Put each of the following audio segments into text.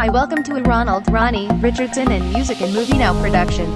Hi, welcome to Ronald Ronnie Richardson and Music and Movie Now production.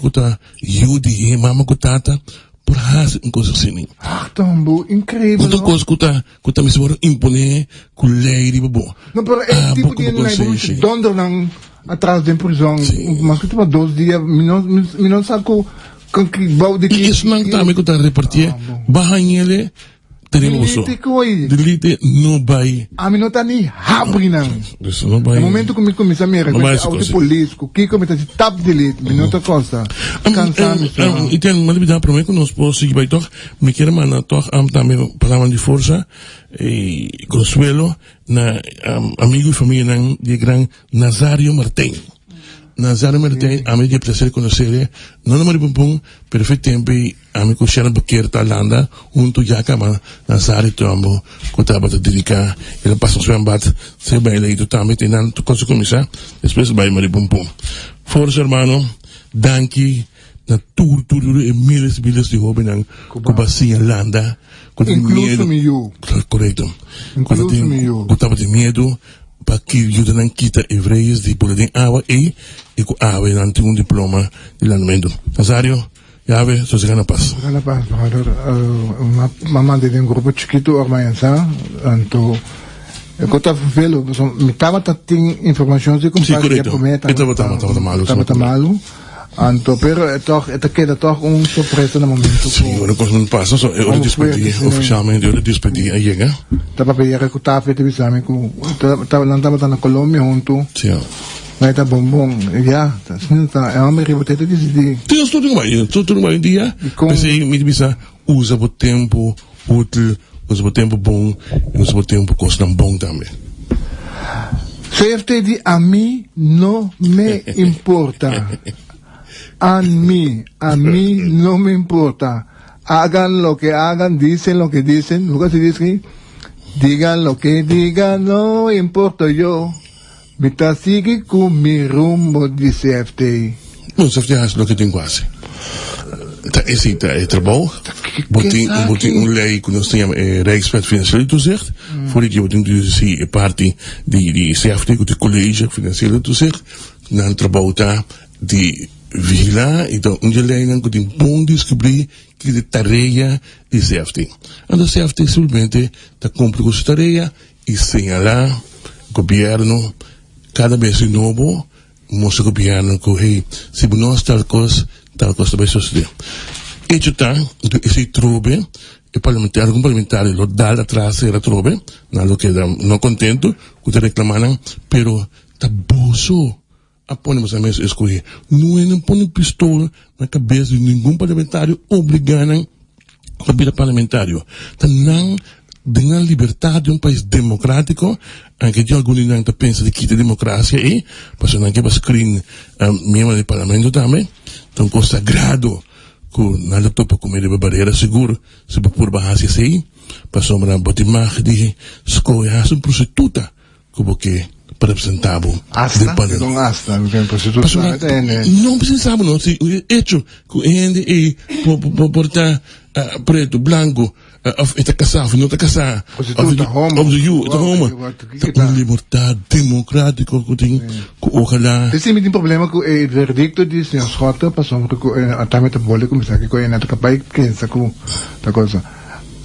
Ku ta yu di e mama ku tata por hasi un kos asina. Ach ton bo, increíbel No ta no? kos ku ta ku ta mester wòrdu imponé ku lei riba bo. No, pero e Abo tipo ku di bo hende nan konsenshi. donder nan atras den prizòn. Sí. Mas ku tuma dos dia, mi no mi no sa ku ku ki bou di I ki esnan tambe ku ta repartié Ah, bo. baha ñele Tene boso. Delete koe. Delete no bai. Ami no ta ni habri nan. Dus no bai. Na momento ku mi kuminsá mira No ku bai e auto hasi polis ku kiko mi ta hasi tap delete mi no ta kosta kansa mi so. I ten mi a prome ku nos por sigui bai tog mi kier manda tog tambe palabra di forsa i konsuelo na amigo i famianan di e gran Nazario Martijn. Nazario Martijn ami di e placer konosele no na Maripumpun pero fe tempo ei Ami ku Sharon Bekeer ta landa huntu ya kaba na Sari Trombo ku tabata dediká el a pasa zwembad se baila i tambe te nan tur kos a kuminsá despues a bai Maripumpun. Forsa hermano danki na tur tur tur e miles miles di hóbennan ku ba siña landa ku tin Inkluso miedu mi yu. korekto ku ta Inkluso tin mi yu. ku tabatin miedu pa ki yuda nan kita e vrees di bula den awa ei i ku awe nan tin un diploma di landamentu. Nazario. Yahweh, sosega na pas. Sosega na pas, brother. M'a manda den grupo chikitu ora mañana sa, anto e ko ta vervelo, pasobra mi tabata tin informacion si Sí, compadre correcto. promé E tabata, tabata malo. Tabata malo. Anto, pero e toch, e ta keda toch un sorpresa na momento Sí, ku ora kos pasa, so e ora Como despedí, fuerte, sí. oficialmente ora despedí a yega. Ta papia yega ku Taffy ta bisa mi ku ta, nan tabata na Colombia huntu. Sí. Mai ta bon bon, ya, ta asina ta, e homber riba te ta disidí. Tin nos tur tin bai, tur tin bai un dia, p'esei mi ta bisa usa bo tempu útil, usa bo tempu bon, i usa bo tempu kosnan bon tambe. CFT di ami no me importa, a mi, a mi no me importa, hagan lo que hagan, dicen lo que dicen, lo que se dice, digan lo que digan, no importo yo. Mi ta sigui ku mi rumbo di CFT. Bon, CFT hasi loke tin ku hasi. Ta esei ta e trabou. Bo tin, bo tin un lei ku nos ta yama e Rijkswet Financiële Toezicht. For di ki bo tin ku si e parti di di CFT ku ta e College Financiële Toezicht. Nan trabou ta di vigilá i ta un di e leinan ku tin bon deskubrí ki ta e tarea di CFT. Anto CFT simplemente ta kumpli ku su tarea I señalá gobièrnu kada bes di nobo, mustra gobièrnu ku hey, si bo no hasi tal kos, tal kos ta bai sosodé. Echo ta ku esei trobe e parlamentario, algun parlamentario lo dal atras sera trobe, nan lo keda no kontentu ku ta reklamá nan, pero ta boso a pone boso mes eskohé. No hende pone pistol na kabes di ningun parlamentario obligá nan pa bira parlamentario. Ta nan den nan libertad di un pais democratico, anke tin algun di nan ta pensa di kita democracia ei, pasobra nan ke pa screen miembro di parlamento tambe, ta un cos sagrado cu nan ta topa cu medio barera sigur si bo purba haci esei, pasobra bo tin mag di scoge hasta un prostituta. Ku bo ke pa representá bo den Asta? panel. Dikon asta? Mi ken prostituta Pasobra tambe ta hende. no precisá bo no. Si e echo ku e hende ei por por por ta pretu, blanku, òf e ta kasá òf e no ta kasá, òf Prostituta, homo. òf yu e ta homo, ta un libertat demokratiko ku tin ku ojalá. P'esei mi tin problema ku e verdikto di señor Schotte pasobra ku e tambe ta bole kuminsá kiko e no ta kapá i pensa ku ta cosa.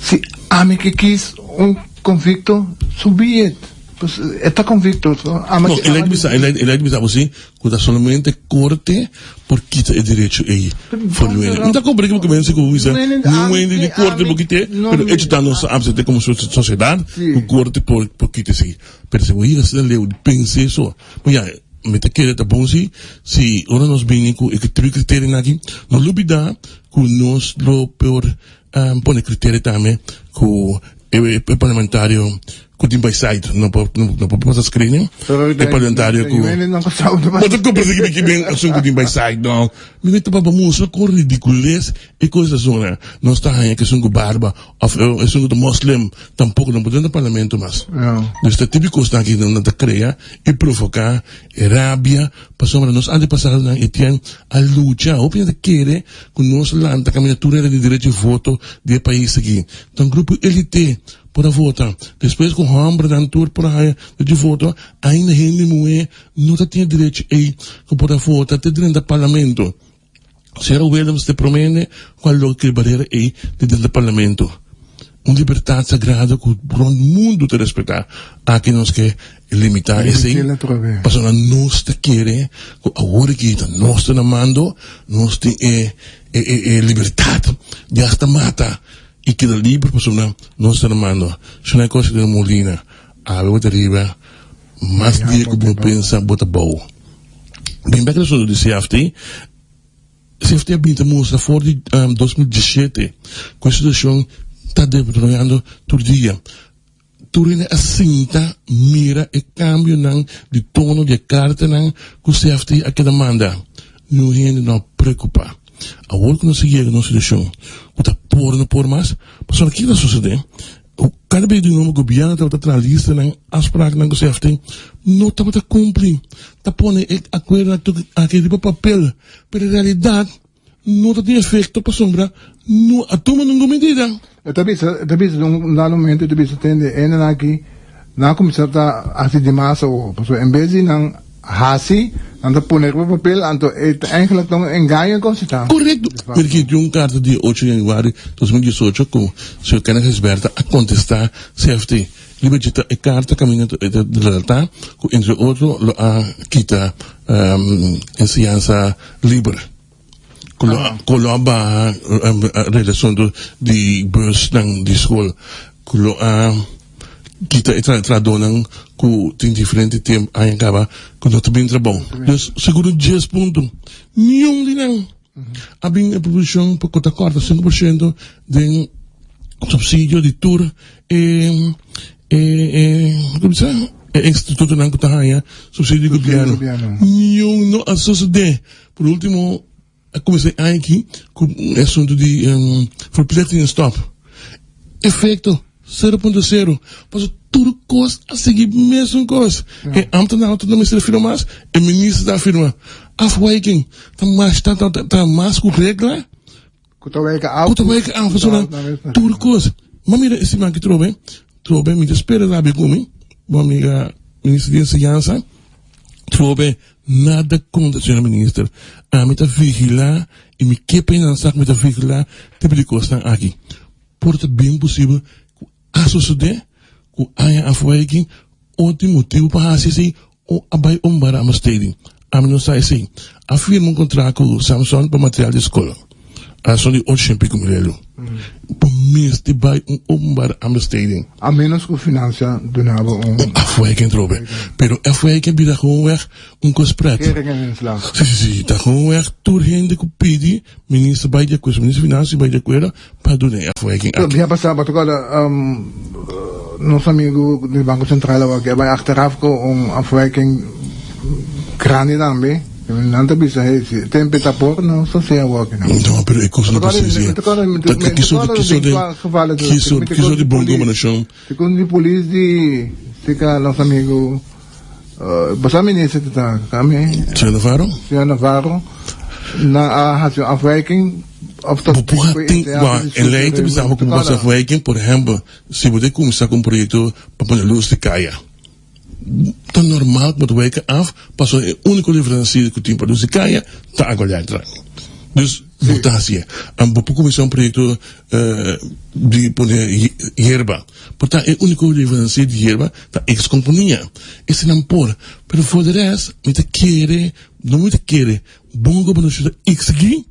Si ami ke kis un Convicto, so be it. Pues e ta convicto. So, ama No, ki e lei ama di bisa, e lei, e lei di bisa bo si, ku ta solamente korte por kita e derecho ei for di wende. Mi ta komprende ku bo ku bo bisa, niun wende di korte por kit'é, pero echo ta nos ta apsept'é komo sosiedat ku korte por por kita esei. Pero si bo yega asina leu di pens'é so, bo ya, mi ta kere ta bon si, si ora nos bini ku e tri kriterionan aki, no lubida ku nos lo por pone kriterio tambe ku e parlamentario. Ku tin bai site no por no por pasa screening. E parlamentario ku Bo ta comprende ki mi ki ben asun ku tin bai site no. Mi ta pa mustra kon ridicules e kos ta sona. Nos ta haña ku esun ku barba of esun ku ta moslim tampoko no por drenta parlamento mas. Dus ta tipo kosnan aki nan ta krea i provoka e rabia pasobra nos antepasadonan Etienne a lucha hopi nan ta kere ku nos lanta kaminda tur hende tin derecho di voto di e pais aki. Ta un grupo elite por a vota. Despues ku hòmbernan tur por a haña derecho di voto, ainda hende muhé no ta tin e derecho ei ku por a vota te drenta parlamento. Señora Willems ta e promé hende ku a logra kria barera ei di drenta parlamento. Un libertat sagrado ku rònt mundu ta respetá. Aki nos ke limitá esei pasobra nos ta kere ku awor aki ta nos ta na mando, nos tin e e libertat di asta mata. I keda liber pasobra nos ta na mando. Si no e kos den molina, awe bo ta riba, mas dia ku bo pensa bo ta bou. Bin bek na asuntu di CFT. CFT a bin ta mustra for di 2017 ku e situashon ta deteriorando tur dia. Tur hende a sinta mira e kambionan di tono di e kartanan ku CFT a keda manda. Niun hende no a preokupá. Awor ku nos a yega na un situashon ku ta por no por mas, pasobra kiko ta sosodé? Kada bes di nobo gobièrnu tabata traha listanan, afspraknan ku CFT no tabata kumpli. Ta pone e akuerdonan aki riba papel, pero en realidat No ta tin efecto pasobra no a tuma ningun medida. E ta bisa, e ta bisa un dado momento e ta bisa tende hendenan aki nan a cuminsa ta haci dimas awor pasobra en bes di nan haci nan ta pone riba papel anto e ta eigenlijk ta un engaño cos ta. Correcto. Mira aki tin un carta di ocho januari 2018 cu señor Kenneth Gisberta a contesta CFT riba dje ta e carta caminda ta e ta relata cu entre otro lo a kita enseñansa liber. Ku lo ku lo a baha relacion di busnan di school, ku lo a kita e trahadornan ku tin diferente tempo aña kaba ku no ta bin trabou. Dus segun dies punto niun di nan a bin e proposicion pa ku ta korta 5% den subsidio di tur e e e como se e institutonan ku ta haña subsidio di gobierno. Niun no a sosode. Por ultimo a cuminsa e aña aki cu e asunto di verplichting stop. Efecto, sero punto sero. Pasobra tur cos a sigui mesun cos. E ambtenaar no ta mester firma mas, e minister ta firma. Afwijking ta mas ta mas cu regla. Ku ta weka af. Ku ta weka af pasobra tur kos. Ma mira e siman aki trobe, trobe mi ta spera rabia ku mi, bo amiga minister di enseñansa, trobe nada kontra señora minister. Ami ta vigila i mi ke pa e nan sa ku mi ta vigila tipo di kosnan aki. Por ta bien posibel ku a sosode ku aña afweki o tin motibu pa hasi esei o a bai un bara ama steding. Ami no sa esei. A firma un kontrato ku Samson pa material di skol. A son di ocho shen piko mil euro. Bo mester bai un openbare aanbesteding. A menos ku finansia duna bo un. Un afwijking trobe. Pero afwijking bira gewoonweg un kos pret. Kering en inslag. Si, si, si. Ta gewoonweg tur hende ku pidi minister bai di akuerdo, minister di finansia bai di akuerdo pa duna e afwijking aki. Bia pasá bo ta kòrda nos amigu di Banko Sentral awor ke a bai achteraf ku un afwijking grandi tambe. Nan ta bisa hey si tempe ta por nos ta sea awor ki no. No, pero e kos no ta así. Mi ta kòrda mi ta kòrda den kua geval Ki sort di bon gobernashon? Segun di polis di seka nos amigu bo sa minister ta ta kami? Señor Navarro? Señor Navarro nan a hasi un afwijking of ta Bo por tin wak e ley ta bisa bo ku bo hasi afwijking por ehempel si bo ta kuminsá ku un proyekto pa pone lus di kaya ta normal ku bo ta wijk af pasobra e úniko leverancier ku tin pa lus di kaya ta Aqualectra dus bo ta hasié bo por kuminsá un proyekto di pone yerba por ta e úniko leverancier di yerba ta ex kompania eseinan por pero for de rest mi ta kere no mi ta kere bon gobernashon ta exigí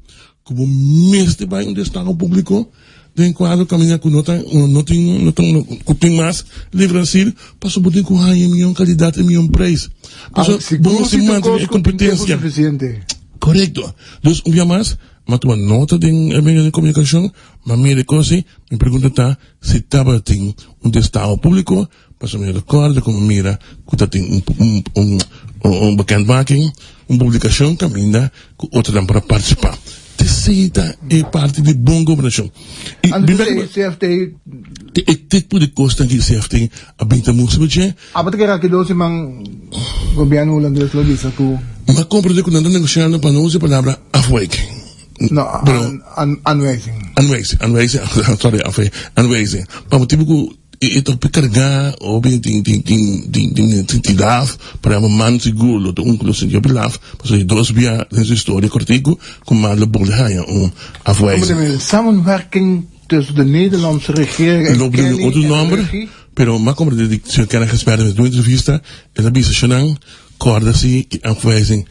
ku bo mester bai un destaho públiko den kuadro kaminda ku no ta no tin no ta ku tin mas leverancier pasobra bo tin ku haña e mihó kalidat e mihó preis pasobra bo mester mantene e kompetensia korekto dus un bia mas Mi a tuma nota den e medio di komunikashon, ma mira e kos ei, mi pregunta ta si tabatin un destaho públiko. Pasobra mi ta kòrda ku mi mira ku ta tin un un un un bekendmaking, un publikashon kaminda ku otronan por a partisipá. Esei ta e parti di bon gobernashon. I Anto bin esei bek CFT. Te e tipo di kosnan ki CFT a bin ta mustra bo dje. Abo ta kere aki dos siman gobièrnu hulandes lo bisa ku. Mi a komprendé ku nan ta negosiando pa no usa e palabra afwijking. No, aanwijzing. Aanwijzing, aanwijzing, sorry, aanwijzing. Pa motibu ku E ta hopi kargá, hopi tin tin tin tin tin tin tin laf, por ehempel man sigur lo ta un ku lo sinti hopi laf, pasobra e dos bia den su historia kòrtiku ku man lo bolbe haña un afwijzing. Como ta samenwerking tussen de Nederlandse regering en Lo bini Kenny otro en nomber, regie? pero m'a komprendé di señor Kenny Gesperda mes duna entrevista, el a bisa shonnan kòrda si e afwijzing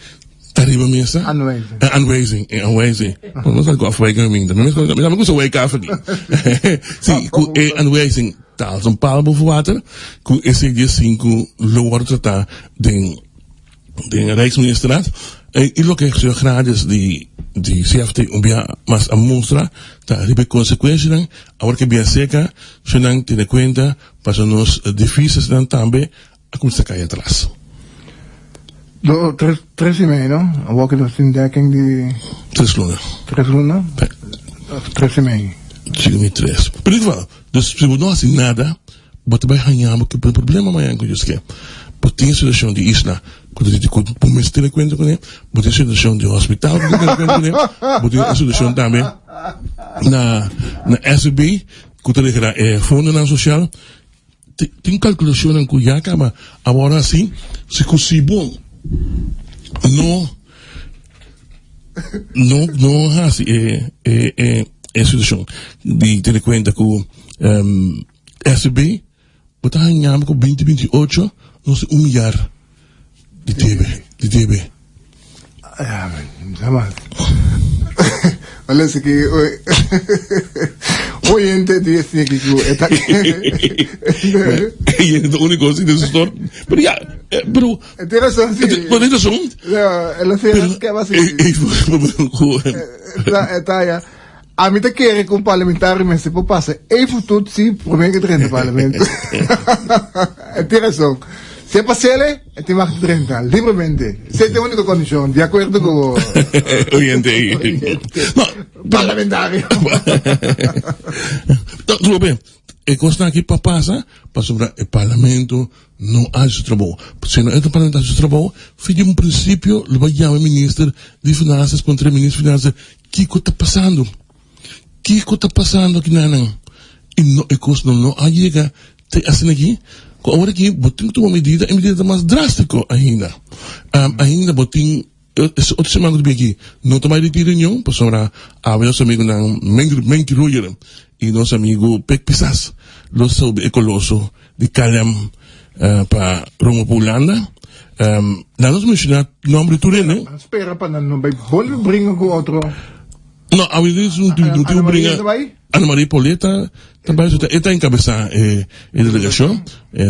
ta riba mesa. Aanwijzing. Eh, aanwijzing, eh, aanwijzing. No sa ku afwijking mi mi mi mi gusta wijk af aki. Si, ku e aanwijzing ta als een paal boven water, ku esei dia sinku lo wòrdu tratá den den Rijksministerraad. E i loke señor Grades di di CFT un bia mas a mustra ta riba e konsekuenshanan awor ke bia seka, si nan tene kuenta pasobra nos divisasnan tambe a cuminsa cay atras. Do, tres, tres y mei, no? Awor cu nos tin dekking di. Tres luna. Tres luna? Of tres y mei? Sigur mi tres. Pero in ieder geval, dus si bo no haci nada, bo ta bay haña bo cu problema mañana cu Dios ke. Bo tin e situacion di isla cu ta cu bo mester tene cuenta cune, bo tin e situacion di hospital cu bo tene cuenta cune, bo tin e situacion tambe na na SVB cu ta regra e fondonan social. Tin kalkulashonnan ku ya kaba awor hasi si ku si bo no no no hasi e e e e situashon di tene kuenta ku SB bo ta haña ku binti binti ocho nos tin un miar di debe di debe. Ja, sa mas. Parece que oyente di esaki ku e ta Y es lo único sin de su Pero ya, pero Tiene razón, sí. Pero tiene razón. Ja, el a que va así. Eta ya. A mi ta kere ku un parlamentario mester por pasa even toetsie prome ke drenta parlamento. E tin rason. Si e pasele, e tin mag di drenta libremente. Esei ta e uniko kondishon, di akuerdo ku bo. Oyente ei. No, Parlamentario. No, trobe, e kosnan aki pa pasa pasobra e parlamento no a hasi su trabou. Si no e parlamento hasi su trabou, fi di un prinsipio lo bai yama e minister di finansas kontra e minister di finansas Kiko ta pasando? Kiko ta pasando aki nanan? I no e kos no no a yega te asina aki ku awor aki bo tin ku tuma medida e medida ta mas drástiko ainda. Ainda bo tin e otro siman ku ta bin aki no ta bai di tin reunion pasobra awe nos amigunan Menki Royer i nos amigu Pek Pisas lo subi e koloso di KLM pa rumbo pa Hulanda. Nan nos menciona nomber di tur hende. Nan spera pa nan no bai bolbe bringa cu otro. No, awe dis un tin un bringa. Ana Maria Pauleta ta bai, e ta encabeza e delegacion,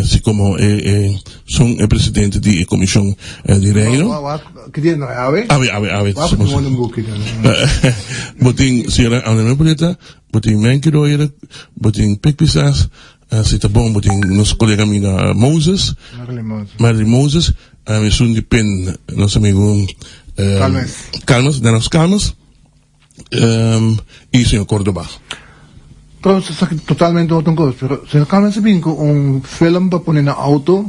si como e son e presidente di e comision di Reino. Ki dia no e awe? Awe, awe, awe. Wak tin un buki. Bo tin señora Ana Maria Pauleta, bo tin Menke Royer, bo tin Pik Pisas, Si ta bon bo tin nos kolega amiga Moses, Marilyn Moses, esun di pen nos amigo Calmes, Calmes, Dennis Calmes, y señor Cordoba. Pero esaki totalmente otro cos, pero señor Calmes a bin cu un film pa pone na auto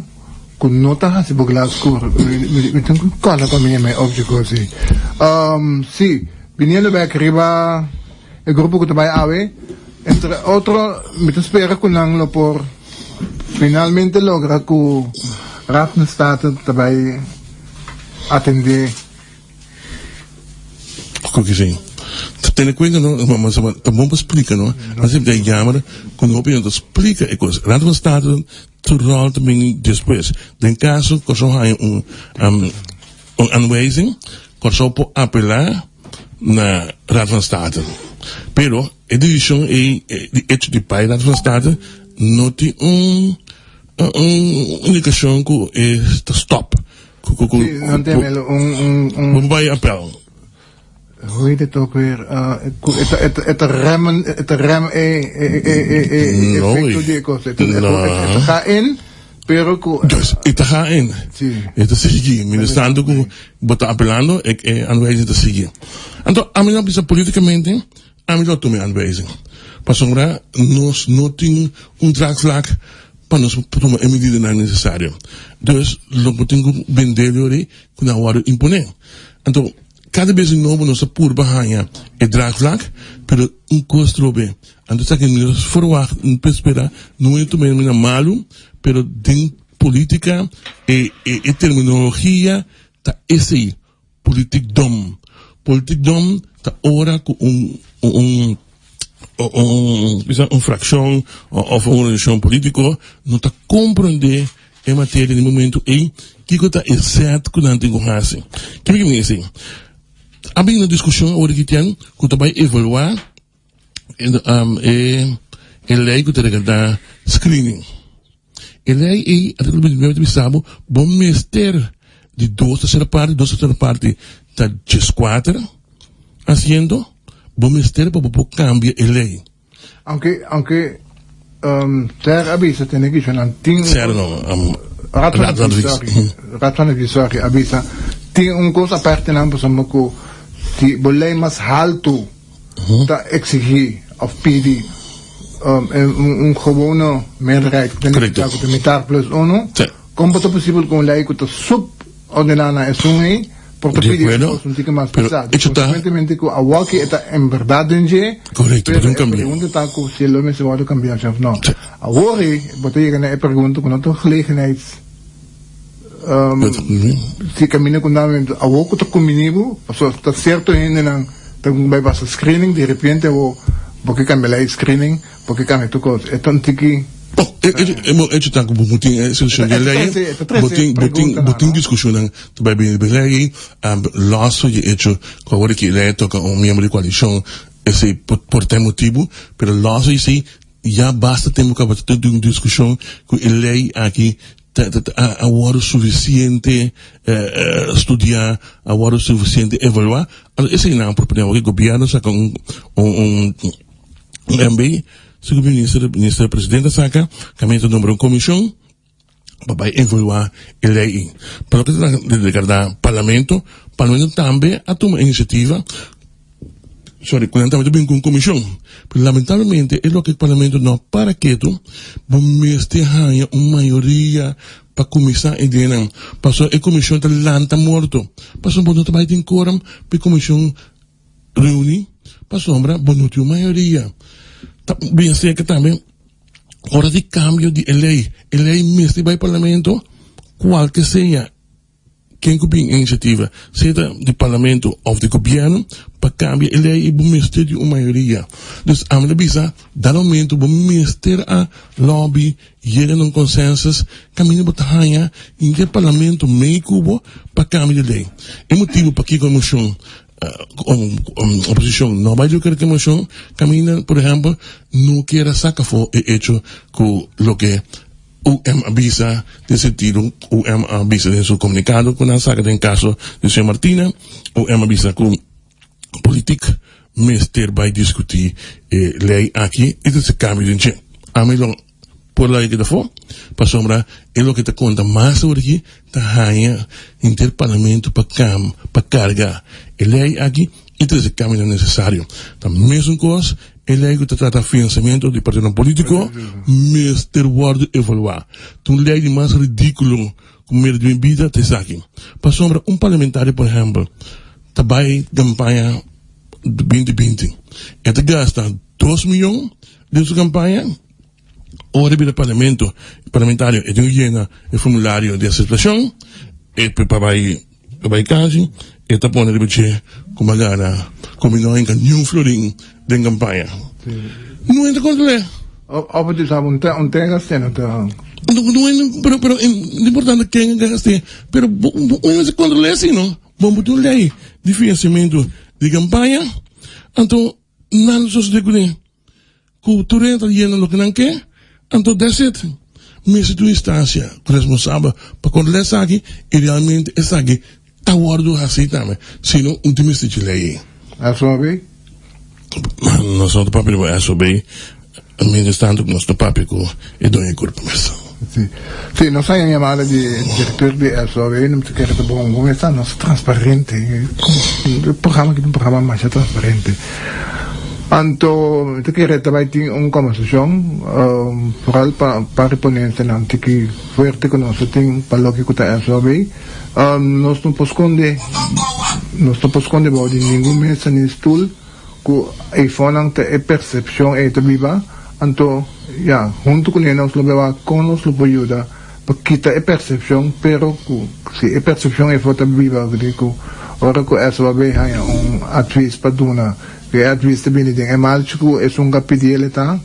cu no ta haci bo glas scur. Mi tin cu corda pa mi e optie cos si. Si, biniendo bek riba E grupo ku ta bai awe, entre otro, mi ta spera ku nan lo por finalmente logra ku Raad van State ta bai atendé. Ku ki si. Ta tene kuenta no, ta bon pa splika no, nan siempre ta yammer ku no hopi ta splika e kos. Raad van State su ròl ta bini despues. Den kaso Kòrsou haña un un aanwijzing, Kòrsou por apelá na Raad van State. Pero e decision ei, di hecho di bai Raad van State, no tin un un indicacion cu e ta stop. Cu cu cu Sí, nan tin el un un un Bo bai appel. Hoe heet het ook weer? Cu e ta e ta e ta remmen e ta rem e e e e e efecto di e cos. E ta e ta ga in. Pero ku. Dus, e ta ga in. Sí. E ta sigui. Mientras ku bo ta apelando, e, e aanwijzing ta sigui. Anto, ami no bisa politikamente, ami lo tuma e aanwijzing. Pasobra nos no tin un draagvlak pa nos por tuma e medidanan necesario. Dus, lo bo tin ku bende lori ku nan wòrdu imponé. Anto, kada bes di nobo nos ta purba haña e draagvlak, pero un kos trobe. Anto esaki nos ferwagt, no por spera, no e tuma e na malu, pero den politica e e terminologia ta esei, politiek dom. Politiek dom ta ora ku un un un bisa un frakshon òf un organisashon politiko no ta komprondé e materia den e momento ei kiko ta e sèt ku nan tin ku hasi. Kiko mi esei? A bini un diskushon awor aki tian ku ta bai evaluá e lei ku ta regardá screening. E lei ei, artíkulo 29 ta bisa bo, bo mester di dos tersera parti, dos tersera parti ta 14 asiento, bo mester pa bo por kambia e lei. Aunke, aunke um, SER a bisa tene ki nan tin SER no, um, Raad van Advies, sorry. Raad van Advies, sorry, a bisa tin un kos aparte nan pasobra ku si bo lei mas haltu ta exigí of pidi um, un, un gewone meerderheid ku ta nifiká ku ta mitar plus uno, kon por ta posibel ku un lei ku ta subordiná na esun ei por ta pidi un kos un tiki mas pisá? Konsekuentemente ku awoki e ta en bèrdat den dje, pero e pregunta ta ku si lo mester wòrdu kambiá òf no. Awor ei bo ta yega na e pregunta ku no ta gelegenheids Si kaminda ku nan awor ku ta kumbiní bo, pasobra ta sierto hendenan ta bai pasa screening, di repente awor bo ke kambia lei screening, bo ke kambia tur kos. E ta un tiki. Bon, e hecho ta ku bo tin e solushon di e lei, bo tin bo tin bo tin diskushonnan ta bai bini riba e lei, los di e hecho ku awor ki e lei a toka un miembro di koalishon, esei por ta e motibu, pero los di esei ya basta tempu kaba ta tin un diskushon ku e lei aki a wòrdu sufisiente studiá, a wòrdu sufisiente evaluá. Anto esei nan a proponé awor ku gobièrnu saka un un MB, segun minister minister presidente a saka, kaminda ta nombra un komishon pa bai evaluá e lei ei. Pa loke ta regarda parlamento, parlamento tambe a tuma inisiativa. Sorry, cu nan tabata bin cu un comision. Pero lamentablemente e loke parlamento no a para ketu, bo mester haya un mayoria pa cuminsa e ideanan. Pasobra e comision ta lanta morto. Pasobra bo no ta bay tin quorum pa e comision reuni, pasobra bo no tin un mayoria. Ta bien cerca tambe ora di cambio di e ley, e ley mester bay parlamento cualke sea. Ken ku bin e inisiativa, sea ta di parlamento òf di gobièrnu, pa kambia e lei bo mester di un mayoria. Dus ami ta bisa, dado momento bo mester a lòbi, yega na un konsensus, kaminda bo ta haña henter parlamento mei ku bo pa kambia di lei. E motibu pakiko e moshon, oposishon no bai di ku e moshon, kaminda por ehèmpel no kier a saka afó e echo ku loke UM a bisa den sentido UM a bisa den su komunikado ku nan saka den kaso di señor Martina, UM a bisa ku politik mester bai diskutí e lei aki i ta hasi kambio den dje. Ami lo por laga keda afó pasobra e loke ta konta mas awor aki ta haña henter parlamento pa kam pa karga e lei aki i trese kambionan nesesario. Ta mesun kos e lei ku ta trata finansiamentu di partidonan politiko mester wòrdu evaluá. Ta un lei di mas ridíkulo ku mira di mi bida ta esaki. Pasobra un parlamentario por ehèmpel ta bai kampaña 2020 e ta gasta 2 mion den su kampaña. Ora e bira parlamento, parlamentario e tin ku yena e formulario di aseptashon e pa bai pa bai kasi e ta pone riba dje ku mi a gana ku mi no a hinka niun florin den kampaña. No hende ta kontrol'é. Of e ta un un ten gast'é no ta. No no pero pero no importante ken a gast'é pero bo bo mester kontrol'é si no. Bo bo tin un lei di finansiamentu di kampaña anto nan ta sosodé kuné. Ku tur hende ta yena loke nan ke, anto that's it. Mester tin un instansia ku responsabel pa kontrolá esaki i realmente esaki ta wòrdu hasí tambe, si no un tin mester dje lei ei. SOB? Nos no ta papia riba SOB, mientras tanto nos ta papia ku e doño di kurpa mes. Si. Si, nos haña yamada di directeur di SOB, no ta kere ta bon. Bon esta nos transparente. E programa aki ta un programa masha transparente. Anto mi ta kere ta bai tin un conversacion, vooral pa par di ponentenan tiki fuerte cu nos ta tin pa loke cu ta SOB. Nos no por sconde, nos no por sconde bao di ningun mesa ni stoel. Ku eifonan ta e persepshon ei ta biba, anto ya, huntu kuné nos lo bewa kon nos lo por yuda pa kita e persepshon, pero ku si e persepshon ei for ta biba di ku ora ku SOAB haña un advis pa duna, ku e advis ta bini den e malchi ku esun ka pidi el e ta,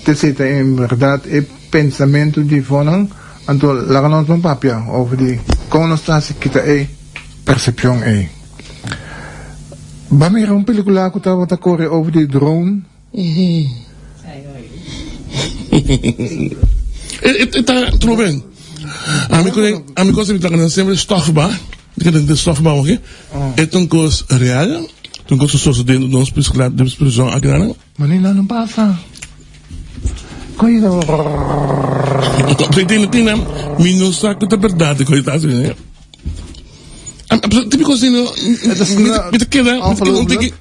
t'esei ta en bèrdat e pensamentu di eifonan, anto laga nos ban papia over di kon nos ta hasi kita e persepshon ei. Ba mira un pelicula cu tabata core over di drone. E ta troben. Ami cu ami cosa mi ta gana semper stof ba. Mi ta den stof ba oke. E ta un cos real. Ta un cos cu sosode den nos priscla den nos prison aki nan. Mane nan no pasa. Coy ta. Tin tin mi no sa cu ta berdad coy ta haci. Típico así, no? Mi ta keda, mi ta keda un tiki.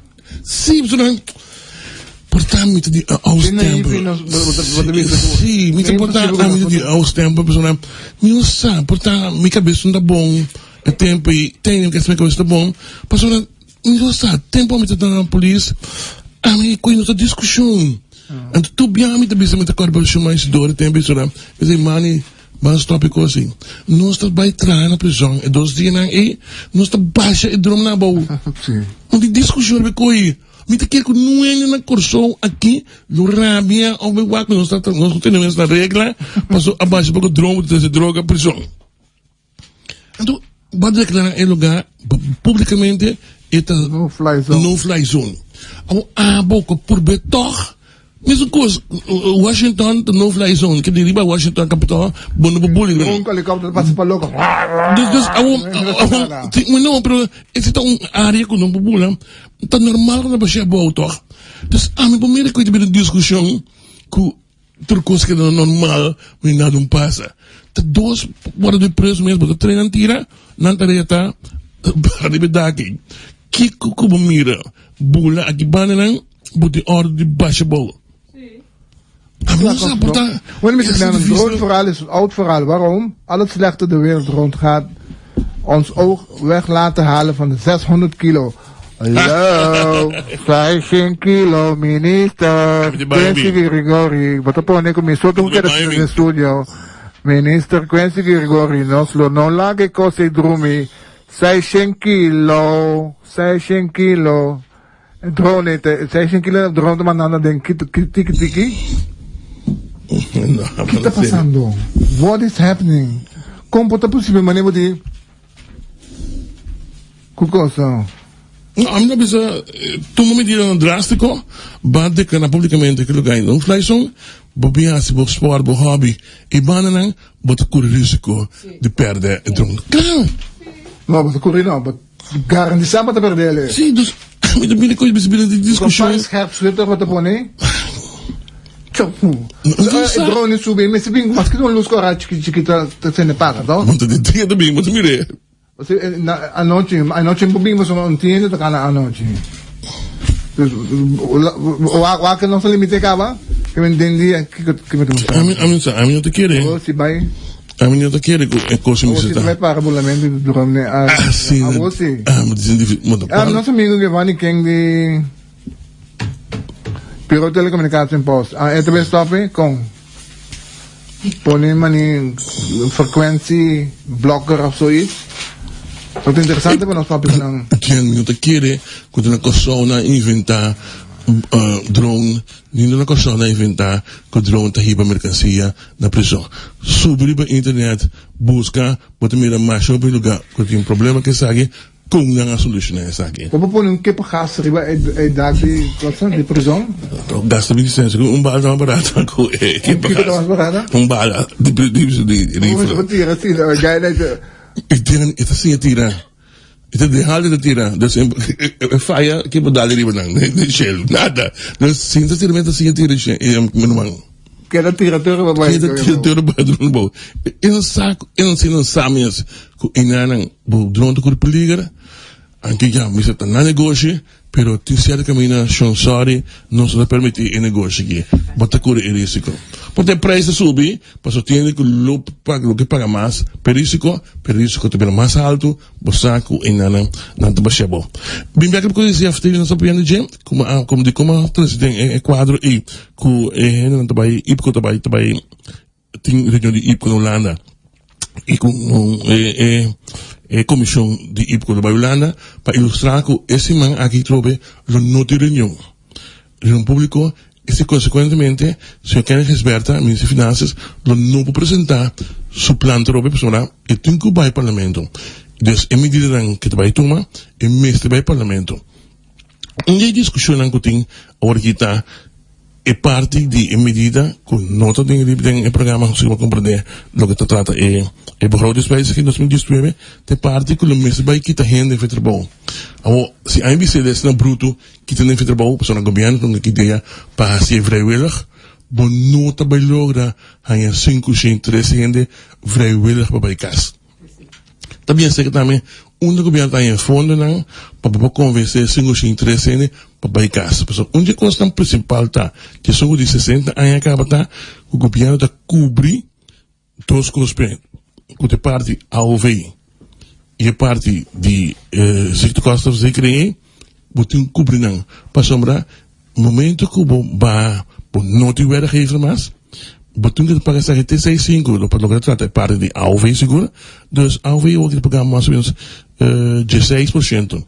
Sí, pasobra por ta mi ta di oudstempel. Sí, mi ta por ta ami ta di oudstempel, pasobra mi no sa, por ta mi kabes no ta bon e tempo ei, tene mi kabes ta bon, pasobra mi no sa, tempo mi ta na polis, ami ku no ta diskushon. Anto tur biaha mi ta bisa mi ta kòrda pa shuma Isidoro tempo ei, pasobra mi ta di, Mani, Ban stop e kos ei. Nos ta bai traha na prizòn e dos dianan ei, nos ta basha e drumnan abou. Un di diskushon riba e koi. Mi ta kere ku nuende na Kòrsou aki lo rabia òf bai wak ku nos ta nos no tene mes na regla paso a basha poko drum ku ta trese droga prizòn. Anto bo a deklará e lugá públikamente e ta No fly zone. No fly zone. Awor abo ku purbe tòg Mesun kos, Washington ta no fly zone, ke di riba Washington capital, bo no por buli riba. Un helicopter ta pasa pa loko. Dus, dus, awor, awor, si, no, pero ese ta un area ku no por bula, ta normal ku no por share bou tòg. Dus ami por mira ku e ta bira un diskushon ku tur kos keda normal, mi nada no pasa. Ta dos wòrdu di preso mes, bo ta train nan tira, nan tarea ta riba e dak ei. Kiko ku bo mira bula aki banda nan? Bo tin ordu di basha bou. A mi no sa por ta. Bueno, mi een groot verhaal is een oud verhaal. Waarom? Al het slechte de wereld rond gaat ons oog weg laten halen van de 600 kilo. Hallo, 600 kilo, minister. Quincy Grigori. Wat pone ku mi soto ku in de studio. Minister Quincy Grigori, nos lo no lage kose drumi. 600 kilo, 600 kilo. E drone ta e seishen kilo drone ta mandando den ki tiki tiki. Ki ta pasando? What is happening? Kon por ta posibel manera bo di ku cosa? No, ami ta bisa tuma medidanan drástiko, ba deklará públikamente ku lo kai no fly zone, bo bin hasi bo sport, bo hobby i bandanan bo ta kuri risiko di pèrdè e drone. Klaro! No, bo ta kuri no, bo Garantisa bo ta perde el. Sí, dus mi ta bini ku bisa bini di diskushon. Con scherpschutter bo ta pone. Chopu. E drone subi, mester bin maske un luz kora chiki chiki ta ta sende paga, to? Bo ta di dia ta bin, bo ta mir'é. Anochi, anochi bo bin pasobra un tienda ta kana anochi. Dus wak nos a limite kaba, ke men den dia kiko kiko ta mustra. Ami ami sa, ami no ta kere. Bo si bai. Ami no ta kere ku e kos mi sa ta. para bulamento di drone a. Ah, si. Abo si. Ah, mo dicen difícil. Mo ta Ah, nos amigo Giovanni King di Bureau Telecommunicatie en Post. Ah, e ta bay stop con pone mani frequentie blocker of zoiets. Dat interesante pa nos papia nan. Ken mi no ta kere ku ta na Kòrsou nan inventá drone, ni no na Kòrsou nan inventá ku drone ta hiba merkansia na prison. Subi riba internet, buska, bo ta mira masha hopi luga ku tin problema ku esaki, kon nan a solushoná esaki. Bo por pone un kepa gas riba e dak di cosa, di prison? Gas ta bin sense ku un bala ta mas barata ku e kepa gas. Kiko ta mas barata? Un bala di rifle. Bo tira si, guy like. E tira, e ta siña tira. E ta deha di ta tira. Dus e faya ke bo dal riba nan den shelu. Nada. Dus sin ta tira mi ta siña tira mi ruman. Keda tira tur riba bai. Keda tira tur riba drone bou. E no sa ku e no si no sa mes ku e nanan bo drone ta kuri peliger. Anke ya mester ta nan negoshi pero tin sierto kaminda shon sorry nos no ta permiti e negoshi aki. Bo ta kuri e risiko. Por ta e prijs ta subi pasobra tin hende ku lo paga lo ke paga mas pa e risiko pero e risiko ta bira mas haltu bo sa ku e nanan nan ta bashia bo. Bin bek riba ku e CFT nos ta papiando dje kuma a kuma di kuma a trese den e kuadro ei ku e hendenan ta bai IPCO ta bai ta bai Tin reunion di IPCO na Hulanda y cu e comision di IPCO lo bay Hulanda pa ilustra cu e siman aki trobe lo no tin reunion, reunion publico y si consecuentemente señor Kenneth Gisberta, Minister di Finanzas, lo no por presenta su plan trobe pasobra e tin cu bay Parlamento. Dus e medidanan cu ta bay tuma e mester bay Parlamento. Un di e discusionnan cu tin awor aki ta e parti di e medida cu no ta den riba den e programa, si bo a comprende loke ta trata e e begrotingswijziging 2019, ta e parti cu lo mester bay kita hende for e trabou. Awor, si aña bisé des na bruto kita hende for e trabou, pasobra gobierno ta un idea pa hacié vrijwillig, bo no ta bay logra haña 503 hende vrijwillig pa bay cas. Ta bien seka tambe unda gobierno ta haña fondonan pa bo por konvensé 503 hende pa bai kas. Pasobra un di e kosnan prinsipal ta ku esun ku di 60 aña kaba ta ku gobierno ta kubri dos kos p'e, ku ta e parti AOV i e parti di ziektekostenverzekering ei, bo tin ku kubri nan. Pasobra Momento ku bo baha bo no tin werkgever mas, bo tin ku paga esaki te seis sinku lo pa loke ta trata e parti di AOV sigur. Dus AOV awor ta paga mas o menos dieseis por shento.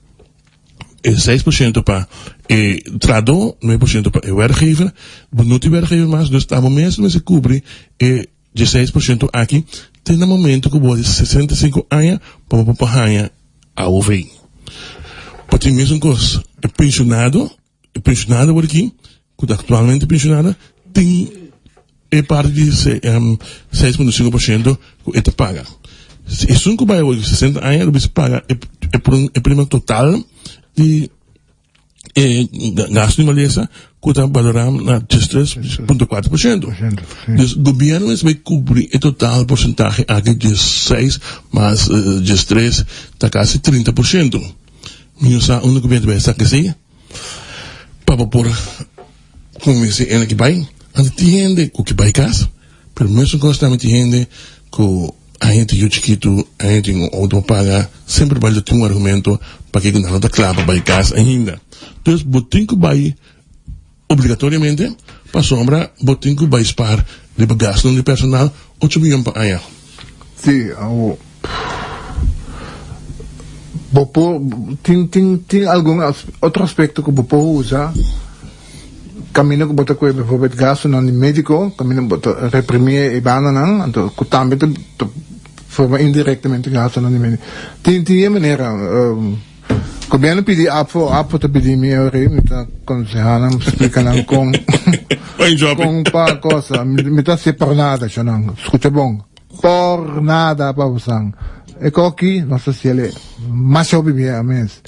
E seis por shento pa e trahadó, nuebe por shento pa e werkgever. Bo no tin werkgever mas, dus ta bo mes mester kubri e 16% aki te na momento ku bo di 65 aña pa bo por haña AOV. Pa tin mesun kos, e penshonado, e penshonado awor aki, ku ta aktualmente penshonado, tin e parti di 6.5% ku e ta paga. Si esun ku bai awor di 60 aña lo bisa paga e e prima total di e gasto di malesa ku ta balorá na 13.4%. Dus gobierno mester bai kubri e total porsentahe aki 16 mas 13 ta kasi 30%. Mi no sa unda gobierno ta bai saka esei pa bo por konvensé hende ki bai. Anto tin hende ku ke bai kas, pero mesun kos tambe tin hende ku Aña tin yu chikitu, aña tin un outo pa paga, semper bai lo tin un argumento pakiko nan no ta kla pa bai kas ainda. Dus bo tin ku bai obligatoriamente pasobra bo tin ku bai spaar riba gastunan di personal ocho miyon pa aña. Sí, awo bo por tin tin tin algun otro aspecto ku bo por usa. Caminda cu bo ta coge bijvoorbeeld gastonan di medico, caminda bo ta reprimi e bandanan, anto cu tambe ta forma indirectamente gastonan di medico. Tin tin e manera, gobierno pidi APFO, APFO ta pidi mi ora mi ta conseha nan, splica nan con con pa cosa, mi ta haci por nada shonan, scucha bon, por nada pa bosan. E coki nos ta haciele masha hopi bien mes,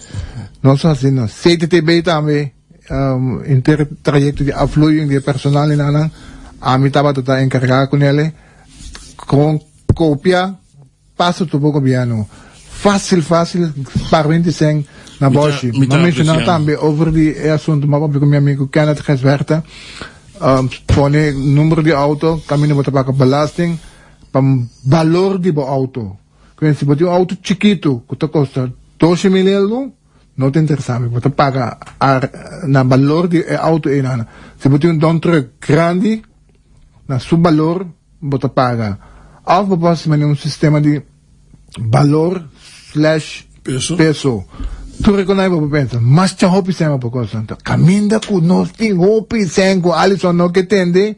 nos ta haci na CTTB tambe. Henter trayecto di afloeiing di e personal enanan, ami tabata ta encarga cu nele con copia paso tur bo gobierno. Facil facil par winti cen na boshi. Mi a menciona tambe over di e asunto mi a papia cu mi amigo Kenneth Gesberta, pone numero di auto caminda bo ta paga belasting pa balor di bo auto. Si bo tin un auto chikito cu ta costa doce mil euro, No ta interesa mi, bo ta paga ar na balor di e auto einan. Si bo tin un dump truck grandi, na su balor bo ta paga. Of bo por hasi manera un sistema di balor slash Peso. peso. Tur e konai bo por pensa, masha hopi sèn bo por kosa. Anto kaminda ku nos tin hopi sèn ku Alison no ke tende,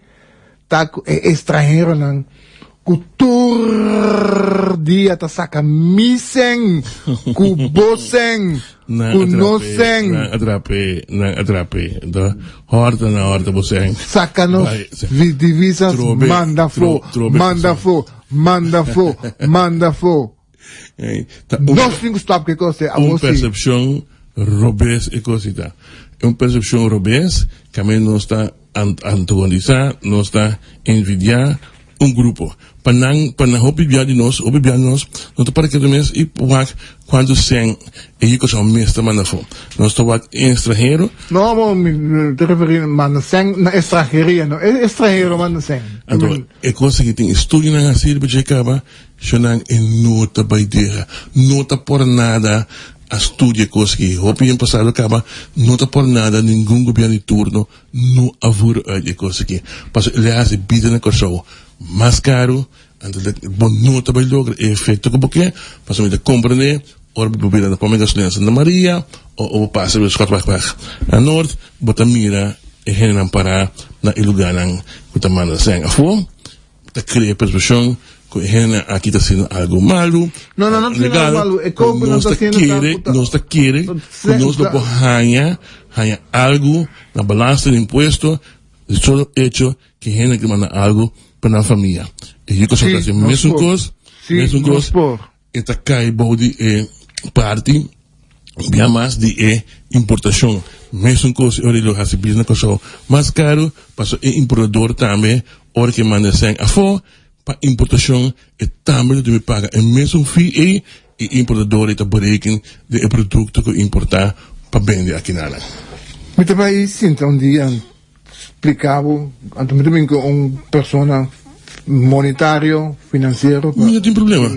Ta ku e estranheronan ku tur dia ta saka mi sèn, ku bo sèn, ku nos sèn. Nan atrap'é, nan atrap'é. Anto, hòrta nan hòrta bo sèn. Saka nos divisas, manda afó, manda afó, manda afó, manda afó. Nos tin ku stòp ku e kos ei, abo si. Un persepshon robes e kos ei ta. Un persepshon robes, kaminda nos ta. antagonisá, nos ta envidiá un grupo. Pa nan, pa nan hopi bia di nos, hopi bia di nos no ta para ketu mes i wak kuantu sèn e yu Kòrsou mes ta manda afó. Nos ta wak e estranhero. No, bo, mi ta referí manda sèn na estranheria, no e estranhero manda sèn. Anto e kos aki tin estudionan hasi riba dje kaba, shonnan e no ta bai deha, no ta por nada a studia e kos aki. Hopi yen pasado kaba no ta por nada ningun gobièrnu di turno No a voer uit e kos aki, pasobra el a hasi bida na Kòrsou mas karu, anto bo no ta bai logra e efekto ku bo ke, pasobra mi ta komprendé ora bo bira na pòmp di gasolina Santa Maria o bo pasa riba Schotwegweg na Noord, bo ta mira e hendenan pará na e lugánan ku ta manda sèn afó. Ta crea percepcion cu e hendenan aki ta haciendo algo malo, No, no, no ta haciendo algo malo. E cu nos ta kere, nos ta kere cu nos lo por haña, haña algo na balansa di impuesto di solo hecho cu e hende ke manda algo pa nan famia. E yu ta haci mesun cos, mesun cos. E ta kai bou di e parti bia mas di e importashon. Mesun kos e ora di lo hasi biznes na Kòrsou mas karu, pasobra e importador tambe ora ke manda sèn afó pa importashon e tambe lo debe paga e mesun fee ei i e importador ei ta bereken den e produkto ku importá pa bende akinanan. Mi ta bai sinta un dia Splica bo, anto mi ta bin cu un persona monetario, financiero. Mi no tin problema.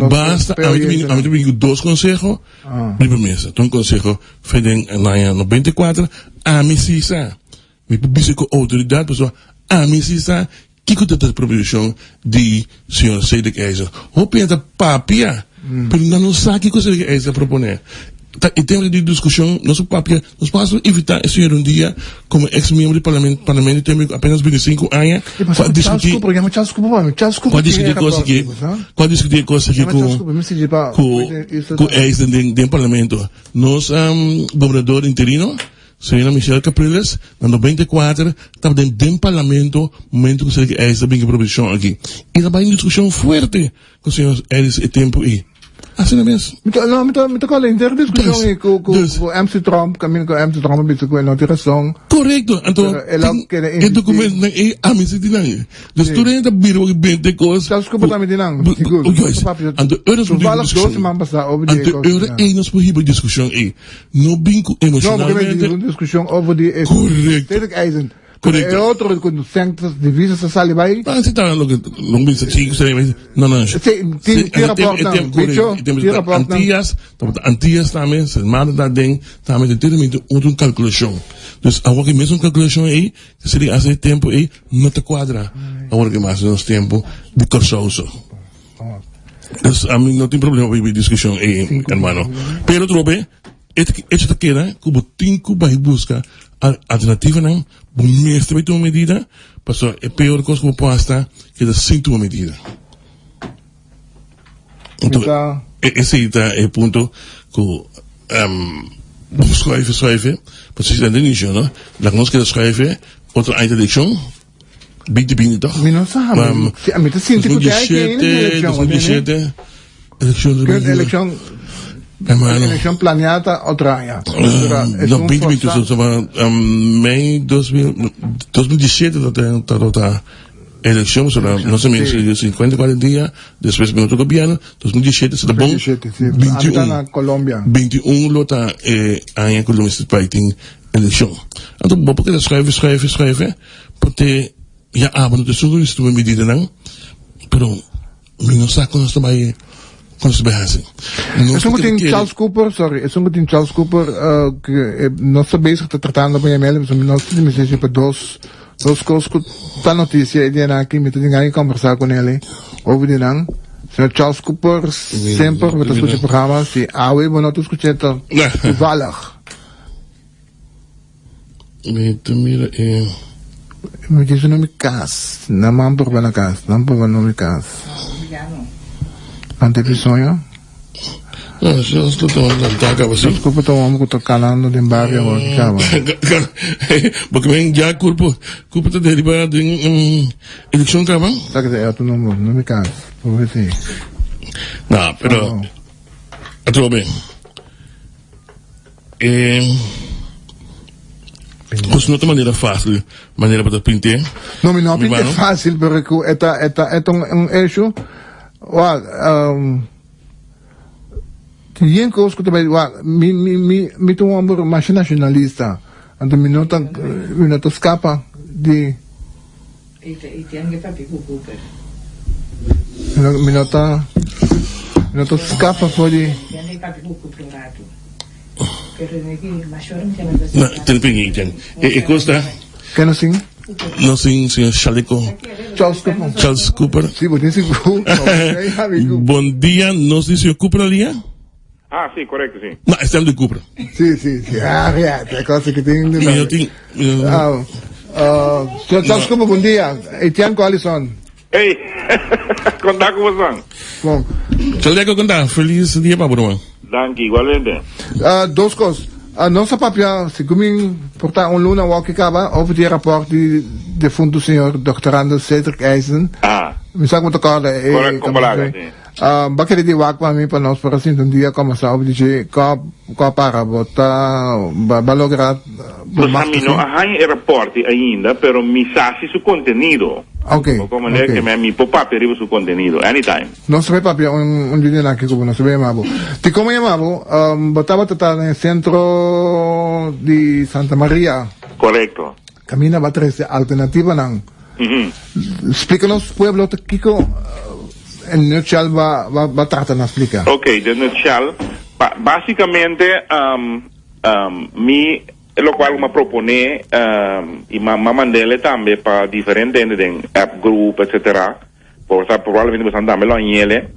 Basta, ami ta bin, ami ta bin cu dos conseho riba mesa. Ta un conseho fe den aña 94, ami si sa. Mi por bisa cu autoridad pasobra ami si sa kico ta ta proposicion di señor Cedric IJzer. Hopi hende ta papia, pero nan no sa kico Cedric IJzer a propone. Ta e tema di discusion, nos a papia, nos por hasta invita e señor un dia como ex miembro di parlamento, parlamento tempo cu apenas 25 aña pa discuti, pa discuti e cos aki, pa discuti e cos aki cu, cu, cu IJzer den, den parlamento. Nos gobernador interino, Señora Michelle Capriles, na 94 tabata den den parlamento momento cu Cedric Eis a bin cu e proposicion aki. Y ta bay un discusion fuerte cu señor Eis e tempo ey. Asina mes. Mi ta, no, mi ta, mi ta corda henter discusion ey cu, cu, cu MC Tromp, caminda cu MC Tromp a bisa cu e no tin razon. Correcto. Anto, Pero el a tin keda e insistí. documentonan ey ami si tin nan. Dus tur hende ta bira wak bente kos. Charles Cooper tambe tin nan, sigur. Juist. Anto ora nos por hiba Toevallig dos siman pasá over di e Anto kos ora nan. ey nos por hiba diskushon ey. No bin ku No, porque mi emocionalmente. un diskushon over di e Correcto. Cedric Eisen. Correcto. E otro ku centros divisas a sali bai. Ah, si ta loke lo bisa 5, 6, no, no. Sí, tin, tin rapportnan, bicho, tin rapportnan. Antillas, tabata Antillas tambe, Sint Maarten ta den, tambe den termino otro calculacion. Dus awor ki mesun calculacion ey, Seri hace e tempo ey no ta cuadra awor ki mas nos tempo di Corsou so. Dus ami no tin problema pa hiba discusion ey hermano. Pero trobe hecho ta keda cu bo tin cu bay busca alternativanan, bo mester bay tuma medida pasobra e peor cos cu bo por haci ta keda sin tuma medida. Anto esey ta e punto cu bo schuiven schuiven pasobra si ta den inicio no laga nos keda schuiven otro aña ta eleccion binti binti toch? Mi no sa mi ta sinti cu te hay que eleccion 2017 eleccion Kun eleccion eleccion planea ta otro aña no binti binti mei 2017 ta ta Eleccion pasobra nos a mira si 54 dia despues bin otro gobierno 2017 si ta bon 21 21 lo ta e aña cu lo mester bai tin eleccion anto bo por keda schuiven schuiven schuiven por te ya abo no ta esun cu mester tuma medidanan pero mi no sa con nos ta bai con nos ta bai haci nos Esun cu tin Charles Cooper sorry esun cu tin Charles Cooper nos ta bezig ta tratando pa yam'el pasobra nos ta tin pa dos Dos kos ku ta notisia e dianan aki, mi ta tin gana di kombersá ku Nelly over di nan. Señor Charles Cooper, semper bo ta skucha e programa, si awe bo no ta skuch'é ta toevallig. Mi ta mira e. Mi tin su nomi kas, nan man proba na kas, nan proba nomi kas. Nan ta bisoño. No, nos lo tuma lantá caba si. Nos cuerpo ta un hombre cu ta canando den barrio awor ki caba. Porque men ya cuerpo, cuerpo ta deriva den eleccion caba. Sa que ta e otro nomber, no mi cas, por si. No, pero atrobe. Eh. Kos no ta manera fácil, manera bo ta pint'é. No, mi no a pint'é fácil, pero ku e ta, e ta, e ta un issue. Wak, tin yen kos ku ta bai, wak, mi, mi, mi, mi ta un homber masha nacionalista, anto mi no ta, mi no ta skapa di. Mi no ta, mi no ta skapa for di. Na, ten pingin, ten. E, e kos ta. Ke nos tin? Nos tin señor Chaleco. Charles Cooper. Charles Cooper. Si, bo tin sigur. Bon dia, nos tin señor Cooper na liña? Ah, si, korekto, si. No, e stem di Cooper. Si, si, si. Ah, ya, e kos ki tin. Mi no tin. Ah, ah, señor Charles Cooper, bon dia. Etienne ku Alison. Hey, kon ta ku bosan? Bon. Chaleco, kon ta? Feliz dia pa bo, ruman. Danki, igualmente. Ah, dos kos. Ah, nos a papia, segun mi por ta un luna awor ki kaba, over di e raport di defuntu señor doctorando Cedric Eisen. Ah. Mi sa ku bo ta kòrda e. Correcto, kon palabra, si. Bo a kere di wak pa mi pa nos por a sinta un dia kòmbersá over di dje kò kò para bo ta bo a logra bo Pues ami machtig no a haña e raporte ainda, pero mi sa si su kontenido. Oké, Poko manera oké. ke mi por papia riba su kontenido, anytime. Nos ta bai papia un un di dianan aki ku bo, nos ta bai yama bo. Di komo yama bo, bo tabata ta den e sentro di Santa Maria. Korekto. Kaminda bo a trese alternativanan. Splika nos pueblo ta kiko en nutshell ba ba trata na splika. Ok, den nutshell, ba basikamente mi lokual ku mi a proponé i mi a mand'el tambe pa diferente hende den app group etcetera, por sa probablemente boso tambe lo a ñele,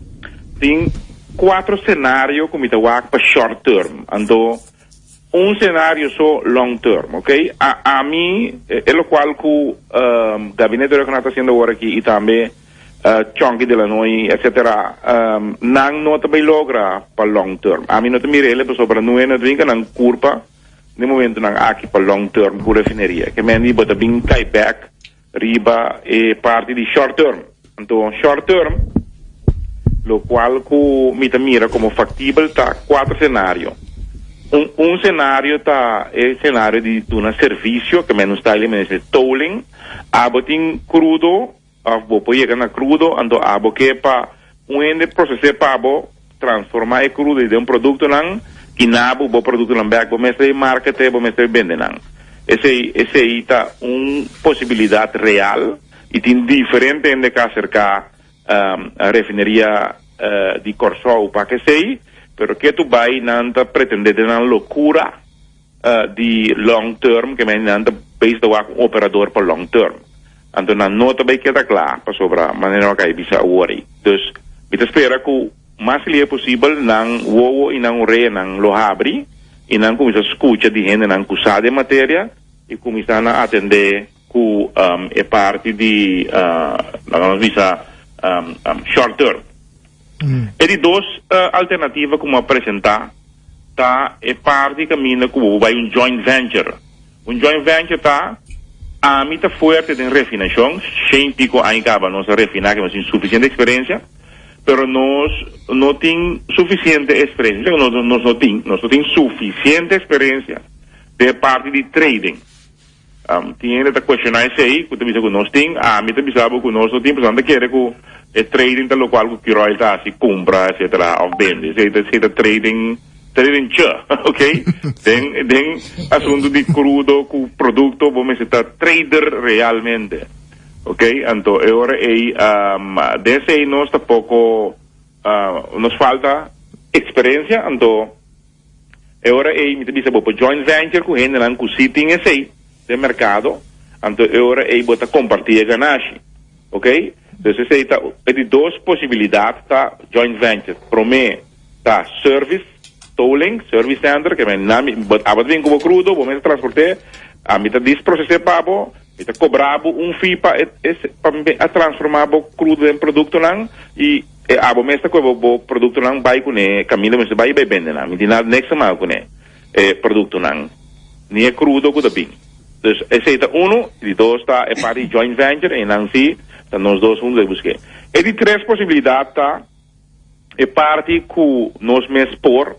tin kuatro senario ku mi ta wak pa short term, anto Un senario so long term, ok? A ami, e locual cu Gabinete Rhuggenaath ta haciendo awor aki y tambe Chonky de Lanoy etcetera, nan no ta bay logra pa long term. Ami no ta mira ele pasobra no e no ta bin ca nan curpa den momentonan aki pa long term cu refineria. Ke men di bo ta bin cay back riba e parti di short term. Anto short term, locual cu mi ta mira como factibel ta cuatro scenario. Un, un scenario ta e scenario di duna servicio, ke men un style men dice tolling. Abo tin crudo of bo por yega na crudo, anto abo ke pa un hende procese pa bo, transforma e crudo den un productonan y na bo bo productonan bek bo mester markete, bo mester bende nan. Esey, esey ta un posibilidad real y tin diferente hende ka acerca refineria di Corsou pa kesey, pero ketu bay nan ta pretende den nan locura di long term ke men nan ta bezig ta wak un operador pa long term. Anto nan no ta bay keda kla pasobra manera wak a bisa awor ei. Dus mi ta spera ku mas lihe posibel nan wowo i nan oreanan lo habri i nan kuminsá skucha di hendenan ku sa den materia i kuminsá na atendé ku e parti di laga nos bisa short term. E di dos alternativa ku mi a presentá ta e parti kaminda ku bo bai un joint venture. Un joint venture ta, ami ta fuerte den refinashon, shen piko aña kaba nos a refiná ke nos tin sufisiente eksperensia, pero nos no tin sufisiente eksperensia, nos no tin, nos no tin sufisiente eksperensia den e parti di trading. Tin hende ta cuestiona esey, cu ta bisa cu nos tin. Ami ta bisa bo cu nos no tin, pasobra nan ta kere cu e trading ta locual cu Curoil ta haci, cumpra, etcetera, of bende. Esey ta, esey ta trading, trading che, ok? Den, den asunto di crudo cu producto bo mester ta trader realmente, ok? Anto e ora ey, den esey nos ta poco, nos falta experiencia, anto. E ora ei mi ta bisa bo por joint venture ku hendenan ku si tin esei den merkado, anto e ora ei bo ta kompartí e ganashi. Ok? Dus esei ta e di dos posibilidat ta joint venture. Promé ta service tolling, service center, ke men nan mi bo abo ta bin ku bo krudo, bo mes ta transport'é, ami ta disproses'é pa bo, mi ta kobra bo un fee pa e pa mi a transformá bo krudo den produktonan i E abo mes ta koe bo bo produktonan bai kuné kaminda mester bai i bai bende nan. Mi tin nada niks te maka kuné e produktonan ni e krudo ku ta bin. Dus esei ta unu, di dos ta e parti di joint venture einan si ta nos dos huntu ta busk'é. E di tres posibilidat ta e parti ku nos mes por,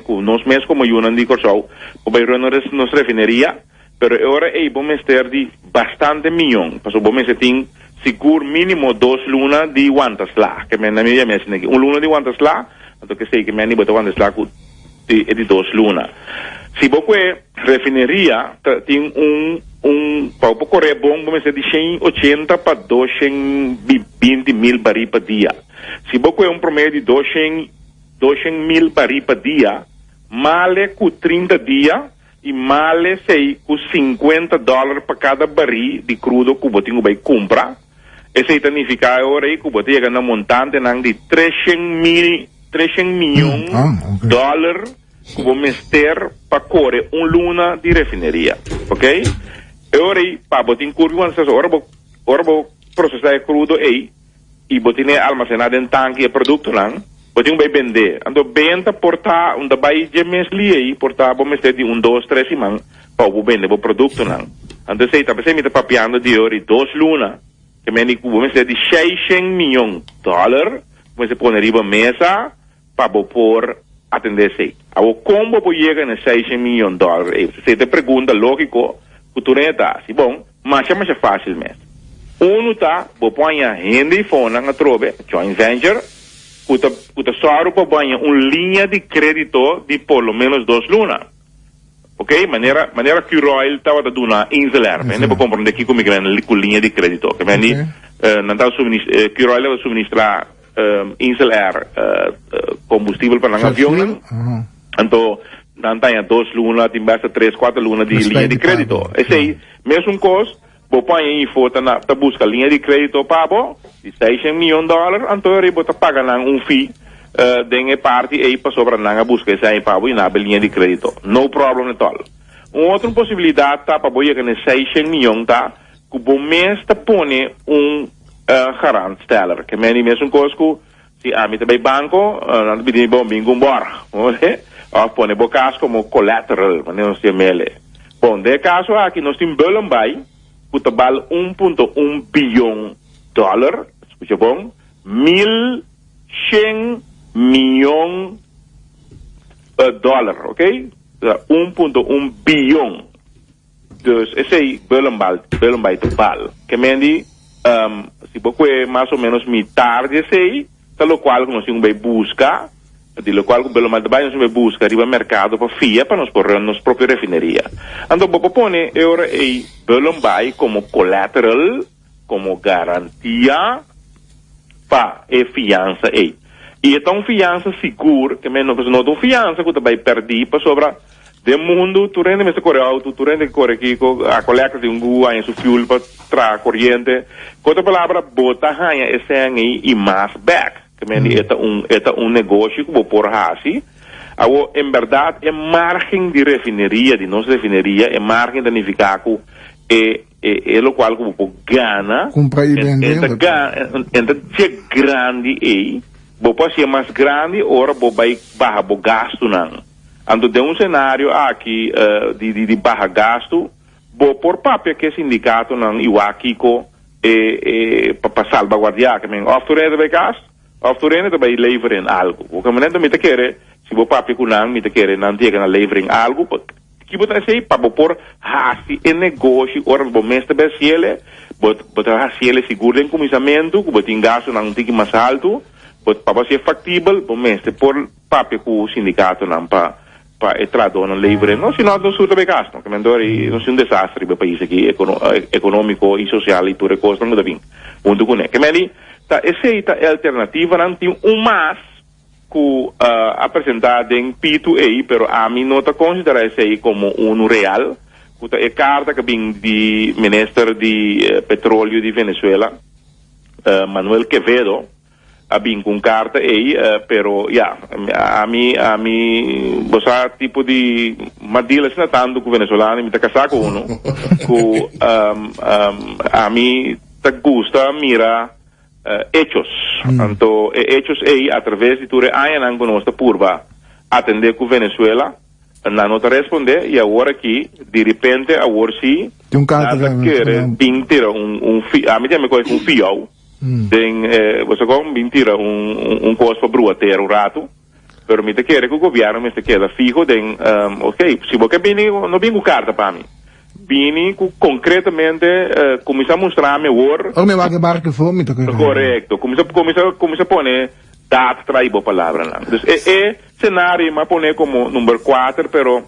ku nos mes komo yunan di Kòrsou por bai run nos refineria. Pero e ora ei bo mester di bastante miyon, pasobra bo mester tin sigur mínimo dos luna di wanta sla. Ke men na mi yama asina aki, un luna di wanta sla, anto kesei ke men di bo ta wanta sla ku di e di dos luna. Si bo kue refineria ta tin un un pa bo por kore bon bo mester di 180 pa 220 mil barí pa dia. Si bo kue un promedio di doshen doshen mil barí pa dia, male ku 30 dia, I male esei ku sinkuenta dòler pa kada barí di krudo ku bo tin ku bai kumpra. Esei ta nifiká e ora ei ku bo ta yega na montantenan di treshen mil, treshen mion dòler ku bo mester pa kore un luna di refineria. Ok? E ora ei pa bo tin kurpi ku ora bo ora bo prosesá e krudo ei, i bo tene almacená den tanki e productonan, bo tin cu bay bende. Anto benta por ta un ta bay dje mes liei, por ta bo mester di un dos, tres siman pa bo bende bo productonan. Anto esey ta pesey mi ta papiando di ori dos luna, ke mende cu bo mester di seishen miyon dollar bo mester pone riba mesa pa bo por atende esey. Awor con bo por yega na e seishen miyon dollar ey? Esey ta e pregunta logico cu tur hende ta haci. Bon, masha masha facil mes. Uno ta bo por haña hende y fonan atrobe, joint venture, cu ta cu ta sòru pa bo haña un liña di credito di por lo menos dos luna. Ok, manera manera Curoil tabata duna Inselair. Hende por comprende kico mi kende cu liña di credito. Ke men di nan tabata suminis Curoil tabata suministra Inselair combustibel pa nan avionnan. Anto nan ta haña dos luna, tin bes ta tres, cuater luna di liña di credito. Esey mesun cos, bo por haña info ta na ta busca liña di credito pa bo di seishen miyon dollar, anto eri bo ta paga nan un fee den e parti ey pasobra nan a busca esey pa bo y nan a haber liña di credito. No problem at all. Un otro posibilidad ta pa bo yega na e seishen miyon ta cu bo mes ta pone un garantsteller. Ke men di mesun cos cu Si ami ta bay banco, nan ta pidi mi bon bin cu un borg, of pone bo cas como collateral, manera nos tin mele. Bon, den e caso aki nos tin Bullenbaai cu ta bal un punto un biyon dollar, scucha bon, 1100 miyon dollar, ok, un punto un biyon. Dus esei Bullenbaai, Bullenbaai ta bal. Ke men di, si bo kue mas o menos mitar di esei, ta lokual ku nos tin ku bai buska, di lokual ku Bullenbaai ta bai, nos tin ku bai buska riba merkado pa fia pa nos por run nos propio refineria. Anto bo por pone e ora ei Bullenbaai komo collateral, komo garantia pa e fiansa ei. I e ta un fiansa sigur, ke men no ta un fiansa ku ta bai pèrdí pasobra Den mundu tur hende mester kore auto, tur hende ke kore kiko, a kolekta tin un ku haña su fuel pa traha koriente. Ku otro palabra, bo ta haña e sèn ei i mas bèk. Ke men di e ta un e ta un negoshi ku bo por hasi. Awor, en bèrdat e margen di refineria, di nos refineria, e margen ta nifiká ku e e e lokual ku bo por gana, Kumpra i bende. e ta ga e ta dje grandi ei, bo por hasié mas grandi ora bo bai baha bo gastunan. Anto den un senario aki di di di baha gastu, bo por papia ku e sindikatonan i wak kiko e e pa pa salbaguardiá ke men òf tur hende ta bai kas òf tur hende ta bai leveren algu. Bo ke manera mi ta kere si bo papia ku nan mi ta kere nan ta yega na leveren algu pa ki bo ta hasi pa bo por hasi e negoshi ora bo mes ta bai hasiele bo bo ta hasiele sigur den kuminsamentu ku bo tin gastunan un tiki mas haltu bo pa bo hasié faktibel bo mester por Papia ku sindikatonan pa pa e trahadónan leveren. No, si no nos tur ta bay kas no. Ke men dor nos tin un desastre riba e pais aki ekonómiko i sosial i tur e kosnan ku ta bin huntu kuné. Ke men di ta esei ta e alternativanan. Tin un mas ku a presentá den P2A pero ami no ta konsiderá esei komo unu real ku ta e karta ku a bin di minister di petrolio di Venezuela Manuel Quevedo. A bin cu un carta ey, pero ya, ami, ami, bo sa tipo di madil asina tanto cu venezolano y mi ta casa cu uno, cu ami ta gusta mira hechos. Anto e hechos ey a traves di tur e añanan cu nos ta purba atende cu Venezuela, Nan no ta responde y awor aki di repente awor si Tin un carta nan ta ka kere bin tira un un fi ami ta yama koe un fiou den bo sa kon bin tira un un kos pa brua tera un ratu pero mi ta kere ku gobierno mester keda fiho den ok si bo ke bini no bin ku carta pa mi. bini ku konkretamente kuminsá mustra mi awor. Ora mi wak e barku for mi ta kere. Korekto, kuminsá kuminsá kuminsá pone daad tra'i bo palabranan. Dus e e senario mi a pone komo number kuater pero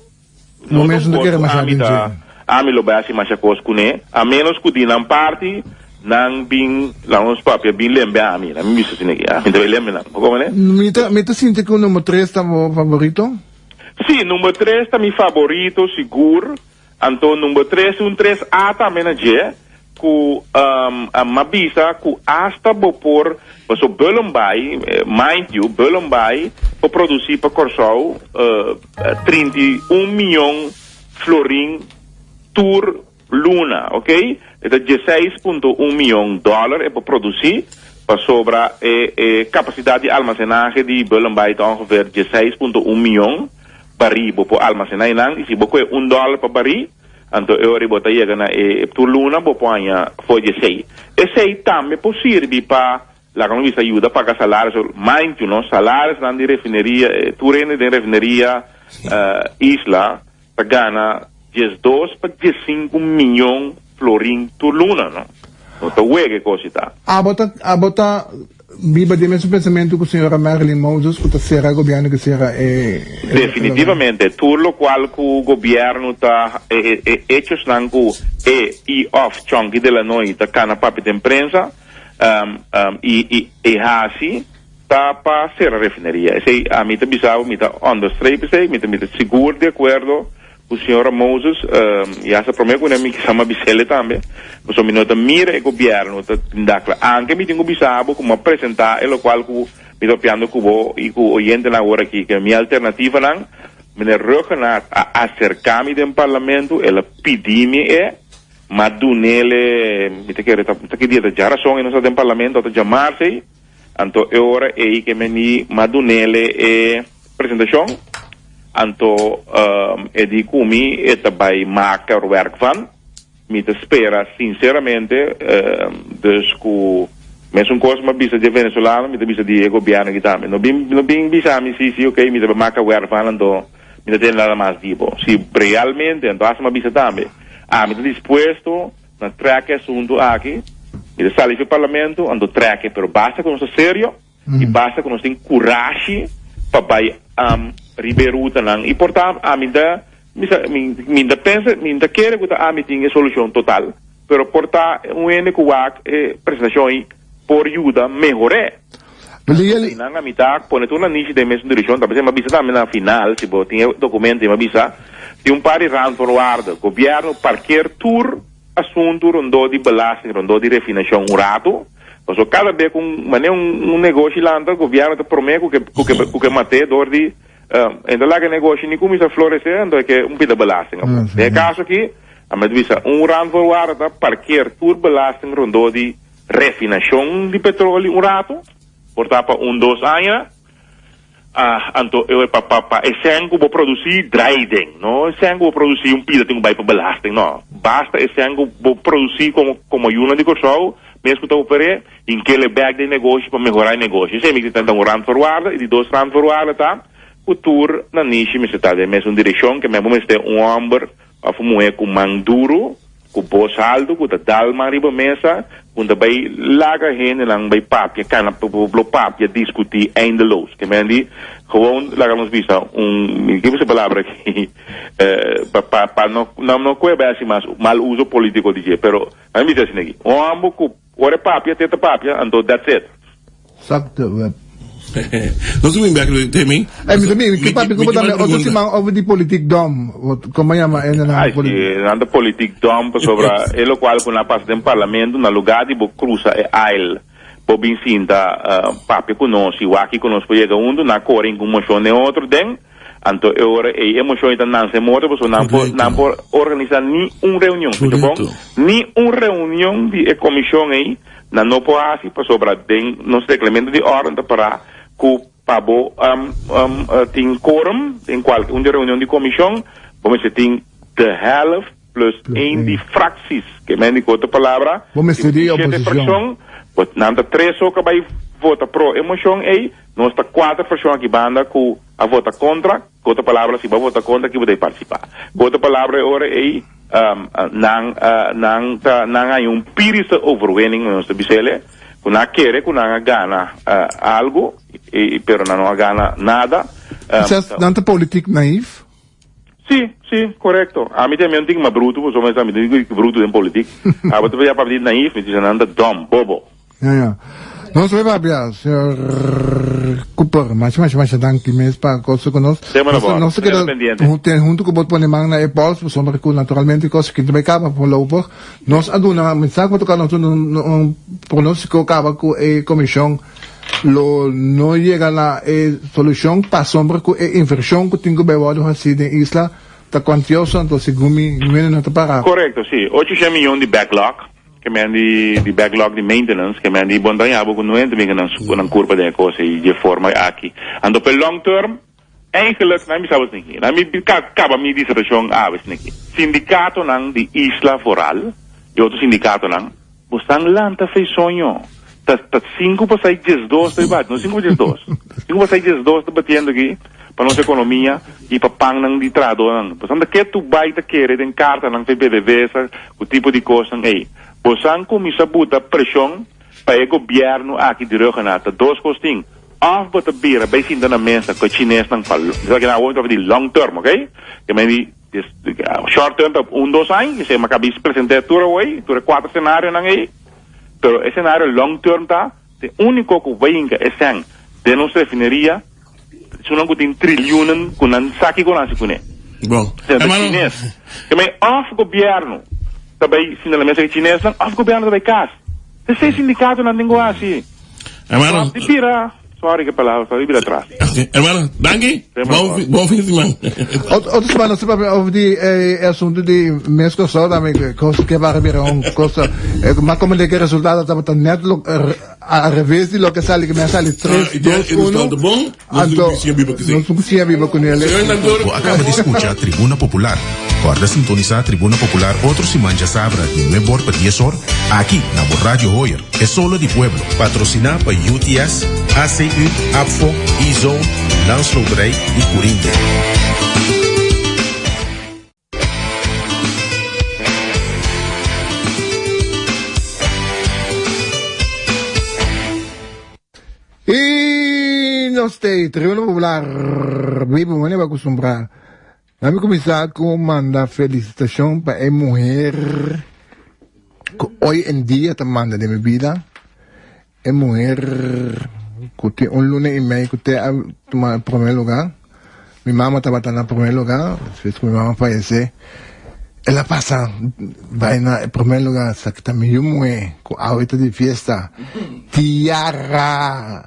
Bo no ta mes un no ta kos kere ku masha ami den ta dje. ami lo bai hasi masha kos kuné a ménos ku di nan parti nan bin laga nos papia bin lembe ami. Nan mi bisa asina aki ami ta bai lembe nan. Bo komprende? Mi ta mi ta sinti ku number tres ta bo favorito. Sí, number tres ta mi favorito sigur. Anto number tres un tres A tambe na dje ku a m'a bisa ku asta bo por paso Bullenbaai, mind you, Bullenbaai por produsí pa Kòrsou 31 mion florin tur luna, ok? E ta dieseis punto un mion dòler e por produsí pasobra e e kapasidat di almasenahe di Bullenbaai ta ongeveer dieseis punto un mion. Barí bo por almacená einan y si bo coge un dollar pa barí, anto e ora bo ta yega na e tur luna bo por haña for di esey. Esey tambe por sirbi pa laga nos bisa yuda paga salaris, mind you no, salarisnan di refineria, tur hende den refineria Isla ta gana 12 pa 15 miyon florin tur luna no. No ta wega e cos ta. Abo ta abo ta biba den mesun pensamentu ku señora Marilyn Moses ku ta sera gobierno ke sera e e Definitivamente tur locual ku gobierno ta e e hechosnan ku e i of Chonky de la Noy ta kana papia den prensa i i e hasi ta pa sera refineria. Esei ami ta bisa bo mi ta onderstreep esei mi ta mi ta sigur di akuerdo Ku señora Moses, ya sa promé ku mi kisa m'a bis'ele tambe, pasobra mi no ta mira e gobièrnu ta tindakla. Anke mi tin ku bisa bo ku m'a presentá e lokual ku mi ta papiando ku bo i ku oyentenan awor aki, ke mi alternativanan, Meneer Rhuggenaath a aserká mi den parlamento, el a pidi mi e, m'a dun'ele, mi ta kere ta ki dia ta djarason e nos ta den parlamento, ta djamarse ei, Anto e ora ei ke mi di m'a dunele e presentashon, anto e di ku mi e ta bai maka er werk van. Mi ta spera sinseramente dus ku mesun kos m'a bisa di e venezolano, mi ta bisa di e gobièrnu aki tambe. No bin no bin bisa mi si si oke mi ta bai maka werk van anto mi ta tende nada mas di bo. Si realmente, anto hasta m'a bisa tambe, ami ta dispuesto. Na trek e asuntu aki, mi ta sali fi parlamento, anto trek e, pero basta ku nos ta serio i basta ku nos tin kurashi pa bai riba e rutanan. I por ta ami ta bisa, mi mi ta pensa, mi ta kere ku ta ami tin e solushon total, pero por ta un hende ku wak e presentashon ei por yuda mehor'é. Meneer. Nan a mitá pone tur nan nishi den mesun direkshon. Ta p'esei mi a bisa tambe na final, si bo tin e dokumento ei, mi a bisa tin un par di randvoorwaarden. Gobièrnu parker tur asuntu rondó di belasting, rondó di refinashon un ratu. Pasobra kada be ku un manera un negoshi lanta, gobièrnu ta promé ku ke ku ke ku ke mat'é dor di e no ta laga e negoshi ni kuminsá floresé, anto e ke un pida belasting afó. Den e kaso aki, a mi ta bisa un randvoorwaarde ta parker tur belasting rondó di Refinashon di petroli un ratu, por ta pa un dos aña, anto e pa pa pa e sèn ku bo produsí drai den, no e sèn ku bo produsí un pida tin ku bai pa belasting, no. Basta e sèn ku bo produsí komo komo yunan di Kòrsou mes ku ta oper'é, hink'el e bèk den negoshi pa mehorá e negoshi. Esei mi ta tenta un randvoorwaarde i di dos randvoorwaarde ta ku tur nanishi mester ta den mesun direkshon, ke men bo mester un hòmber Òf un muhé ku man duru, ku bos haltu, ku ta dal man riba mesa, ku ta bai laga hendenan bai papia, kana lo papia, diskutí eindeloos. Ke men di, gewoon laga nos bisa un, mi ke bisa e palabra aki, pa pa pa no nan no koe bai hasi mas mal uso polítiko di dje, pero nan bisa asina aki, un hòmber ku Ora e papia, te ta papia, anto that's it. Zak de web. Nos ta bin bek lo Timmy. Ey, mi ta bin, mi ke papia ku bo tambe otro siman over di politiek dom. Wat, komo yama e nan Ay, si, nan ta politiek dom pasobra e lokual ku nan a pasa den parlamento, na lugá di bo krusa e aisle, bo bin sinta papia ku nos i wak ku nos por yega huntu, nan a kore in ku un moshon den otro den. Anto e ora ei e moshon ei ta nanse morto pasobra nan por nan por organisa ni un reunion. Escucha bon, ni un reunion di e comishon ei nan no por haci pasobra den nos reglamento di orden ta para cu pa bo tin quorum den cualke un di reunion di comishon bo mester tin de helft plus een di fracties. Ke men di cu otro palabra, Bo mester si di bo tin shete oposicion. fraccion, bo nan ta tres so cu a bay vota pro e moshon ei. Nos ta kuater fraccion aki banda cu a vota contra, cu otro palabra si bo a vota contra ki bo ta participá. Cu otro palabra e ora ei Nan nan ta nan haña un Pyrrhus overwinning, nos ta bisa el'e, ku nan a kere ku nan a gana algu, pero nan no a gana nada. Kisas nan ta politiek naïef? Sí, sí, korekto. Ami tambe un tin ma brutu, pasobra mi sa mi tin ku brutu den politiek. Abo ta papia di naïef, mi ta bisa nan ta dom, bobo. Ja, ja. Nos lo papia, señor Cooper. Masha, masha, masha danki mes pa cosa cu nos. Tema na bord. Nos ta keda hunto cu bot pone man na e pols, pasobra cu naturalmente cos ki ta bay caba voorlopig. Nos a duna, mi sa cu a toca nos duna un pronostico caba cu e comision lo no yega na e solucion pasobra cu e inversion cu tin cu bay wordo haci den isla ta cuantioso, anto segun mi nuende no ta para. Correcto, si. Ocho shen miyon di backlog. Ke men di di backlog di maintenance, ke men di bon daña bo ku no hende bin nan ku nan kurpa den e kos ei dje forma aki. Anto pa e long term, eigenlijk, nan mi sa bo esaki, nan mi kaba mi disertashon awe esaki. Sindikatonan di isla vooral, i otro sindikatonan, bo stan lanta fei soño. Ta ta sinku pasai diesdos ta bati, no sinku pa diesdos, sinku pasai diesdos ta batiendo aki pa nos ekonomia i pa pannan di trahadónan. Bo san ta ke tu bai ta kere den kartanan fei PDVSA ku tipo di kosnan ei. Bo san kuminsá buta preshon pa e gobièrnu aki di Rhuggenaath. Ta dos kos tin, òf bo ta bira bai sinta na mesa ku e chinesnan pa, esaki nan awor mi ta papia di long term, oke? Ke men di short term ta un dos aña, esei mi a kabis present'é tur awor, tur e kuater senarionan ei. Pero e senario long term ta, e unico cu bay hinca e cen den nos refineria, esunnan cu tin triliunen cu nan sa kico nan haci cune. Bon. Senta chines. Ke men of gobierno ta bay sinta na mesa cu chinesnan of gobierno ta bay cas. Esey sindicatonan tin cu haci. Hermano. Stop di bira. Sorry ke palabra, stop di bira atras. Ok, hermano, danki. Bon, bon fin di siman. Otro semana nos ta papia over di e asunto di mes Kòrsou tambe, kos ke para bira un kos. Ma komende ke resultado tabata net lo al reves di loke sali, ke mi a sali tres, dos, uno. Bon, Anto, nos no siña biba ku nel. Bo a kaba di skucha Tribuna Popular. Kòrda sintonisá Tribuna Popular otro siman djasabra di nuebor pa dies or, aki na bo Radio Hoyer, E Solo di Pueblo. Patrosiná pa UTS, ACU, APFO, E-Zone, Landsloterij i Curinde. Y nos te Tribuna Popular biba manera bo acostumbrá. Nan mi cuminsa cu manda felicitacion pa e muher cu hoy en dia ta manda den mi bida. E muher cu tin un luna y mei cu te a tuma e prome lugar. Mi mama tabata na prome lugar, despues cu mi mama fayece, el a pasa bay na e prome lugar. Esaki ta mi yu muhe cu awe ta di fiesta, Tiara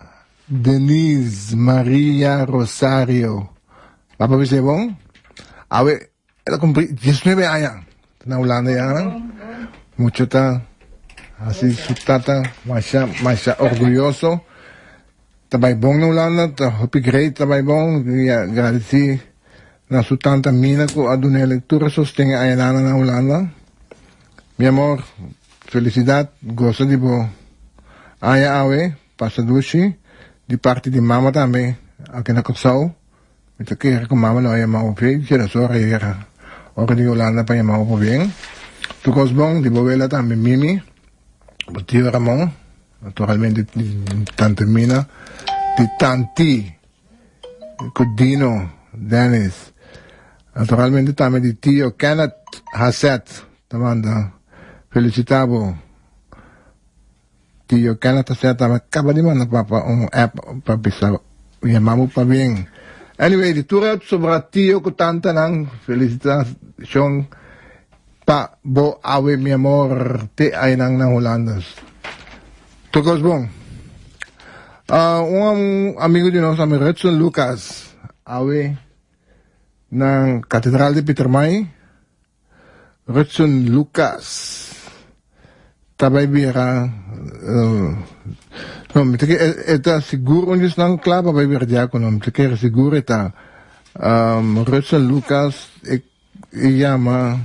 Denise Maria Rosario. Papa bisa e bon? Awe el a cumpli diesnuebe aña. Ta na Hulanda ya. Mucho ta haci su tata masha masha orguyoso. Ta bay bon na Hulanda, ta hopi great ta bay bon. Mi a gradeci na su tanta Mina cu a dunele tur e sosten e añanan na Hulanda. Mi amor, felicidad, gosa di bo aña awe, pasa dushi, di parti di mama tambe aki na Corsou. Mi ta kere ku mama lo a yama bo p'e keda so rera ora di Yolanda pa yama bo pabien. Tur kos bon di bo wela tambe Mimi, bo tio Ramon, naturalmente di tante Mina, di tanti ku Dino, Dennis, naturalmente tambe di tio Kenneth Hasset ta manda felisita bo. Tio Kenneth ta seta mi caba di manda papa un app pa bisa yama bo pabien. Anyway, di tur e sobra tio cu tantanan, felicitacion pa bo awe mi amor te aynan na Hulandes. Tur cos bon. Un amigo di nos ame Rudson Lucas awe na Catedral di Pietermaai. Rudson Lucas ta bai bira no mi ta kere e ta sigur un di esnan kla pa bai bira diakono mi ta kere sigur e ta Rudson Lucas e yama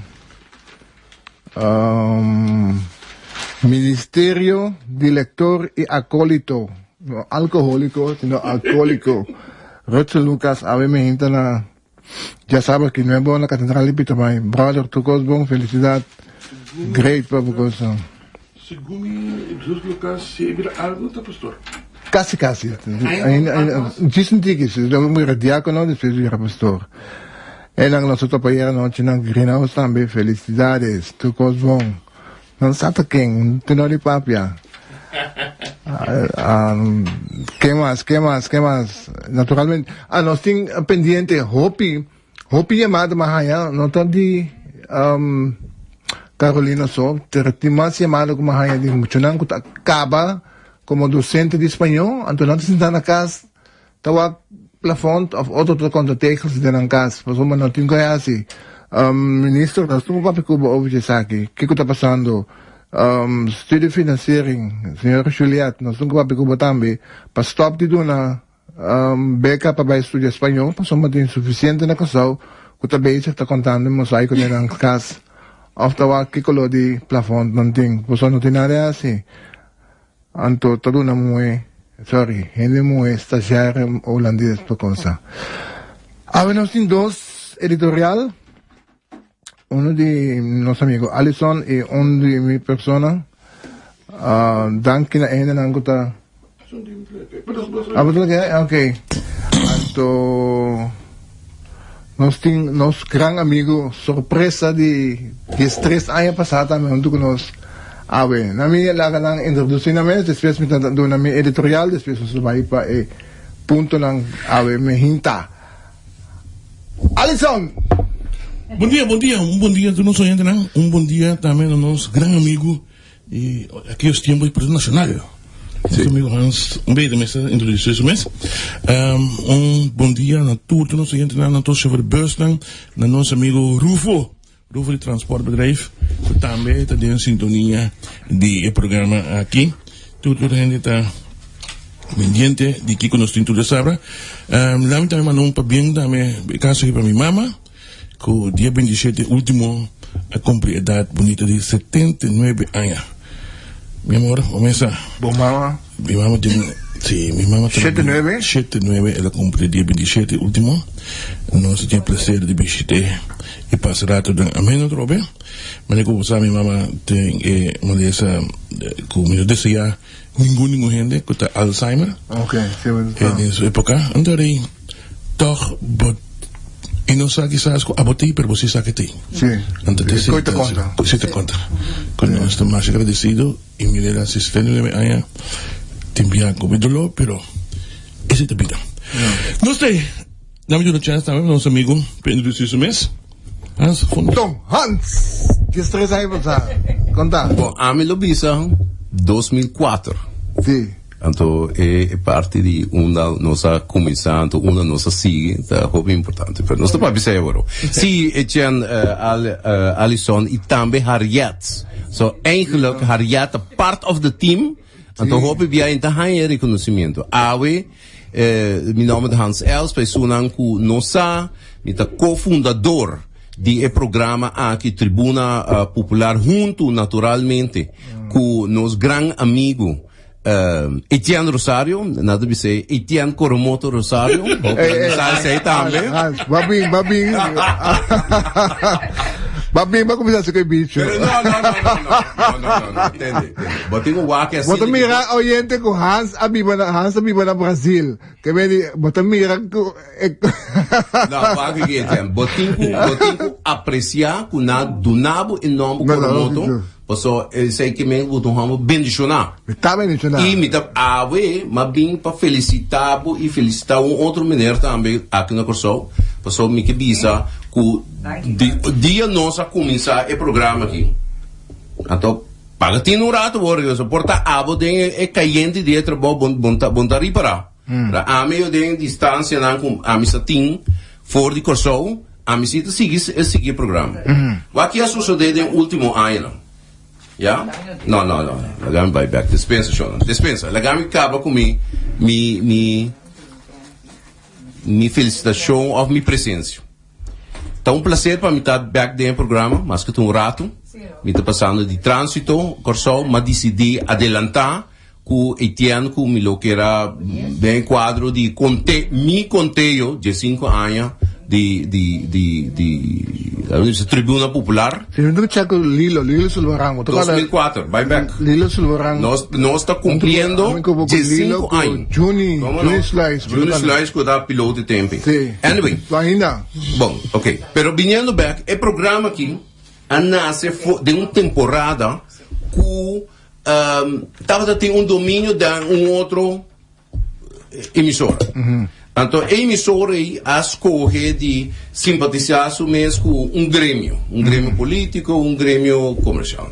Ministerio di Lector y Acolito no alcoholico sino alcoholico Rudson Lucas awe mi hinta na. Djasabra ki nuebor na Katedral di Pietermaai. Brother, tur kos bon, felisidat. Great pa bo kosnan. Segun mi Zus Lucas si e bira algo ta pastor. Casi casi. Ainda ainda djis un tiki. Si lo bira diacono despues bira pastor. E nan nos a topa ayer anochi na Greenhouse tambe. Felicidades. Tur cos bon. Nan sa ta ken. Un tenor di papia. Ken mas? Ken mas? Ken mas? Naturalmente. Ah, nos tin pendiente hopi. Hopi yamada m'a haña, no ta di Carolina so, pero tin mas yamada ku m'a haña di muchanan ku ta kaba komo dosente di spañó, anto nan ta sinta na kas ta wak plafond òf otro ta konta tegels den nan kas, pasobra no tin ku hasi. Minister, nos tin ku papia ku bo over di esaki, kiko ta pasando? Studiefinanciering, señora Juliette, nos tin ku papia ku bo tambe pa stòp di duna Beka pa bai studia spañó pasobra tin sufisiente na Kòrsou ku ta bezig ta kontando e mosaiko den nan kas òf ta wak ki koló di plafònt nan tin. Pasobra no tin nada hasi. Anto ta duna muhé, sòri, hende muhé stazjèr hulandes pa kosa. Awe nos tin dos editorial, uno di nos amigo Alison i un di mi persona. Danki na e hendenan ku ta. Ah, bo ta ke? Ok. Anto nos tin nos gran amigo sorpresa di diestres aña pasá tambe huntu ku nos awe. Na mi laga nan introdusí nan mes, despues mi ta duna mi editorial, despues nos ta bai pa e puntonan awe mi hinta. Alison! Bon dia, bon dia, un bon dia tur nos oyentenan, un bon dia tambe na nos gran amigo Y aquellos tiempos di Partido Nacional. Sí. Nuestro amigo Hans, un beetje mester introducir su mes. Un bon dia na tur nos oyentenan, na tur chauffeur busnan, na nos amigo Rufo, Rufo di Transportbedrijf, ku tambe ta den sintonia di e programa aki. Tur tur hende ta pendiente di kiko nos tin tur djasabra. Lami tambe manda un pabien tambe, e kaso aki pa mi mama. Ku dia bintishete ultimo a kumpli edat bunita di 79 aña. Mi amor, bo mesa. Bo mama? Mi mama tin, si, mi mama ta. Shete nuebe? Shete nuebe el a kumpli dia bintishete ultimo. Nos a tin e plaser di bishit'é i pasa rato den ameno atrobe. Manera ku bo sa mi mama tin e malesa ku mi no deseá ningun ningun hende ku ta Alzheimer. Ok, si bo ta. Den su epoka. Anto rei. Tòg bo i no sa kisas ku abo t'ei, pero bo si sa ke t'ei. Sí. Anto te Koe ta konta. Koe si ta konta. Ku nos ta masha agradesido i mi lera 69 aña tin bia ku mi doló, pero esei ta bida. Nos t'ei, dame duna chèns tambe pa nos amigu pa introdusí su mes. Hans, kon. Tom Hans! 13 aña pasá. Konta. Bon, ami lo bisa 2004. Sí. Anto e parti di unda nos a cuminsa anto unda nos a sigui ta hopi importante. Pero nos ta papia esei awor. Si, Etienne, Alison y tambe Harriet. So eigenlijk Harriet ta part of the team. Anto hopi bia e ta haña e reconocimiento. Awe mi nomber ta Hans Els, pa esunnan cu no sa, mi ta cofundador di e programa aki Tribuna Popular hunto naturalmente cu nos gran amigo Etienne Rosario, nan ta bisa Etienne Coromoto Rosario, hopi nan sa esei tambe. Hans, ba bin, ba bin. Ba bin, ba kuminsá ku e bicho. Pero no, no, no, no, no, no, no, no, no, tende, tende. Bo tin ku wak asina. Bo ta mira oyente ku Hans a biba na, Hans a biba na Brasil. Ke meni, bo ta mira ku e. No, wak aki Etienne. Bo tin ku, bo tin ku apresiá ku nan duna bo e nòmber Coromoto. Paso esei ke men bo ta un hòmber bendishoná. Mi ta bendishoná. I mi ta awe m'a bin pa felisitá bo i felisitá un otro meneer tambe aki na Kòrsou. Paso mi ke bisa ku di dia nos a kuminsá e programa aki, anto paga tin un rato bo regresá. Por ta abo den e kayente di e trabou bo bo ta bo ta ripará. Pero ami yo den distansianan ku ami sa tin for di Kòrsou, ami si ta sigui e sigui e programa. Wak ki a sosodé den último añanan? Ya? No, no, no. Laga mi bai bèk. Despensa, shonnan. Despensa. Laga mi kaba ku mi mi mi mi felisitashon òf mi presensia. Ta un plaser pa mi ta bèk den e programa, maske ta un ratu. Mi ta pasando di tránsito Kòrsou, m'a disidí adelantá Ku Etienne ku mi lo kier a den e kuadro di konte mi konteo dje sinku aña. Di di di di Tribuna Popular. Si mi check Lilo, Lilo Sulvaran. 2004, bai back. Lilo Sulvaran. Nos nos ta cumpliendo 15 aña. Juni, Juni Sluis. Juni Sluis cu ta piloto tempo. Si. Anyway. Ainda. Bon, ok. Pero viniendo back, e programa aki a nace den un temporada cu um, tabata tin un dominio den un otro emisora. Anto e emisora ei a scoge di simpatisa su mes cu un gremio, un gremio politico, un gremio comercial.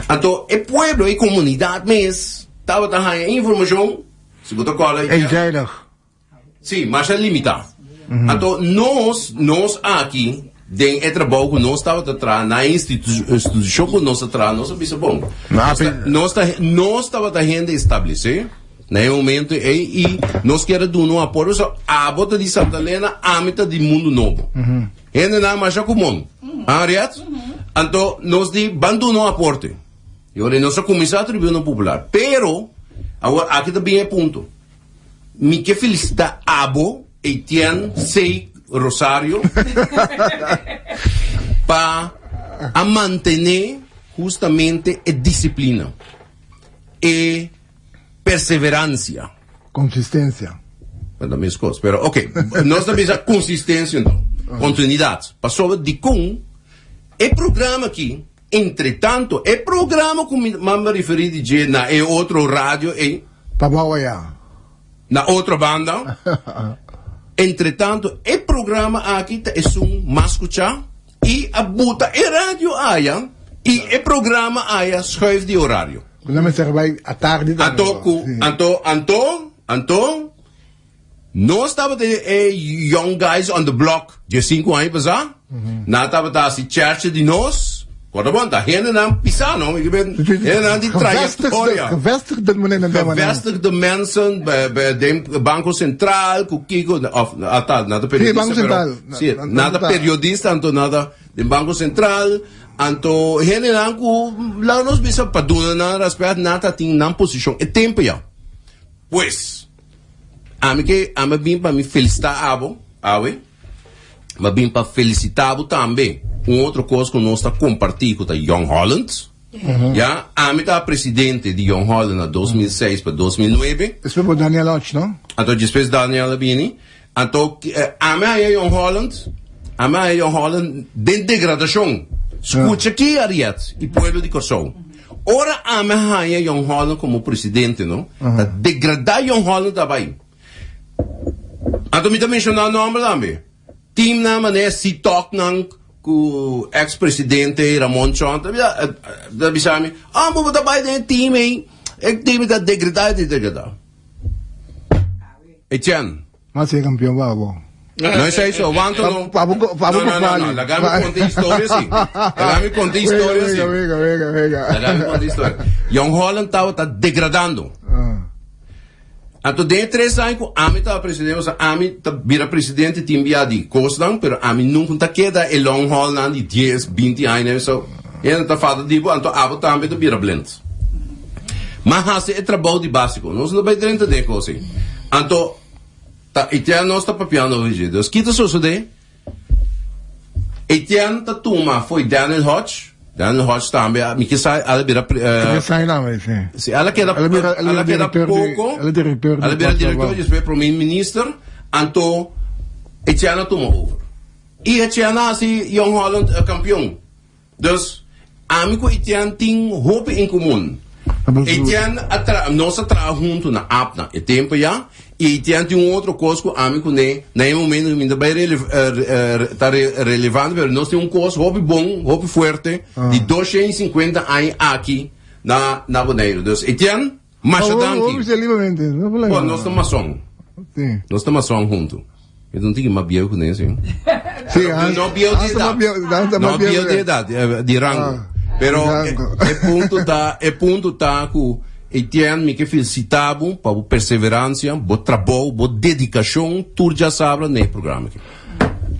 Anto e pueblo, e comunidad mes tabata haya informacion, si bo ta corda. Eenzijdig. Si, masha limita. Anto nos, nos aki den e trabou ku nos tabata traha na e institushon ku nos a traha, nos a bisa bon. Nos ta, nos tabata hende establesé na e momento ei i nos kier a duna un apoyo. So abo ta di Santa Elena, ami ta di Mundu Nobo. Hendenan masha komon. Henriette? Anto nos di ban duna un aporte. I ora nos a kuminsá Tribuna Popular. Pero, awor aki ta bin e punto. Mi ke felicita abo, Etienne C. Rosario, pa a mantene justamente e disciplina, e perseverancia. Consistencia. Ta mes cos, pero ok, nos ta bisa consistencia enton, continuidad. Pasobra dicon e programa aki, Entretanto, e programa ku mi mama referí di dje na e otro radio ei. Ta bou aya. Na otro banda. Entretanto, e programa aki ta esun mas skuchá i a buta e radio aya i e programa aya schuif di orario. Ku nan mester bai atardi tambe. Anto ku, anto, anto, anto. Nos tabata e young guys on the block diesinku aña pasá. Nan tabata hasi chèrche di nos. Kòrda bon, ta hendenan pisá, no? Mi kiben hendenan di trayektoria. Gevestigde mensen. Gevestigde mensen bij den Banko Sentral ku kiko òf ata nan ta periodista pero si nan ta periodista anto nan ta den Banko Sentral anto hendenan ku laga nos bisa pa duna nan rèspèt nan ta tin nan posishon e tempu ya. Pues. Ami ke ami a bin pa mi felisitá abo awe, mi a bin pa felisitá bo tambe. Un otro kos ku nos ta kompartí ku ta Jong Holland. Ya, ami ta presidente di Jong Holland na 2006 pa 2009. Despues bo Daniel Hodge, no? Anto despues Daniel a bini. Anto ami a haña Jong Holland, ami a haña Jong Holland den degradashon. Skucha aki Ariet i pueblo di Kòrsou. Ora ami a haña Jong Holland komo presidente no, ta degradá Jong Holland ta bai. Anto mi ta menshoná nòmber tambe. Teamnan manera Sitoknan ku eks presidente Ramon Chong ta bisa ta bisa mi, ah bo ta bai den e team ei, e team ta degradá i ta degradá. Etienne. Mas e campeon pa bo. No es eso, wanto no. Pa bo pa bo No, no, no, no, laga mi conta historia si. Laga mi conta historia si. Venga, venga, venga. Laga mi conta historia. Jong Holland tabata degradando. Anto den e tres aña cu ami tabata presidente, o sea, ami ta bira presidente tin bia di cosnan, pero ami nunca ta keda e long haul nan di dies, binti aña, so, hende ta falta di bo, anto abo tambe ta bira blind. Ma hasi e trabou di básiko. Nos no bai drenta den e kos ei. Anto, ta Etienne nos ta papiando over dje. Dus ki ta sosodé? Etienne ta tuma fo'i Daniel Hodge. Daniel Hodge tambe, mi ke sa, el a bira. El a sai tambe, si. Si, el a keda, El a bira, el el a a keda director di, poko. el a director di El a bira Plaza director, Abao. despues prome minister. Anto, Etienne a tuma over. I Etienne a hasi Jong Holland kampion. Dus, ami ku Etienne tin hopi en komun. Etienne a tra, nos a traha huntu na APNA e tempu ya, i Etienne tin un otro kos ku ami kuné na e momento mi ta bai ta relevante, pero nos tin un kos hopi bon, hopi fuerte, di 250 aña aki na na Boneiru. Dus Etienne, masha danki. Bon, nos ta mason. Nos ta mason huntu. Mi no tin mas bieu ku Nancy. Sí, no bieu di edad. No bieu di edad, di rango. Pero e punto ta, e punto ta ku Etienne mi ke felicita bo pa bo perseverancia, bo trabou, bo dedicacion tur djasabra na e programa aki.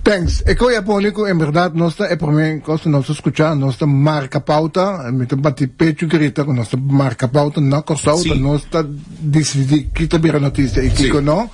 Thanks. E koe a pone ku en berdad nos ta e prome kos ku nos ta skucha, nos ta marka pauta, mi ta bati pechu grita ku nos ta marka pauta na Kòrsou, ta nos ta disidí ki ta bira notisia i kiko no.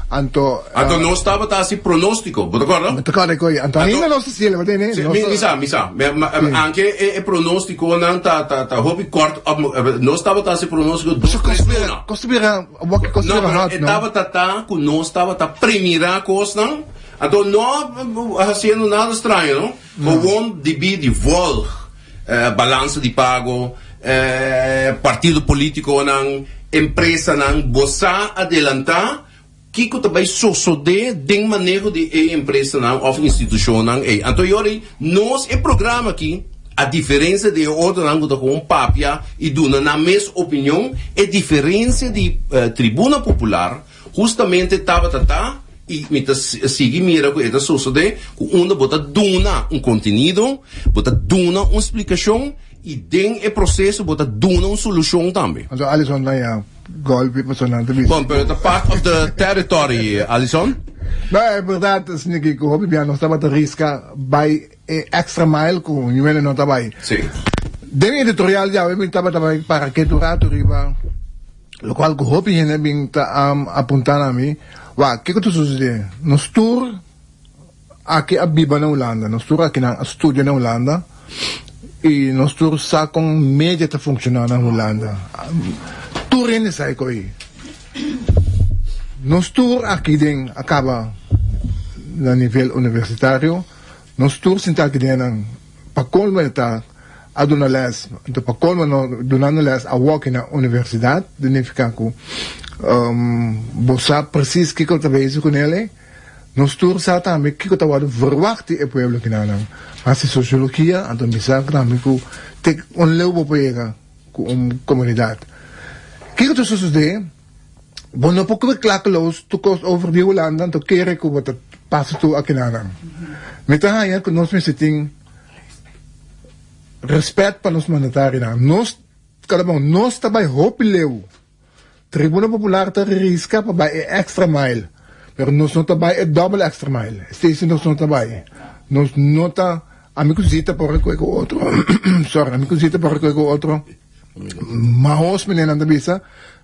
Anto, Anto nos tabata hasi pronóstiko, bo ta kòrda? Mi ta kòrda e koi. Anto ainda nos ta siele, bo tene? Sí, mi, mi sa, mi sa. Me, ma, anke e, e pronóstikonan ta, ta, ta hopi kòrt op, nos tabata hasi pronóstiko dos, tres luna. Kos ta bira, wak kos ta No, bira pero hot, e no? tabata ta ku nos tabata premirá kosnan, anto no hasiendo nada straño, no? Gewoon debí di volg, balansa di pago, partido politiconan, empresanan, bo sa adelantá kiko ta bai sosodé den maneho di e empresanan òf institushonnan ei. Anto e ora ei nos e programa aki, a diferensia di e otronan ku ta gewoon papia i duna nan mes opinion, e diferensia di Tribuna Popular Hustamente tabata ta, i mi ta sigui mira ku e ta sosodé, ku unda bo ta duna un kontenido, bo ta duna un splikashon i den e proseso bo ta duna un solushon tambe. Anto Alison ta ya golpi pasobra nan ta bisa. Bon, pero ta part of the territory, Alison. No, e berdad, Sneaky, ku hopi bia nos tabata riska bai e extra mile ku ñuene no ta bai. Sí. Den mi editorial djawe mi tabata bai para ketu rato riba. Locual cu hopi hende bin ta apunta na mi, Wak, kico ta sucede? Nos tur aki a biba na Hulanda, nos tur akinan a studia na Hulanda y nos tur sa con media ta funciona na Hulanda. Tur hende sa e coy. Nos tur aki den a caba na nivel universitario, nos tur sinta aki den nan pa colmo e ta a duna les, anto pa colmo no dunando les awor ki na universidad, di nifica cu bo sa precies kico ta bezig cu nele, nos tur sa tambe kico ta wordo verwacht di e pueblo kinanan. Haci sociologia, anto mi sa tambe cu te un leu bo por yega cu un comunidad. Kico ta sucede? Bo no por kwe klakeloos tur kos over di Hulanda, anto kere ku bo ta pasa tur akinanan. Mi ta haña ku nos mester tin rèspèt pa nos mandatarionan. Nos, kada bon, nos ta bai hopi leu. Tribuna Popular ta riska pa bai e extra mile, pero nos no ta bai e dòbel extra mile. Esei si nos no ta bai. Nos no ta, ami ku Zita por a kwe ku otro, sorry, ami ku Zita por a kwe ku otro, mahos meneer nan ta bisa,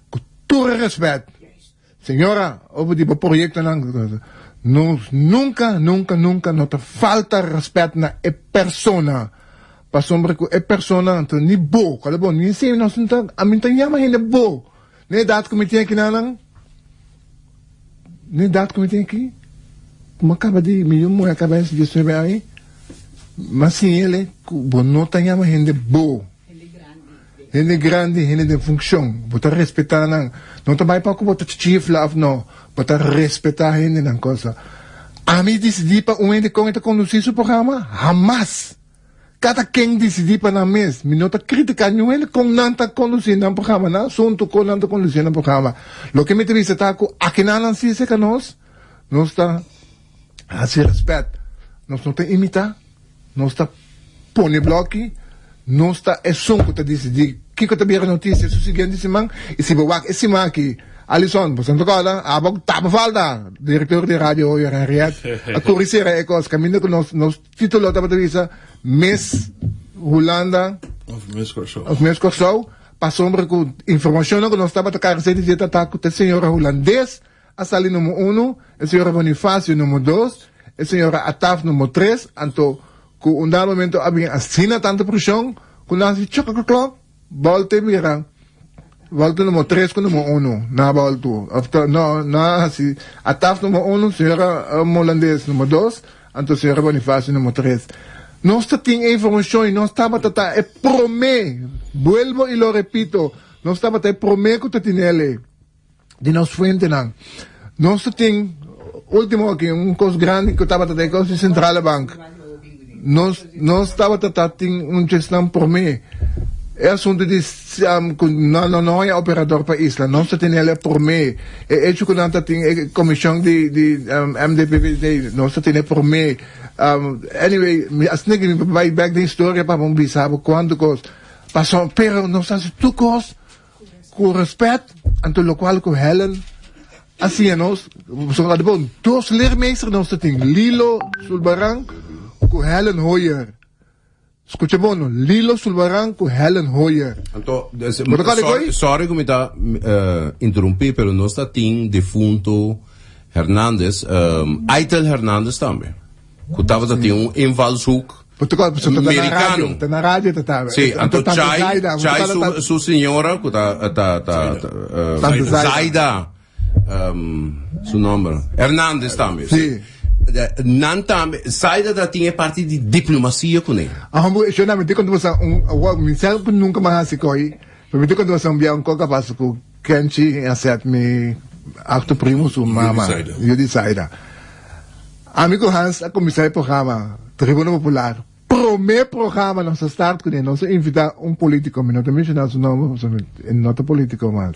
Ku tur e respet, señora, over di bo proyectonan, nos nunca, nunca, nunca no ta falta respet na e persona, pasobra cu e persona ta ni bo, cual bo, ni si nos no ta, ami no ta yama hende bo, na edad cu mi tin aki nan, na edad cu mi tin aki, cu mi a caba di, mi yu muhe a caba di diesnuebe aña, mi a siñ'ele cu bo no ta yama hende bo. Hende grandi, hende den funccion, bo ta respeta nan. No ta bai pa cu bo ta chifla of no, bo ta respeta hendenan cosa. Ami dicidi pa un hende con e ta conduci su programa? Hamas! Cada ken dicidi pa nan mes. Mi no ta critica niun hende con nan ta conduci nan programa, nan asunto con nan ta conduci nan programa. Loke mi ta bisa ta cu akinan nan si cerca nos, nos ta haci respet. Nos no ta imita. Nos ta pone bloki, nos ta esun ku ta disidí kiko ta bira notisia su siguiente siman i si bo wak e siman aki, Alison, bo ta kòrda? Abo taba falta! Direktor di Radio Hoyer Henriette a kuri sera e kos kaminda ku nos nos titulo tabata bisa Miss Hulanda Of Miss Kòrsou. of Miss Kòrsou pasobra ku informashonnan ku nos tabata karesé di dje ta ta ku ta señora hulandes A sali numo uno, e señora Bonifacio numo dos, e señora Ataf numo tres, anto cu un dado momento a bin asina tanto presion cu nan haci chocococo, bolta y bira bolta numo tres cu numo uno, nan a bolto, of ta no, nan a haci Ataf numo uno, señora Holandes numo dos, anto señora Bonifacio numo tres. Nos ta tin e informacion y nos tabata ta e prome, vuelvo y lo repito, nos tabata e prome cu ta tinele. di nos fuentenan. Nos ta tin, ultimo aki, un kos grandi ku tabata den kos di Centrale Bank. Nos, nos tabata ta tin un chesnan promé. E asuntu di um, ku no, no, no hay operador pa isla. Nos ta tene el promé. E hecho ku nan ta tin e komishon di, di um, MDPVD, nos ta tene promé. Um, anyway, mi asina ki mi bai back den historia pa bo bisa bo kuantu kos. Paso, pero nos hasi tur kos Ku respet, anto lokual ku Helen a siña nos, pasobra tabata bon, dos leermeester nos ta tin, Lilo Sulbaran ku Helen Hoyer. Skucha bon no, Lilo Sulbaran ku Helen Hoyer. Anto, Bo ta kòrda sorry, ko'i? sorry ku mi ta interrumpí, pero nos ta tin defunto. Hernandez, Aitel Hernandez tambe, ku tabata tin un invalshoek merikano. Ta na radio ta ta. Sí, anto Chai, Chai su, su señora ku ta ta ta Zaida, su nomber, Hernandez tambe. Sí. Nan tambe, Zaida ta tin e parti di diplomasia kuné. Ahora, yo na mi te konta boso un, mi sa ku nunka mas hasi koi, pero mi te konta boso un bia un koka pasa ku Kenchi a set mi acto primo su mama, yu di Zaida. Ami cu Hans a cuminsa e programa Tribuna Popular. Prome programa nos a start cune, nos a invita un politico, mi no ta menciona su nomber pasobra e no ta politico mas.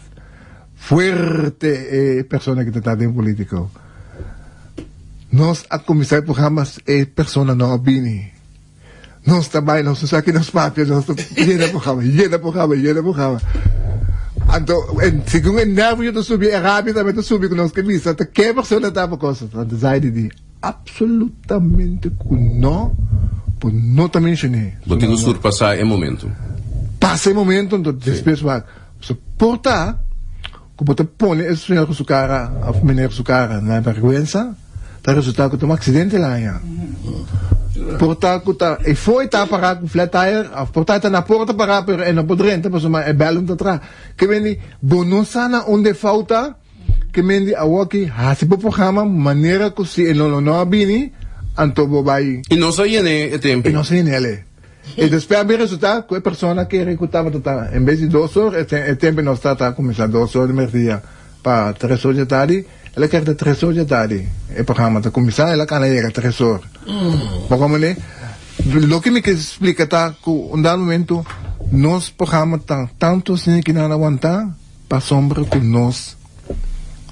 Fuerte e persona ki ta ta den politico. Nos a cuminsa e programa, e persona no a bini. Nos ta bai, nos no sa ki nos papia, nos ta yena programa, yena programa, yena programa. Anto, en, segun e nervio ta subi, e rabia tambe ta subi ku nos ke bisa ta ke persona ta pa cosa. Anto Zaidi di, absolutamente ku no, bo no ta menshoné. Bo tin ku surpasá e momento. Pasa e momento, anto despues wak. So, por ta ku bo ta pone e señor ku su kara òf meneer ku su kara na bèrgwensa, ta resultá ku ta un aksidente el haña. Por ta ku ta e fooi ta pará ku flat tire òf por ta e ta na porta pará pero e no por drenta pasobra e bèl no ta traha. Ke men di bo no sa na unda e fout ta, ke men di awoki hasi bo programa manera ku si e no lo no a bini anto bo bai. I nos a yene e tempu. I nos a yene el. I despues a bin resultá ku e persona kere ku tabata ta en bes di dos or, e tempu nos ta ta kuminsá dos or di merdia pa tres or dje tardi, el a kere ta tres or dje tardi e programa ta kuminsá, el a kana yega tres or. Bo komprendé? Loke mi ke splika ta ku un dado momento nos programa ta tantu asina ki nan a wantá pasobra ku nos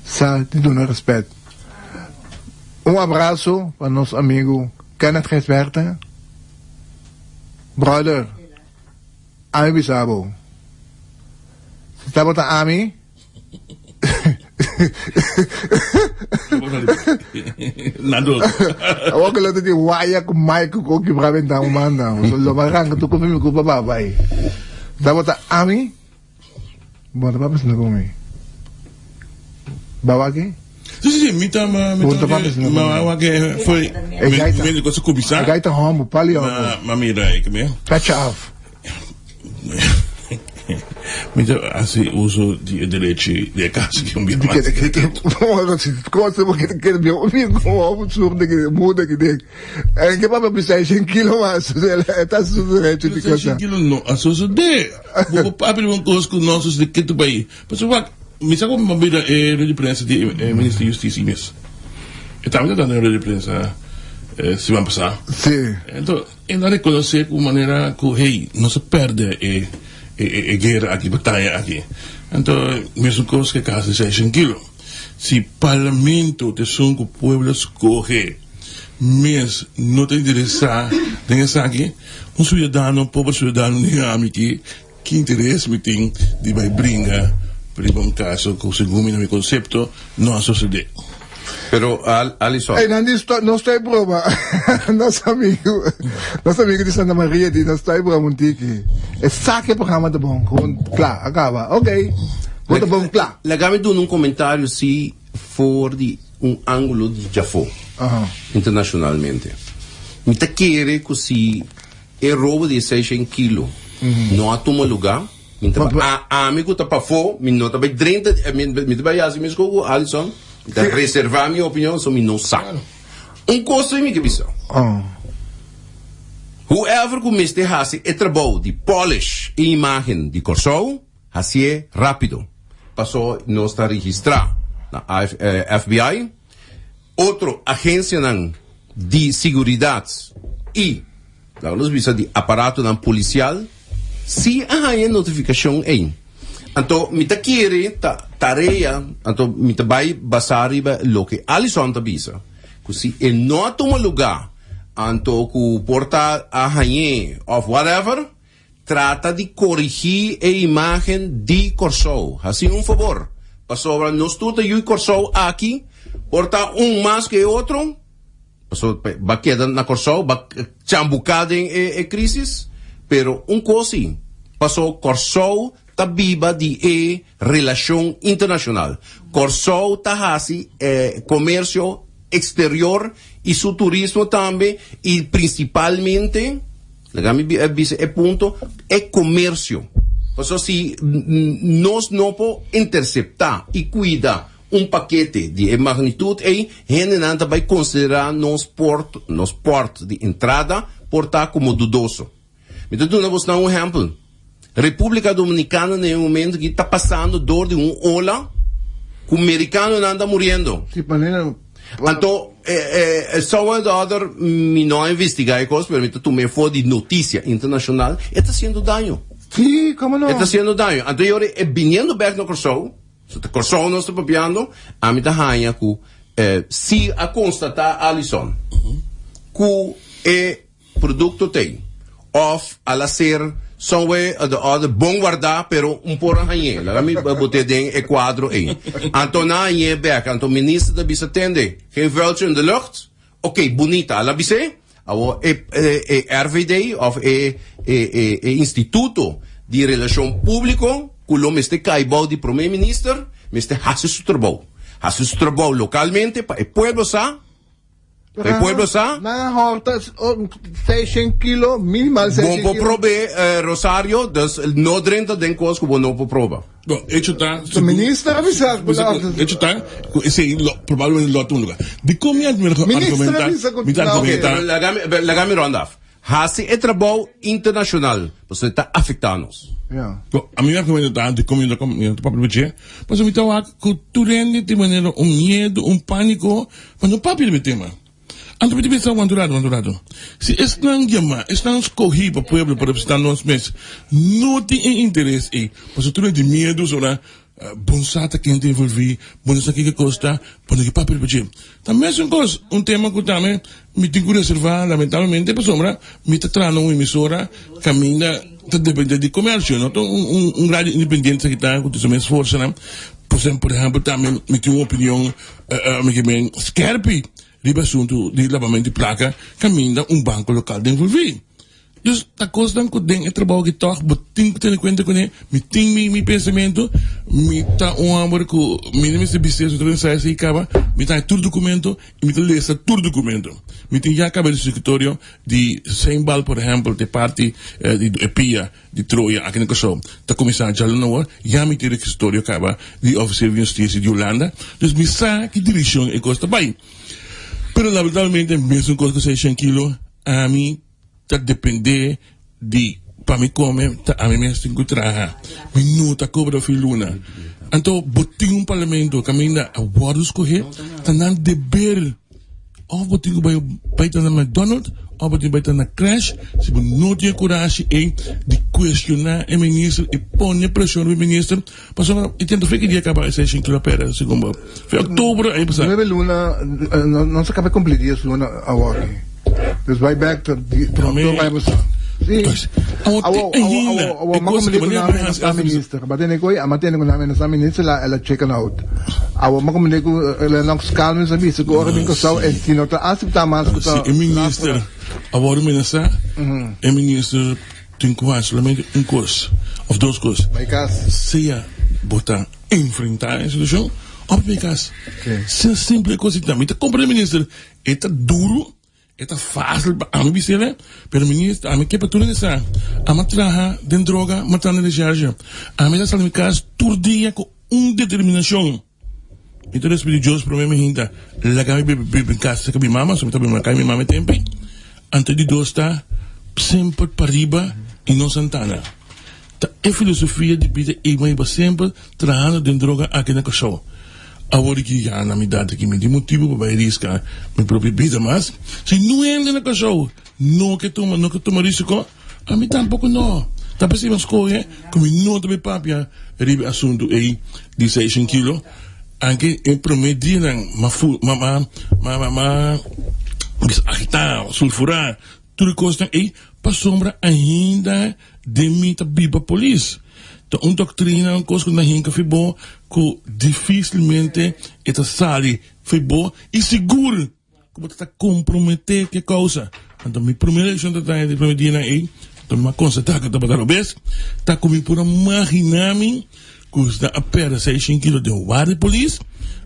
sa di duna rèspèt. Un abraso pa nos amigu Kenneth Gijsbertha. Brother, ami bisa bo, si tabata ami, Awor ku lo ta tin waya ku mic ku koki pra benta un manda, lo ba ranka tur kopi mi ku papá bai. Tabata ami. Bo ta papia asina ku mi? Ba wak-e? Si, si, si, mi ta, mi Bo ta papia asina ku mi? Ma wak-e foi, E gai ta, mi di cosa kubisa. e gai ta hombo, pali hombo. Ma, ma mira, e ke Petje af. Mi ta hasi uso di e derechi di e kas ki un bia mas. Cosa bo ke ke bia un bia como hombo surdo ki muda ki den. En ke papia bisa e shen kilo mas, e ta su derecho di cosa. Shen kilo no a sosode. Bo por papia di un kos ku no sosode ketu bai. Pasobra wak, mi sa ku mi a bira e rueda di prensa di e minister di Justisia mes. E tambe ta dando e rueda di prensa siman pasá. Sí. Enton, e na rekonosé ku manera ku hey, nos a pèrdè e e guera aki, bataya aki. Anto, mesun kos ku e kas di seishen kilo. Si parlamento ta esun ku pueblo a skohe mes no ta interesá den esaki, Un ciudadano, pober ciudadano ni ami ki, ki interes mi tin di bai bringa riba un caso cu segun mi na mi concepto no a sucede. Pero Alison. Ey, nan di no stoy broma. Nos amigo, nos amigo di Santa Maria di no stoy broma un tiki. E sa cu e programa ta bon, gewoon kla, a caba. Ok, bo ta bon kla. Laga mi duna un comentario si for di un angulo di djafó internacionalmente. Mi ta kere cu si e robo di e seishen kilo no a tuma luga, mi ta ba, ami cu ta pafó, mi no ta bay drenta, mi ta bay haci mesco cu Alison, mi ta reserva mi opinion, so mi no sa. Un cos mi ke bisa, whoever cu mester haci e trabou di polish e imagen di Corsou, Hacié rápido, paso nos ta registrá na FBI, otro agencianan di siguridad y, laga nos bisa, di aparatonan policial, si a haña e notificacion ey. Anto mi ta kere ta tarea, anto mi ta bay basá riba loke Alison ta bisa, cu si e no a tuma lugá, anto cu por ta a hañ'é of whatever, Trata di korigí e imágen di Kòrsou. Hasi un fabor, pasobra nos tur ta yui Kòrsou aki, por ta un mas ku e otro, pasobra ba keda na Kòrsou, ba chambuká den e krísis, pero un kos si, paso Kòrsou. ta biba di e relashon internashonal. Kòrsou ta hasi komersio eksterior i su turismo tambe i prinsipalmente, laga mi bisa e punto, e komersio. Pasobra si nos no por interseptá i kuida un pakete di e magnitut ei, hendenan ta bai konsiderá nos port, nos pòrt di entrada por ta komo dudoso. Mi ta duna bosnan un ehèmpel. Repúblika Dominikana na e momento aki ta pasando dor di un ola ku merikanonan ta muriendo. Sí, manera. Anto, somewhere or the other, mi no a investigá e kos, pero mi ta tuma e for di notisia internashonal, e ta hasiendo daño. Sí, komo no? E ta hasiendo daño. Anto e ora e biniendo bèk na Kòrsou, So ta Kòrsou nos ta papiando, ami ta haña ku si a konstatá Alison ku e produkto t'ei òf al a ser somewhere or the other bon wardá pero un por a hañ'é. Laga mi bot'é den e kuadro ei. Anto nan a hañ'é bèk. Anto minister ta bisa tende, geen vuiltje in de lucht. Ok, bunita. Al a bis'é. Awor e e RVD of e e e instituto di relashon públiko ku lo mester kai bou di promé minister mester hasi su trabou. Hasi su trabou lokalmente pa e pueblo sa, pa e pueblo sa. Nan a hòrta seishent kilo, minimal seishent Bon kilo. por prob'é Rosario, dus no drenta den kos ku bo no por proba. No, hecho ta. E minister a bisa ku la. Hecho ta ku esei lo probablemente lo a tuma lugar. Dikon mi argumenta? Mi ta argumenta. Laga mi rond af. Hasi e trabou internashonal pasobra e ta afektá nos. No, ami mi argumento ta dikon mi no ta papia riba dje, pasobra mi ta wak ku tur hende tin manera un miedu, un pániko pa no papia riba e tema. Anto mi ta pensa, Wanta un ratu, wanta un ratu. Si esnan yamá, esnan skohí pa pueblo pa representá nos mes, no tin e interes ei, pasobra tur e di miedu sobra bon sa ta ken ta envolví, bo no sa kiko kos ta, bo no ke papia riba dje. Ta mesun kos, un tema ku tambe mi tin ku reservá lamentablemente pasobra mi ta traha na un emisora kaminda ta dependé di komersio, no ta un radio independiente esaki ta ku ta su mes forsanan. Por ehèmpel tambe mi tin un opinion mi ke men skèrpi riba asuntu di labamentu di plaka kaminda un banko lokal ta envolví. Dus ta kosnan ku den e trabou aki tòg bo tin ku tene kuenta kuné. Mi tin mi mi pensamentu, mi ta un hòmber ku mi no mester bis'é su ta pensa esei kaba, mi ta haña tur dokumento i mi ta lesa tur dokumento. Mi tin ya kaba di eskritorio di Seinbal por ehèmpel te parti di e pia di Troya aki na Kòrsou ta kuminsá djaluna awor, ya mi tin rekisitorio kaba di Ofisier di Hustisia di Hulanda, dus mi sa ki direkshon e kos ta bai. Pero lamentablemente mesun kos ku seishen kilo ami ta dependé di pa mi kome ta ami mes tin ku traha, mi no ta kobra fin luna. Anto bo tin un parlamento kaminda a wòrdu skohé ta nan deber. Of bo tin ku bai bai ta na McDonald of bo tin bai ta na Crash si bo no tin e kurashi ei di kuestioná e minister i pone preshon riba e minister pasobra e tenta fe ki dia kaba e session kila pera segun bo fe oktober aña pasá. Nuebe luna no sa kaba kumpli dies luna awor aki dus bai bek ta oktober aña pasá. Si Awor te ainda e kos ku manera ku hasi hasi minister ba tene ku ama tene ku na mena minister la ela chicken out awor ma kumende ku Lennox Calmes a bisa ku ora bin Kòrsou e si no ta aseptá mas ku ta Si e minister a wòrdu menasá e minister tin ku hasi solamente un kos òf dos kos Bai kas. Sea bo ta enfrentá e situashon òf bai kas. Sea simpel e kos ei ta. Mi ta komprende minister e ta duru. E ta fácil pa ami bis'el, pero minister, ami ke pa tur hende sa, ami a traha den droga, mi a traha den recherche. Ami ta sali mi kas tur dia ku un determinashon. Mi ta despidi Dios prome mi hinta laga mi biba in kas serka mi mama, so mi ta biba na kaya mi mama e tempu. Anto di dos ta semper pariba i no santana. Ta e filosofia di bida ei mi a hiba semper trahando den droga aki na Kòrsou. Awor ki ya na mi dat aki mi tin motibu pa bai riska mi propio bida mas. Si no hende na Kòrsou no ke tuma no ke tuma risiko, ami tampoko no. Ta p'esei mi a skohe ku mi no ta bai papia riba e asuntu ei di seishen kilo. Anke e promé dianan m'a fu m'a m'a m'a m'a bisa agitá, sulfurá. Tur e kosnan ei pasobra ainda den mi ta biba polis. Ta un doktrina, un kos ku nan hinka fi bo ku difisilmente e ta sali fi bo i sigur ku bo ta komprometé ku e kousa. Anto mi promé reakshon ta ta di promé dianan ei. Anto mi a konstatá ku tabata robes, ta ku mi por a maginá mi ku nan a pèrdè seishen kilo den warda di polis,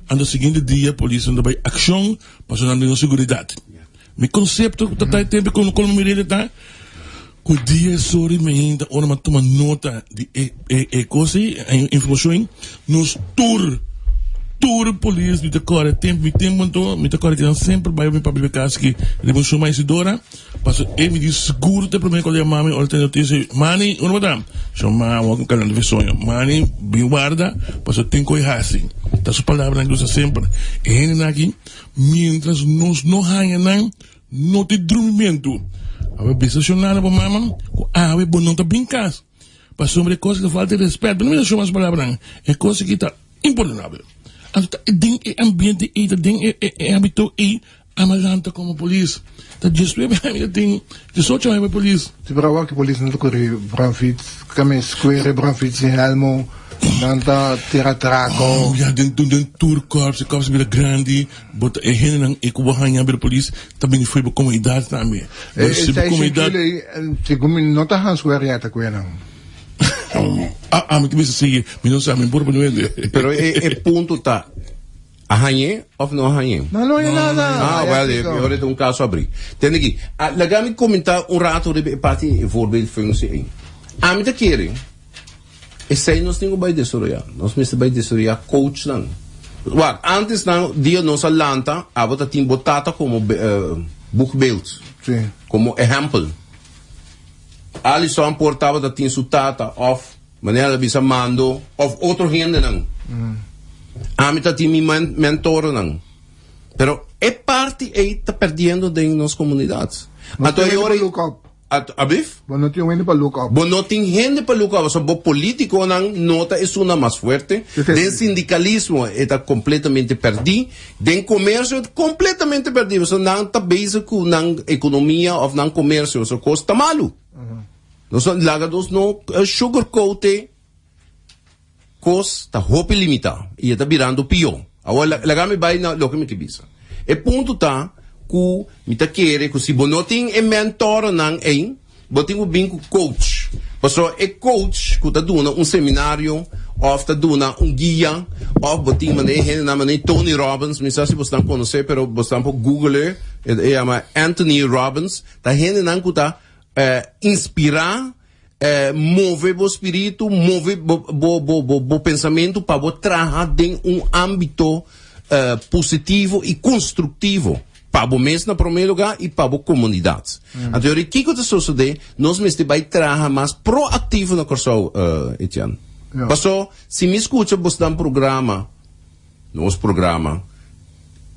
anto siguiente dia polisnan ta bai akshon pasobra nan tin no seguridat. Mi konsepto ku ta ta e tempu ku mi mir'é ta ku dia sori mainta ora mi a tuma nota di e e kos ei, e informashon ei, nos tur, tur polis mi ta kòrda tempu, mi tempu anto mi ta kòrda kinan semper bai mi papia kas ki riba un shuma Isidora. Paso e mi di sigur ta e prome ku a yama mi ora ta notisia, Mani, unda bo ta? Sho, Ma, wak un kalanta fi soño. Mani, bin warda, paso tin ku e hasi. Ta su palabranan ku usa semper. E hendenan aki, mientras nos no haña nan, no tin drumimentu. Awe bisa shonana bo mama ku awe bo no ta bin kas. Pasobra e kos ta falta di rèspèt. Bo no mester shon mas palabranan. E kos aki ta impordonabel. Anto ta den e ambiente ei, ta den e ámbito ei, a lanta komo polis. Ta diesnuebe aña mi ta tin, diesocho aña bai polis. Si pero awor ki polis nan ta kore branfits, kame square branfits sin helmo, nan ta tira trako. Oh ya, den den tur korps, e korps a bira grandi, bo ta e hendenan e ku bo haña bira polis ta bini fo'i bo komunidat tambe. E si bo komunidat. Segun mi no ta Hans Guerra ta kue nan. Ah, ami ta bisa sigui, mi no sa, mi por pone wende. Pero e e punto ta, a hañ'é of no a hañ'é? No, no hañ'é nada. Ah, wel, e ora ta un caso abrí. Tende aki, laga mi comenta un rato riba e parti e voorbeeldfunctie ei. Ami ta kere, esei nos tin cu bai desaroyá. Nos mester bai desaroyá coachnan. Wak, antes nan dia nos a lanta, abo ta tin bo tata como boegbeeld, como ehempel. Alison por tabata tin su tata of manera ta bisa mando of otro hendenan. Ami ta tin mi mentornan. Pero e parti ei ta perdiendo den nos comunidad. No tin hende pa look up. Abif? Bo no tin hende pa look up. Bo no tin hende pa look up. Pasobra bo politiconan no ta esunnan mas fuerte. Den sindicalismo e ta completamente perdi. Den comercio e ta completamente perdi. Pasobra nan ta bezig cu nan economia of nan comercio. Pasobra cos ta malu. Nos no laga nos no sugarcoat e cos ta hopi limita y e ta birando pio. Awor laga mi bay na loke mi ta bisa. E punto ta cu mi ta kere cu si bo no tin e mentornan ey, bo tin cu bin cu coach. Pasobra e coach cu ta duna un seminario of ta duna un guia of bo tin manera e hendenan manera Tony Robbins, mi sa si bosnan conoce pero bosnan por google e, e yama Anthony Robbins, ta hendenan cu ta inspira, move bo spiritu, move bo pensamentu pa bo traha den un ámbito positivo i konstruktivo pa bo mes na promé lugá i pa bo komunidat. Anto yori kiko ta sosodé? Nos mester bai traha mas proaktivo na Kòrsou, Etienne. Paso si mi skucha bosnan programa, nos programa,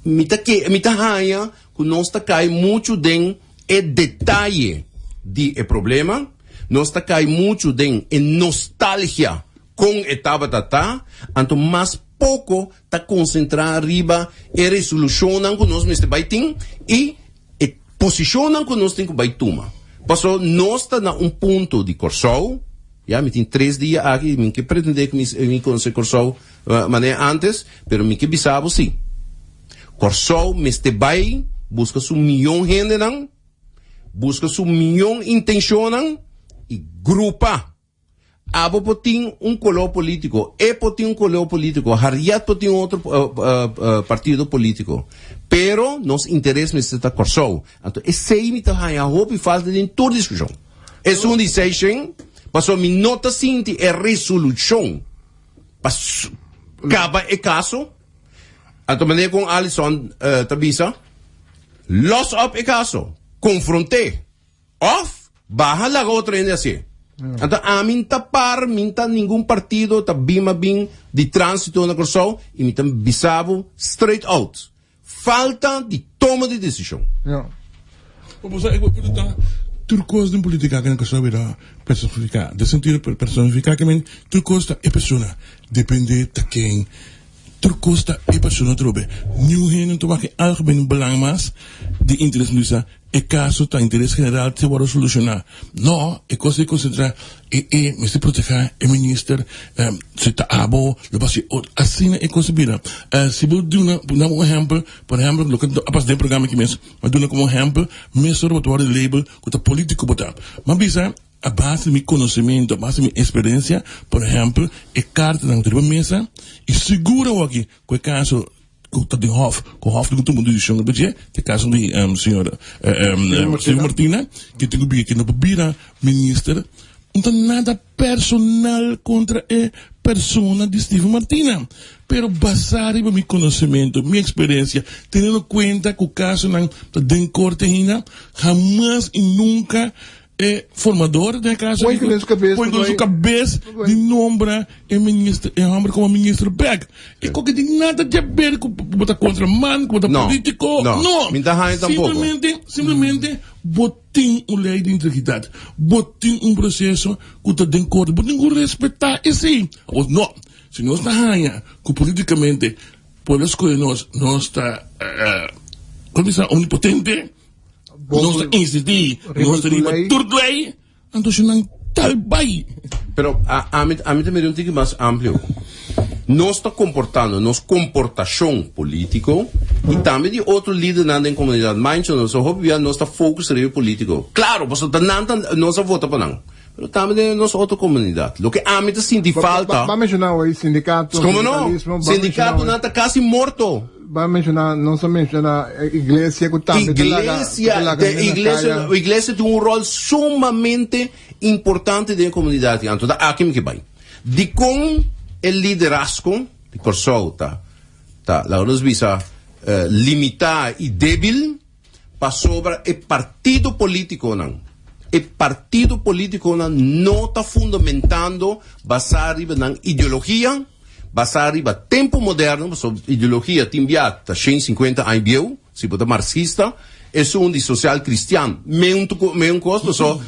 mi ta ke, mi ta haña ku nos ta kai muchu den e detaye di e problema, nos ta kai muchu den e nostalgia kon e tabata ta, anto mas poko ta konsentrá riba e resolushonnan ku nos mester bai tin i e posishonnan ku nos tin ku bai tuma. Pasobra nos ta na un punto di Kòrsou, ya mi tin tres dia aki, mi ke pretendé ku mi konosé Kòrsou manera antes, pero mi ke bisa bo si. Kòrsou mester bai buska su mion hendenan, buska su mion intenshonnan i grupa. Abo por tin un koló polítiko, e por tin un koló polítiko, Harriet por tin otro partido polítiko, pero nos interes mester ta Kòrsou. Anto esei mi ta haña hopi falta den tur diskushon. Esun di seishen, pasobra mi no ta sinti e resolushon pa kaba e kaso. Anto manera kon Alison ta bisa, los op e kaso, konfront'é, òf baha laga otro hende hasié. Anto ami n'ta par, mi n'ta ningun partido ta bin a bin di tránsito na Kòrsou i mi ta bisa bo straight out, falta di toma di desishon. Bo por sa e punto ta tur kos den politica aki na Kòrsou bira personifiká. Den sentido personifiká ke men tur kos ta e persona, depende ta ken. Tur kos ta e persona atrobe. Niun hende no ta wak e algemeen belang mas di interes bisa e kaso ta interes general te wòrdu solushoná. No, e kos di konsentrá e e mester protehá e minister, si ta abo lo por hasi otro. Asina e kos a bira. Si bo duna duna un ehèmpel, por ehèmpel loke a pasa den e programa aki mes, bo a duna komo ehèmpel mesora bo ta wòrdu label ku ta polítiko bo ta. Bo a bisa. A base di mi konosementu, a base di mi eksperensia, por ehèmpel, e kartanan ku ta riba mesa, i sigur awoki ku e kaso ku ta den hòf, ku hòf tin ku tuma un desishon riba dje, ta e kaso di señor Steven Martina, ke tin ku bira, ke no por bira minister, no ta nada personal kontra e persona di Steven Martina, pero basá riba mi konosementu, mi eksperensia, teniendo kuenta ku kasonan ta den korte ainda, hamas i nunka E formador den e caso Poi cu su cabes, poi cu su cabes di nombra e minister, e homber como minister bek. E koke tin nada di haber cu bo ta contra man, cu bo ta No, politico. no. No. Mi ta haña tampoco. Simplemente, simplemente bo tin un ley di integridad. Bo tin un proceso cu ta den corte. Bo tin cu respeta esey. Awor no, si nos ta haña cu politicamente pueblo a scoge nos, nos ta, como bisa, omnipotente. Nos ta insistí, nos ta riba tur lei, anto si nan tal bai. Pero ami ami ta mira un tiki mas amplio. Nos ta komportando, nos komportashon polítiko i tambe di otro lidernan den komunidat mancha nos hopi bia nos ta focus riba e polítiko. Klaro, pasobra ta nan ta nos a vota pa nan. Pero tambe den nos otro komunidat. Loke ami ta sinti falta. Ba menshoná hoy sindikato, Komo no? sindikalismo, ba menshoná Sindikatonan ta kasi morto. Ba menshoná, nos a menshoná iglesia ku tambe ta laga, Iglesia, ta laga de hende na iglesia, kaya. iglesia tin un ròl sumamente importante den e komunidat. Anto ta aki mi ke bai. Dikon e liderazgo di Kòrsou ta, ta, laga nos bisa, limitá i débil? Pasobra e partido politiconan, e partido politiconan no ta fundamentando basá riba nan ideologia, basá riba tempo moderno, pasobra ideologia tin bia ta 150 aña bieu, si bo ta marxista, esun di social cristian meun meun cos, pasobra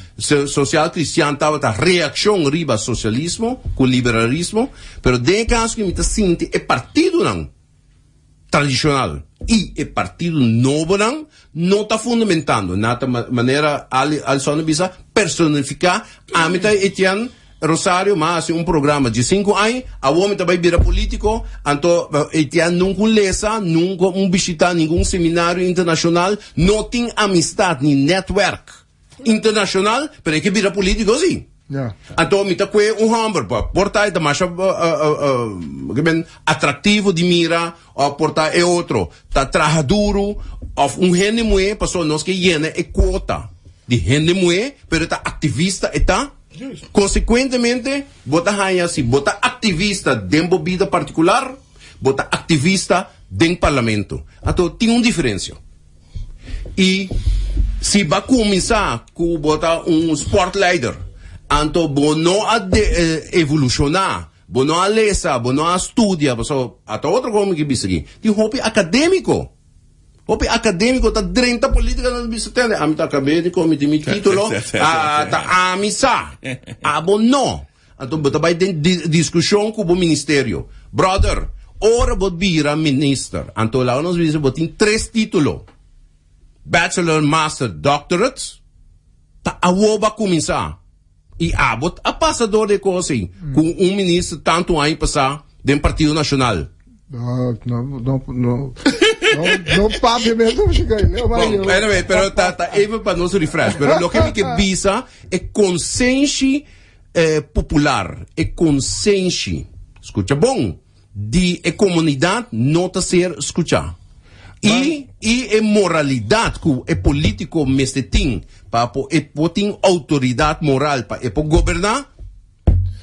social cristian tabata reaccion riba socialismo cu liberalismo, pero den e caso aki mi ta sinti e partidonan, tradicional y e partido nobonan no ta fundamentando na ta manera Ali Alison a bisa personifica ami ta Etienne Rosario ma haci un programa di cinco aña awor mi ta bay bira politico anto Etienne nunca un lesa nunca un bishita ningun seminario internacional no tin amistad ni netwerk Internacional, pero e ke bira politico si. Anto mi ta kue un homber pa por ta e ta masha ke men atractivo di mira of por ta e otro ta traha duro of un hende muhe pasobra nos ke yena e quota di hende muhe pero e ta activista e ta consecuentemente bo ta haya si bo ta activista den bo bida particular bo ta activista den parlamento anto tin un diferencia. I si bo a kuminsá ku bo ta un sportleider, anto bo no a evolushoná, bo no a lesa, bo no a studia, pasobra ata otro kos mi ke bisa aki, tin hopi akadémiko, hopi akadémiko ta drenta polítika nan ta bisa tende, ami ta akadémiko, mi tin mi título, ta ami sa, abo no. Anto bo ta bai den diskushon ku bo ministerio. Brother, ora bo bira minister, anto laga nos bisa bo tin tres titulo, Bachelor, Master, Doctorate, ta awo bo a kuminsá. I abo a pasa dor di e kos ei ku un minister tantu aña pasá den Partido Nashonal. No, no, no, no. No, no papia mesmo, chica. Bon, anyway, pero ta, ta even pa nos refresh. Pero loke mi ke bisa, e konsenshi E popular, e konsenshi, skucha bon, di e komunidat no ta ser skuchá. I i e moralidat ku e polítiko mester tin pa por e por tin outoridat moral pa e por goberná,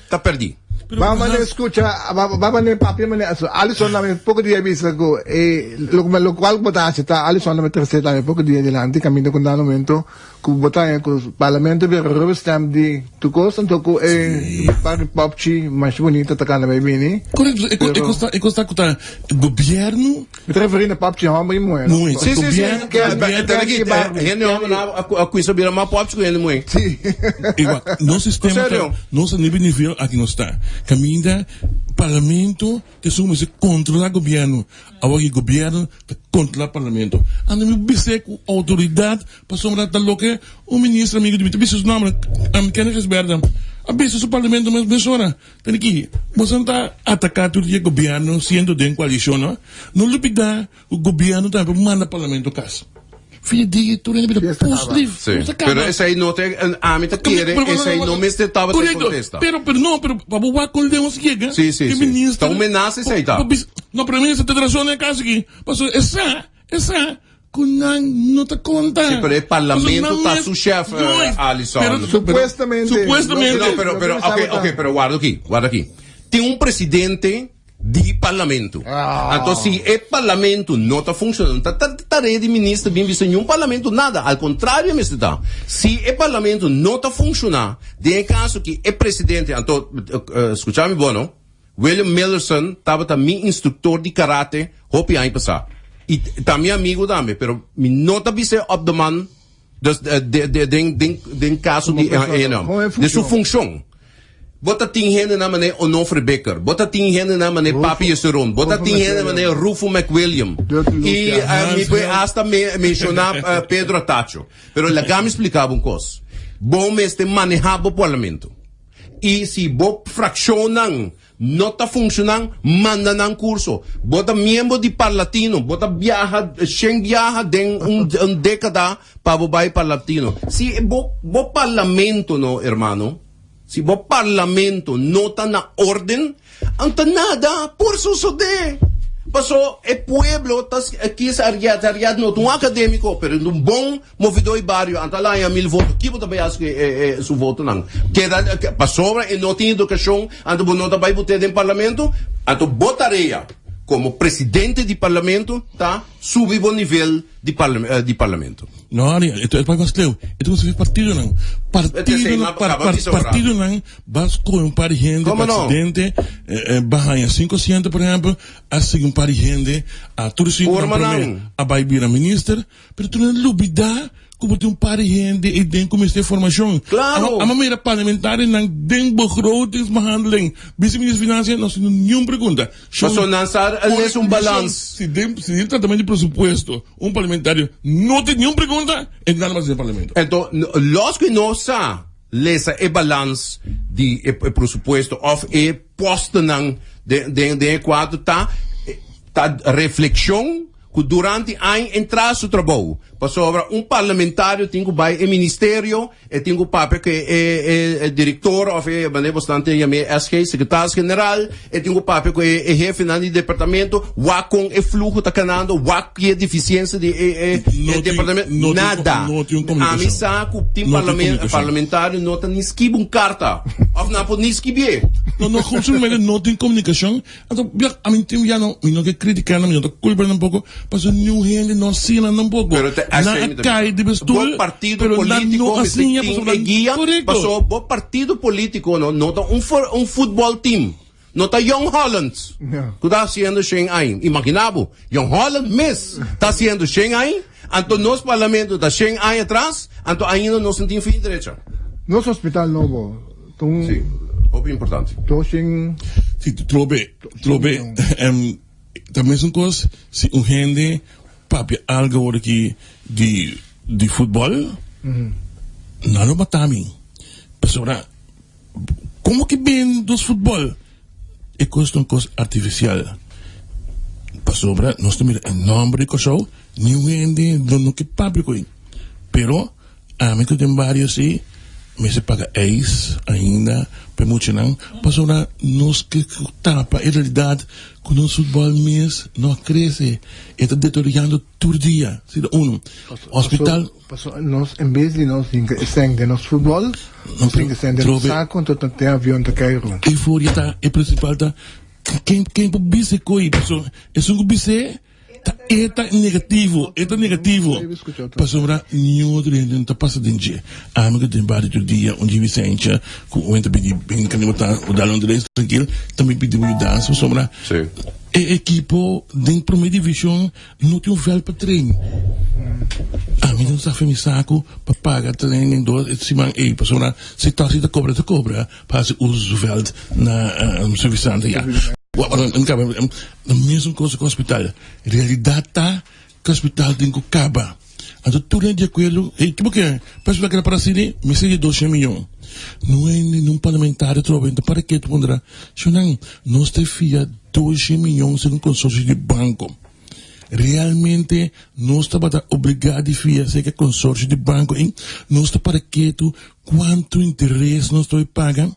ta pèrdí. Ba mane skucha, ba mane papia mane aso. Alison na mi poko dia bisa ku e lo kual ku bo ta hasi ta Alison na mi trese tambe poko dia dilanti kaminda ku na momento Ku bo ta haña ku parlamento bira rubber stamp di tur kos anto ku e par di popchi masha bunita ta kanda bai bini. Korekto, e e kos ta e kos ta ku ta gobièrnu. Mi ta referí na popchi hòmber i muhé no. Muhé, Sí, sí, sí. gobièrnu, Ken, gobièrnu. ken, ken, ken, hende hòmber na a kuinsa bira mas popchi ku hende muhé. Sí. I wak, nos sistema ta, Serio? nos a nivel nivel aki nos ta. Kaminda parlamento ta esun mester kontrolá gobièrnu. Awor ki gobièrnu ta kontrolá parlamento. Anto mi bis'é ku outoridat pasobra ta loke un minister amigo di mi ta bisa su nòmber, Kenneth Gisberda, a bisa su parlamento mes mesora. Tene ki boso ta ataká tur dia gobièrnu siendo den koalishon no. No lubidá ku gobièrnu tambe por manda parlamento kas. Fin di dia tur hende bira Fiesta pus kaba. lief. Sí. Pus a kaba. Pero esei no te, ami ta kere, esei no mester tabata e Correcto. contesta. Pero, pero no, pero pa bo wak con lejos yega. Sí, sí, e sí. minister- Ta un menasa esei ta. Pa bis- No, pero minister te razón en caso aquí. Paso esa, esa, cu nan no ta conta. Sí, pero e parlamento Paso nan ta mes- su chef, No, eh, Alisson. pero- pero- Supuestamente. Supuestamente. No, pero, pero, Lo que ok, pensaba ok, pero guarda aquí, guarda aquí. Tin un presidente di parlamento. Ah. Anto si e parlamento no ta funcionando, ta ta tarea di minister bin bisa niun parlamento nada, al contrario mester ta. Si e parlamento no ta funciona, den e caso ki e presidente, anto scucha mi bon no, William Millerson tabata mi instructor di karate hopi aña pasa. Y ta mi amigo tambe, pero mi no ta bis'e op de man, dus den den den caso di e no, de su funcion. Bo ta tin hendenan manera Onofre Bikker, bo ta tin hendenan manera Papi Jesurun, bo ta tin hendenan manera Rufo McWilliam y mi por hasta menciona Pedro Atacho. Pero laga mi splica bo un cos, bo mester maneha bo parlamento y si bo fraccionnan no ta funciona, manda nan curso. Bo ta miembro di Parlatino, bo ta biaha shen biaha den un decada pa bo bay Parlatino. Si bo bo parlamento no, hermano. Si bo parlamento no ta na orden, anto nada por sosode. Paso e pueblo ta kies Ariad. Ariad no ta un academico, pero e ta un bon movedor di bario. Anto a laña mil voto. Ki bo ta bay haci cu su votonan? Keda, pasobra e no tin educacion, anto bo no ta bay bot'e den parlamento? Anto bo tarea como presidente di parlamento ta subi bo nivel di parlamento. No, Ari, e ta bai mas leu. E ta kuminsá fi partidonan. Partidonan, partidonan ba skohe un par di hende pa presidente, ba haña sinku asiento, por ehèmpel, a sigui un par di hende, a tur sinku nan promé a bai bira minister, pero tur nan lubidá ku bo tin un par di hende ei den ku mester formashon. Amo mira parlamentarionan den begrotingsbehandeling, vice-minister di finansia no haciendo niun pregunta. Pasobra nan sa les un balans. Si den tratamentu di presupuesto un parlamentario no tin niun pregunta, e nada mas den parlamento. Enton, los ku no sa lesa e balans di e presupuesto of e postennan den e kuadro ta ta reflekshon ku durante aña entra su trabou. Pasobra un parlamentario tin ku bai e ministerio E tin ku papia ku e direktor òf e manera bosnan ta yam'é SG, sekretaris general, e tin ku papia ku e hefenan di departamento, wak kon e fluho ta kanando, wak ki e defisiensia di e departamento. Nada. Ami sa ku tin parlamentario no ta ni skibi un karta òf nan por ni skibié. No, no, simplemente no tin komunikashon. Anto, bia, ami tin bia no, mi no ke kritiká nan, mi no ta kulpa nan tampoko, pasobra niun hende no a siña nan tampoko. Pero te Nan así a mi ta kai bisa. di bestoel, Bo partido pero nan polítiko no a mester siña tin pasobra e guia, Korekto. pasobra bo partido polítiko no, no ta un for, un futbòl team. No ta Jong Holland Ja. ku ta hasiendo shen aña. Imaginá bo, Jong Holland mes ta hasiendo shen aña, anto nos parlamento ta shen aña atras, anto ainda nos no tin fin derecha. Nos hospital nobo ta un Sí, hopi importante. Toshin. Si trobe, trobe, em, ta mesun kos si un hende papia algo awor aki di, di futbol, nan lo mata mi. Pasobra, como ki bin dos futbol? E kos ta un kos artifisial. Pasobra nos ta mira e nomber di Kòrsou, niun hende no no ke papia ku ei. Pero Ami ku den bario si mester paga eis ainda pa e muchanan pasobra nos ke tapa e realidad ku nos futbol mes no a krese e ta deteriorando tur dia si ta uno hospital. Pasobra nos en bes di nos hinka e sèn den nos futbol nos hinka e sèn den nos sako anto ta den avion ta kai rond. Euforia ta e principal ta ken ken por bisa e koe pasobra esun ku bis'e Ta e ta negativo, e ta negativo. Pasobra niun otro hende no ta pasa den dje. Ami ku den bario tur dia, un dje Vicentia ku un hende ta pidi bin kende bo ta bo dal un tres trankil, ta mi pidi bo yudansa pasobra e ekipo den prome division no tin un vèlt pa train. Ami no sa fe mi saku pa paga training dos siman ei pasobra si ta si ta kobra ta kobra pa hasi uso di su vèlt na Suffisante ya. Na mesun cosa cu hospital. Realidad ta cu hospital tin cu caba. Anto tur hende di acuerdo, hey, kibo ke? Pa hospital keda para asina, mester di doshen miyon. No hay ningun parlamentario trobe, enton para ke tu pondra? Shownan, nos ta fia doshen miyon segun consorcio di banco. Realmente nos tabata obligá di fia serka konsorsio di banko ei? Nos ta para ketu kuantu interes nos ta bai paga?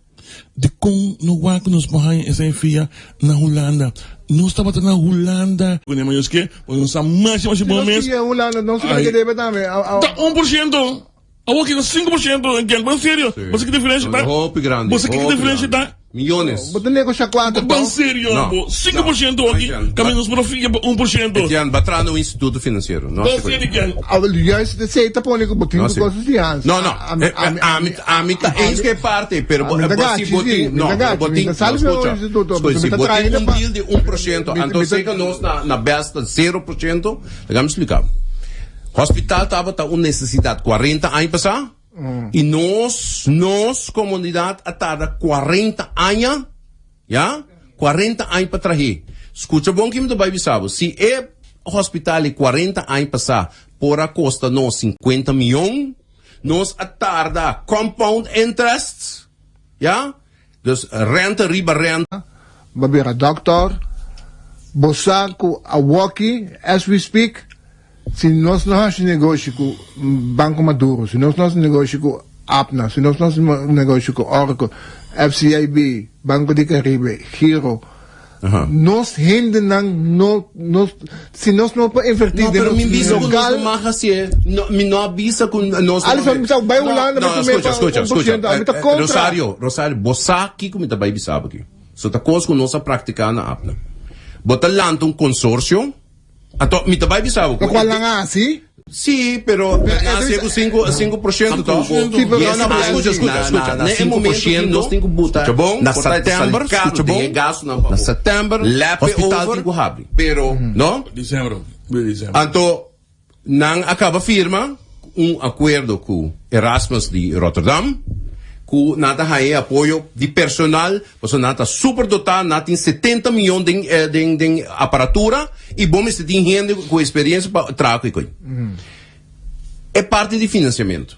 Dikon no wak ku nos por haña esei fia na Hulanda? Nos tabata na Hulanda. Kuné ma nos ke, pasobra nos sa masha masha bon mes. Si nos fia Hulanda, nos ta ke debe tambe. Ta 1%. Awor ki ta 5%. Entiende? Ban serio. Bo sa ki diferensha ta? Hopi grandi. Bo sa ki diferensha ta? Millones. Bo ta negosha kuantu to? Ban serio bo. 5% aki, kaminda nos por a fia pa 1%. Etienne, ba traha na un instituto financiero. No Ban serio Etienne. Awel, juist esei ta pone ku bo tin ku kos di fiansa. No, no. Ami ta eens ku e parti, pero bo si bo tin, no, pero bo tin, no, skucha, skucha, si bo tin un deal di 1%, anto seka nos na best ta 0%, laga mi splika bo. Hospital tabata un nesesidat 40 aña pasá, i nos, nos komunidat a tarda 40 aña, ya, 40 aña pa trah'é. Skucha bon ki mi ta bai bisa bo, si e hospital di 40 aña pasá por a kosta nos 50 mion, nos a tarda compound interest, ya, dus rente riba rente. Bo bira doctor, bo sa cu awoki, as we speak, si nos no haci negoshi cu Banco Maduro, si nos no haci negoshi cu APNA, si nos no haci negoshi cu Oracle, FCIB, Banco di Caribe, Giro, nos hendenan no, nos, si nos no por inverti No, den pero nos mi bisa cu nos local, no mag hacié. No, mi no a bisa cu nos no Alisson, mi sa bai Hulanda, No, bai no, comé escucha, pa escucha, un por escucha. ciento. Ami ta contra. Rosario, Rosario, bo sa kico mi ta bai bisa bo aki. So ta cos cu nos a practica na APNA. Bo ta lanta un consorcio, anto mi ta bai bisa bo cu Locual nan a haci? Sí, pero nan a haci cu 5% to. Sí, pero No, no, pero escucha, escucha, escucha. Na Na e momento 5% nos tin cu buta Escucha bon, na por ta september, sali caro escucha den bon, e gastonan pa na bo. september, Lepe hospital over. tin cu habri. Pero, no? December, december. Anto, Nan a kaba firma un akuerdo ku Erasmus di Rotterdam ku nan ta haña e apoyo di personal pasobra nan ta super dotá, nan tin 70 miyon den den den aparatura i bo mester tin hende ku eksperensia pa traha ku e koi. E parti di finansiamentu.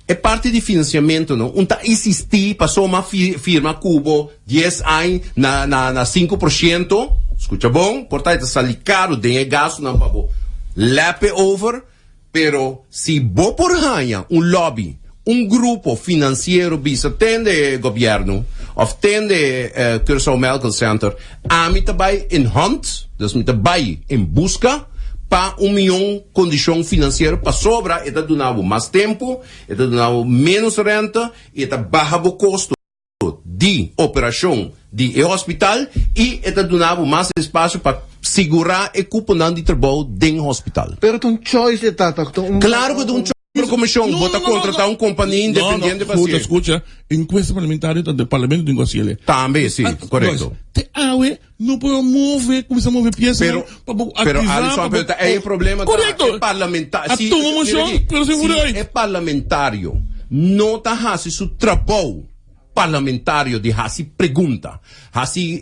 E parti di finansiamentu no un ta insistí pasobra m'a firma ku bo dies aña na na na 5%, skucha bon, por ta e ta sali karu den e gastunan pa bo lèp e over, pero si bo por haña un lobby, un grupo finansiero bisa tende gobièrnu òf tende Curaçao Medical Center, ami ta bai in hunt, dus mi ta bai en buska pa un mion kondishon finansiero pasobra e ta duna bo mas tempu, e ta duna bo ménos renta i e ta baha bo kosto di operashon di e hospital i e ta duna bo mas espasio pa sigurá e kuponan di trabou den hospital. Pero ta un choice e ta, ta un. Klaro ku ta un choice. Pero komishon, bo ta kontratá un kompania independiente pa Escucha, hasié. escucha, enkuesta parlamentario ta den parlamento tin ku hasiel. Tambe, si, korekto. Te awe no por move, kuminsá move piesa Pero, pa bo pero aktivá, Alisson, pa bo pero ta e problema ta Korekto. e parlamenta-, A si, tuma mira moshon, aki, pero sin si vooruit. e parlamentario no ta hasi su trabou parlamentario di hasi pregunta, hasi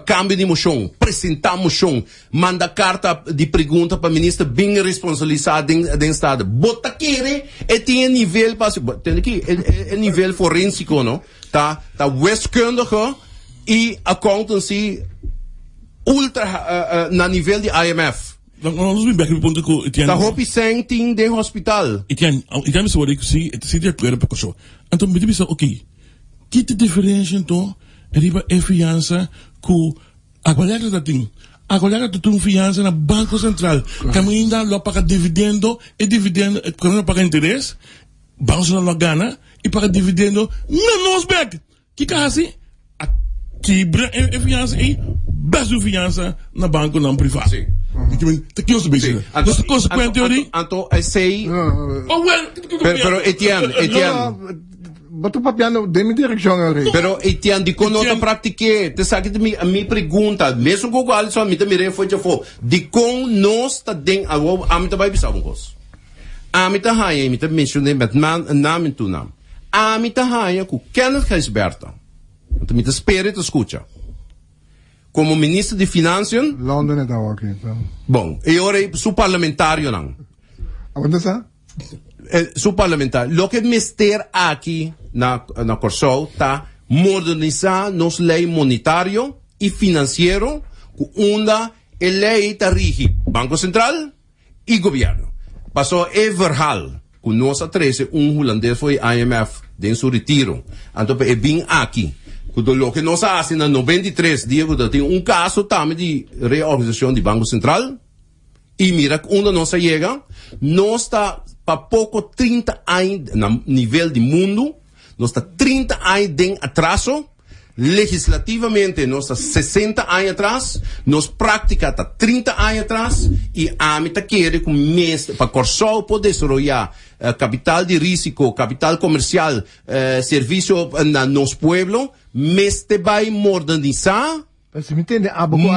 cambio di mocion, presenta mocion, manda carta di pregunta pa minister bin responsabilisa den den estado. Bo ta kere e tin e nivel pa hasi, tende aki e nivel forensico no ta ta wiskundige y accountancy ultra na nivel di IMF. Nos bin bek riba punto ku Etienne. Ta hopi sèn tin den hospital. Etienne, Etienne bisa wòrdu ku si e ta sinti di akuerdo pa Kòrsou. Anto mi ta bisa oke, ki ta diferensha anto riba e fiansa ku Aqualectra ta tin? Aqualectra ta tin un fiansa na Banko Sentral kaminda lo a paga dividendo, e dividendo kaminda lo a paga interes, Banko Sentral lo a gana i paga dividendo na nos bek. Kiko a hasi? A kibra e fiansa ei, bes un fiansa na bankonan privá. Sí. Ta ki nos ta bezig? Anto, Nos ta konsekwente ori? Anto, esei. Oh, well, Pero, pero Etienne, Etienne. Bo ta papiando den mi direkshon ori. Pero Etienne, dikon no ta praktik'é? Te sa ki ta mi, mi pregunta. Mesun ku Alisson, mi ta mir'é for djafó. Dikon nos ta den, awor ami ta bai bisa un kos. Ami ta haña, i mi ta menshon'é met naam en toenaam. Ami ta haña ku Kenneth Gijsbertha, anto mi ta spera e ta skucha, komo minister di Financiën. London e ta awor aki. Bon, e ora ei su parlamentarionan. Awor ta sa? Su parlamentario. Loke mester aki na na Kòrsou ta modernisá nos lei monetario i finansiero ku unda e lei ta rigi. Banko Sentral i gobièrnu. Paso e verhaal ku nos a trese un hulandes for di IMF den su retiro, anto pa e bin aki ku ta loke nos a hasi na 93 dia ku ta tin un kaso tambe di reorganisashon di Banko Sentral i mira unda nos a yega, nos ta pa poko 30 aña na nivel di mundu, nos ta 30 aña den atraso. Legislativamente nos ta 60 aña atras, nos práktika ta 30 aña atras i ami ta kere ku mester pa Kòrsou por desaroyá kapital di rísiko, kapital komersial, servisio na nos pueblo, mester bai modernisá,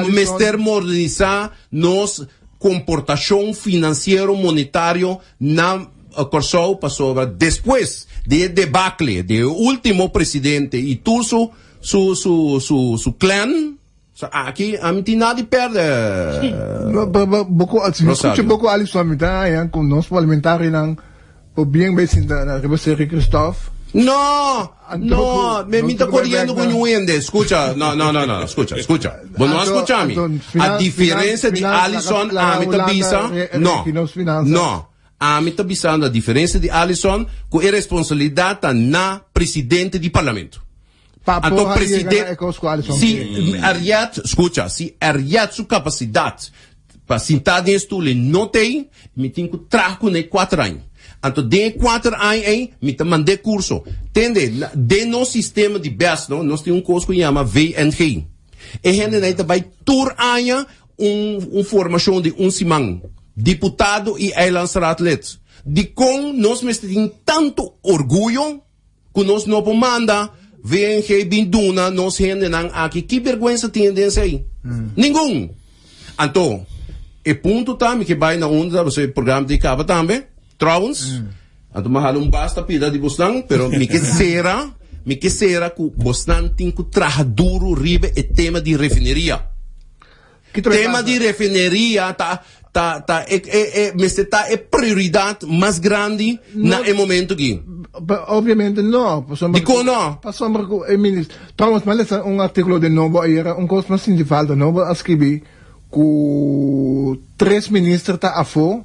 mester modernisá nos komportashon finansiero monetario na Kòrsou pasobra despues di e debakle di e ultimo presidente i tur su su su su su clan so aki ami tin nada di pèrdè Rosario. Boko Alison mi ta haña ku nos parlamentarionan por bien bai sinta na riba Seri Kristof. No, no, mi mi ta koriendo ku ñu hende. Skucha, no, no, no, no, skucha, skucha. Bo no a skucha mi. A diferensia di Alison, ami ta bisa, no, no. Ami ta bisando a diferensia di Alison ku e responsabilidat ta na presidente di parlamento. Pa Anto por a yega na presidente e kos ku Alison si ke. Ariet, skucha, si Ariet su kapasidat pa sintá den e stul ei no t'ei, mi tin ku traha kuné kuater aña. Anto den e kuater aña ei mi ta mand'é kurso. Tende, na den nos sistema di bes no, nos tin un kos ku yama VNG. E hendenan ei ta bai tur aña un un formashon di un siman, diputado i eilandsraadlid. Dikon nos mester tin tantu orguyo? Ku nos no por manda VNG bin duna nos hendenan aki. Ki bergwensa tin den esei? Ningun! Anto, e punto ta, mi ke bai na unda ta, pasobra e programa tin kaba tambe, trouwens. Anto mi a hala un basta pida di bosnan, pero mi ke sera, mi ke sera ku bosnan tin ku traha duru riba e tema di refineria. Tema di refineria ta ta ta e e e mester ta e prioridad mas grandi na e momento aki. Obviamente no. Dikon no? Pasobra ku e minister. Trouwens mi a lesa un artikulo den Nobo ayera, un kos mas sinti falta. Nobo a skribi ku tres minister ta afó,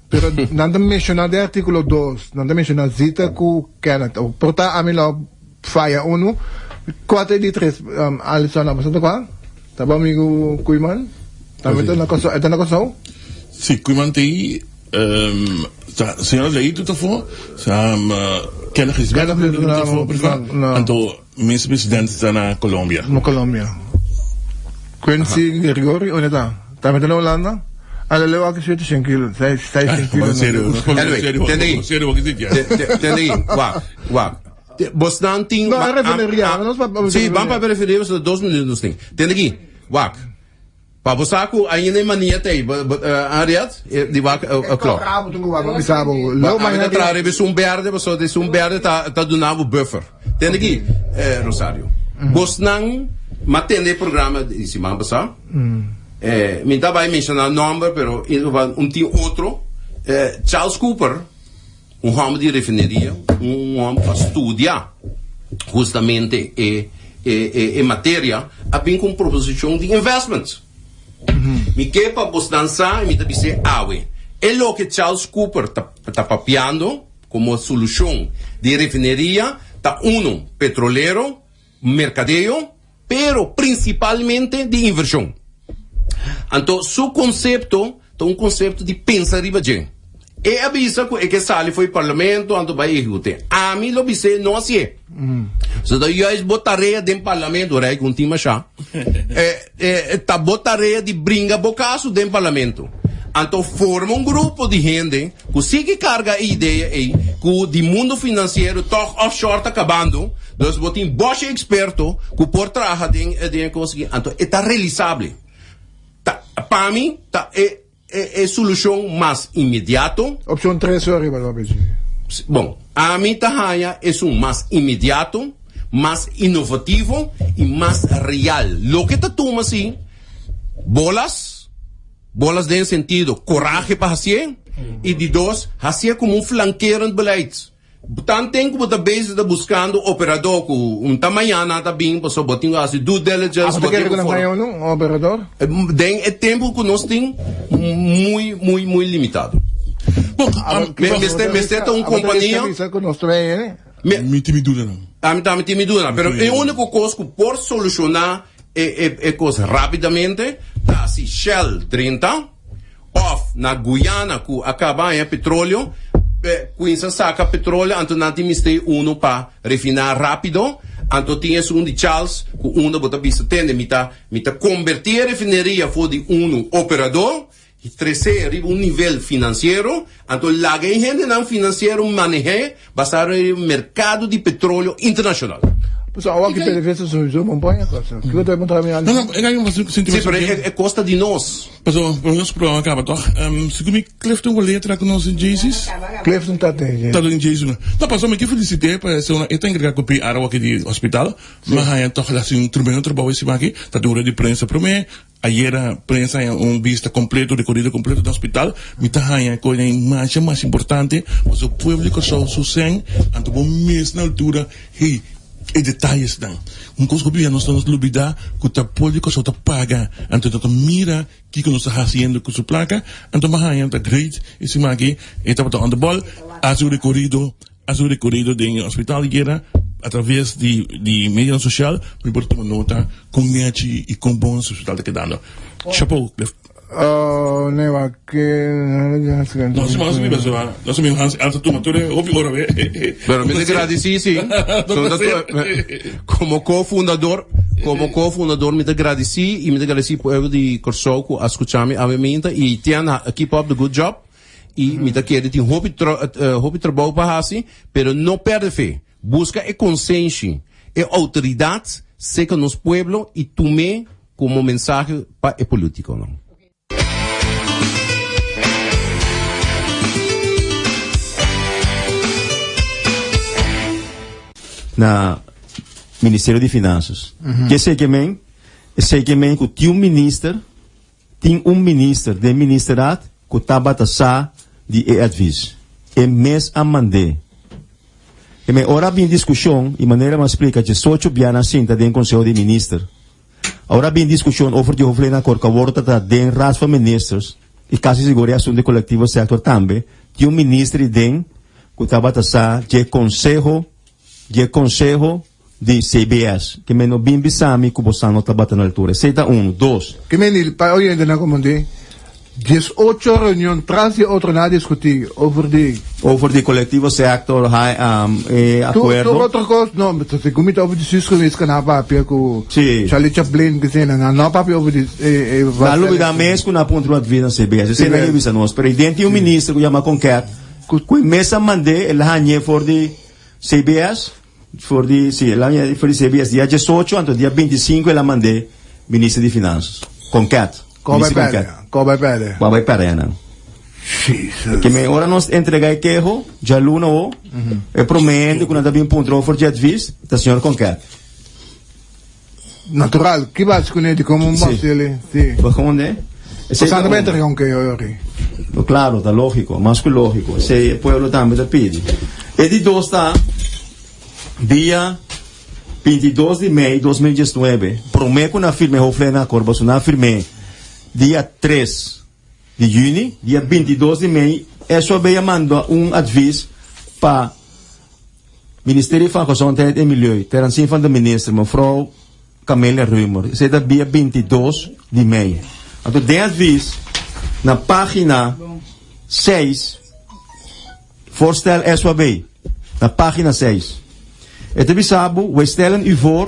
pero nan ta menshoná den artikulo dos, nan ta menshoná Zita ku Kenneth. Por ta ami lo Faya unu, kua ta e di tres? Alison, abo sa ta kua? Ta bo amigu Koeiman? Tambe ta na Kòrsou, e ta na Kòrsou? Si, Koeiman ta ei, ta señora Leito ta afó, Kenneth Gisberto ta afó, anto minister presidente ta na Colombia. Na Colombia. Quincy Gregorio, unda ta? Tambe ta na Hulanda? Ala leu aki siete shen kilo, seis shen kilo. Anyway, tende ei, tende ei, wak, wak. Bosnan tin. No, a refineria. No, no, sí, van pa refineria, so dos minutos nos tin. Tende aquí, wak. Pa bo sa ku ainda e mania tei, Henriette, di wak e klok. Ami ta traha riba esun berde, pasobra esun berde ta ta duna bo buffer. Tende aquí, Rosario. Bosnan, m'a tende e programa di siman pasá. Mi ta bai menshoná nòmber, pero un tin otro. Charles Cooper. Un hòmber di refineria, un hòmber ku a studia hustamente e e materia, a bin ku un proposishon di investment. Mi ke pa bosnan sa i mi ta bis'é awe, e loke Charles Cooper ta ta papiando komo solushon di refineria ta unu, petrolero, merkadeo, pero prinsipalmente di invershon. Anto su konsepto ta un konsepto di pensa riba dje. E a bisa ku e ke sali for di parlamento anto bai ehekut'é. Ami lo bis'é no hasié. So ta juist bo tarea den parlamento, ora ku un tin mashá, ta bo tarea di bringa bo kaso den parlamento. Anto forma un grupo di hende ku sigui karga e idea ei ku di mundo finansiero tòg offshore ta kabando, dus bo tin bòshe eksperto ku por traha den den e kos aki, anto e ta realisable. Ta pa mi ta e e solushon mas inmediato. Opshon tres so ariba lo abc. Bon, ami ta haña esun mas inmediato, mas inovativo i mas real. Loke ta tuma si bolas. Bolas den sentido corahe pa hacié y di dos, hacié como un flankerend beleid. Tanten ku bo ta bezig ta buskando operadó ku un ta mañana nan ta bin pasobra bo tin ku hasi due diligence, Abo ta bo tin kere ku ku nan forma. haña unu, un operador? Den e tempu ku nos tin muy muy muy limitado. Bon, Abo Me- mester mester ta un abo ta kompania. riska bisa ku nos trae hende? Me, mi tin mi dudanan. ami tambe tin mi dudanan, pero e úniko kos ku por solushoná e e e kos rápidamente ta si Shell drenta. Of na Guyana ku a kaba haña petroleo, kuinsa saka petroleo anto nan tin mester unu pa refiná rápido, anto tin esun di Charles ku unda bo ta bisa tende mi ta mi ta kombertí e refineria for di unu operadó i tres'é riba un nivel finansiero, anto laga e hendenan finansiero maneh'é basá riba merkado di petroleo internashonal. Pues awa ki PDVSA sowieso bon pon e cosa. Kiko ta puntra mi No, no, e un Sí, pero e, e costa di nos. Paso, pero nos programa acaba toch? Um, segun mi Clifton Wallet tra con nos in Jesus. Clifton ta den. Ta den Jesus. No, paso mi ke felicite pa se una eta encarga cu PR aki di hospital. Ma haya toch la un tremendo trabalho ese aki. Ta dura di prensa prome. Ayera prensa haña un bista kompleto, rekorido kompleto den hospital. Mi ta haña ku e masha mas importante pasobra pueblo di Kòrsou su sèn, anto bo mes na altura, hey, e detayesnan. Un kos ku bia nos ta nos lubidá ku ta pueblo di Kòrsou ta paga, anto nan ta mira kiko nos ta hasiendo ku su plaka, anto bo haña ta great e siman aki e tabata on the ball, hasi un rekorido. A su rekorido den e hospital ayera a traves di di medionan sosial mi por tuma nota kon nechi i kon bon su hospital ta kedando. Chapeau Cliff. Oh, nee, maar ke Nos mas biba so ha. Nos mi Hans Elsa tuma tur e hopi ora we. Pero mi ta gradisí sí. So ta Como co-fundador, como co-fundador mi ta gradisí i mi ta gradisí pueblo di Kòrsou ku a skucha mi awe minta i Tian keep up the good job. I mi ta kere tin hopi hopi trabou pa hasi, pero no perde fe. Buska e konsenshi, e outoridat seka nos pueblo i tum'é komo mensahe pa e politikonan. Na Ministerio di Finanzas. Ke esei ke men? Esei ke men ku tin un minister. Tin un minister den ministerat ku tabata sa di e advis. E mes a mand'é. E me ora a bin diskushon i manera mi a splika diesocho bia nan sinta den Konseho di Minister. Ora a bin diskushon over di hoofdlijnakkoord ku awor ta ta den Raad van Ministers i kasi sigur e asuntu di kolektivo sektor tambe, tin un minister i den ku tabata sa dje konseho dje konseho Di CBS, Ke men no bin bisa mi ku bosan no tabata na altura. Esei ta unu. Dos. Ke men di pa oyentenan komo di diesocho reunion tras di otro nan a diskutí over di. Over di kolektivo sektor, hai, e akuerdo. Tur otro kos, no, segun mi ta over di Suskewis ku nan a papia ku Sí. Charlie Chaplin, kese nan, nan no a papia over di e e Nan a lubidá mes ku nan a puntra un advis na CBS. Esei nan a bisa nos. Pero i den tin un minister ku yama Konket, ku e mes a mand'é, el a hañ'é for di CBS. For di, si, el a haña for di CBS dia diesocho, anto dia bintisinko el a mand'é Minister di Finansas, Konket. Ko bai Minister pèrdè? Konket. Ko bai pèrdè? Bo a bai pèrdè nan. Jesus. Ke men ora nos entregá e keho, djaluna o, e promé hende ku nan ta bin puntra over di advis ta señor Konket. Natural, ki basi kuné di komo un Sí. basili? Sí. Bo konde? Esei Pasando ta bai un. entregá un keho yori. No, claro, ta lógico, mas ku lógico. Esei e pueblo tambe ta pidi. E di dos ta, dia 22 di mei 2019, promé ku nan firma e hoofdlijnenakkoord, pasobra nan a firm'é dia 3 di juni, dia 22 di mei, SOB a manda un advies pa Ministerio van Gezondheid en Milieu, ter aanzien van de minister, mevrouw Camelia Römer. Esei ta dia 22 di mei. Anto den advies, na pagina 6, voorstel SWB, na pagina 6, e ta bisa bo, Wij stellen u voor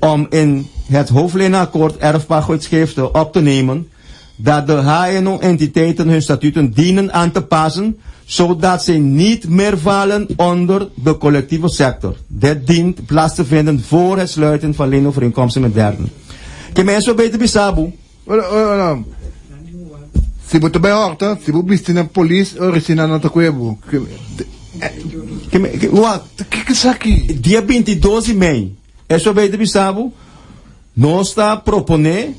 om in het hoofdlijnenakkoord erfpachtschriften op te nemen dat de HNO-entiteiten hun statuten dienen aan te passen zodat zij niet meer vallen onder de collectieve sector. Dit dient plaats te vinden voor het sluiten van leenovereenkomsten met derden. Ke men so beter bisa bo. Ora, ora, ora. Si bo ta bai horta, si bo bisti na polis, ora si nan no ta kue bo. Ke men, ke, wak. Kiko esaki? Dia 22 di mei, eso beter bisa bo, nos ta propone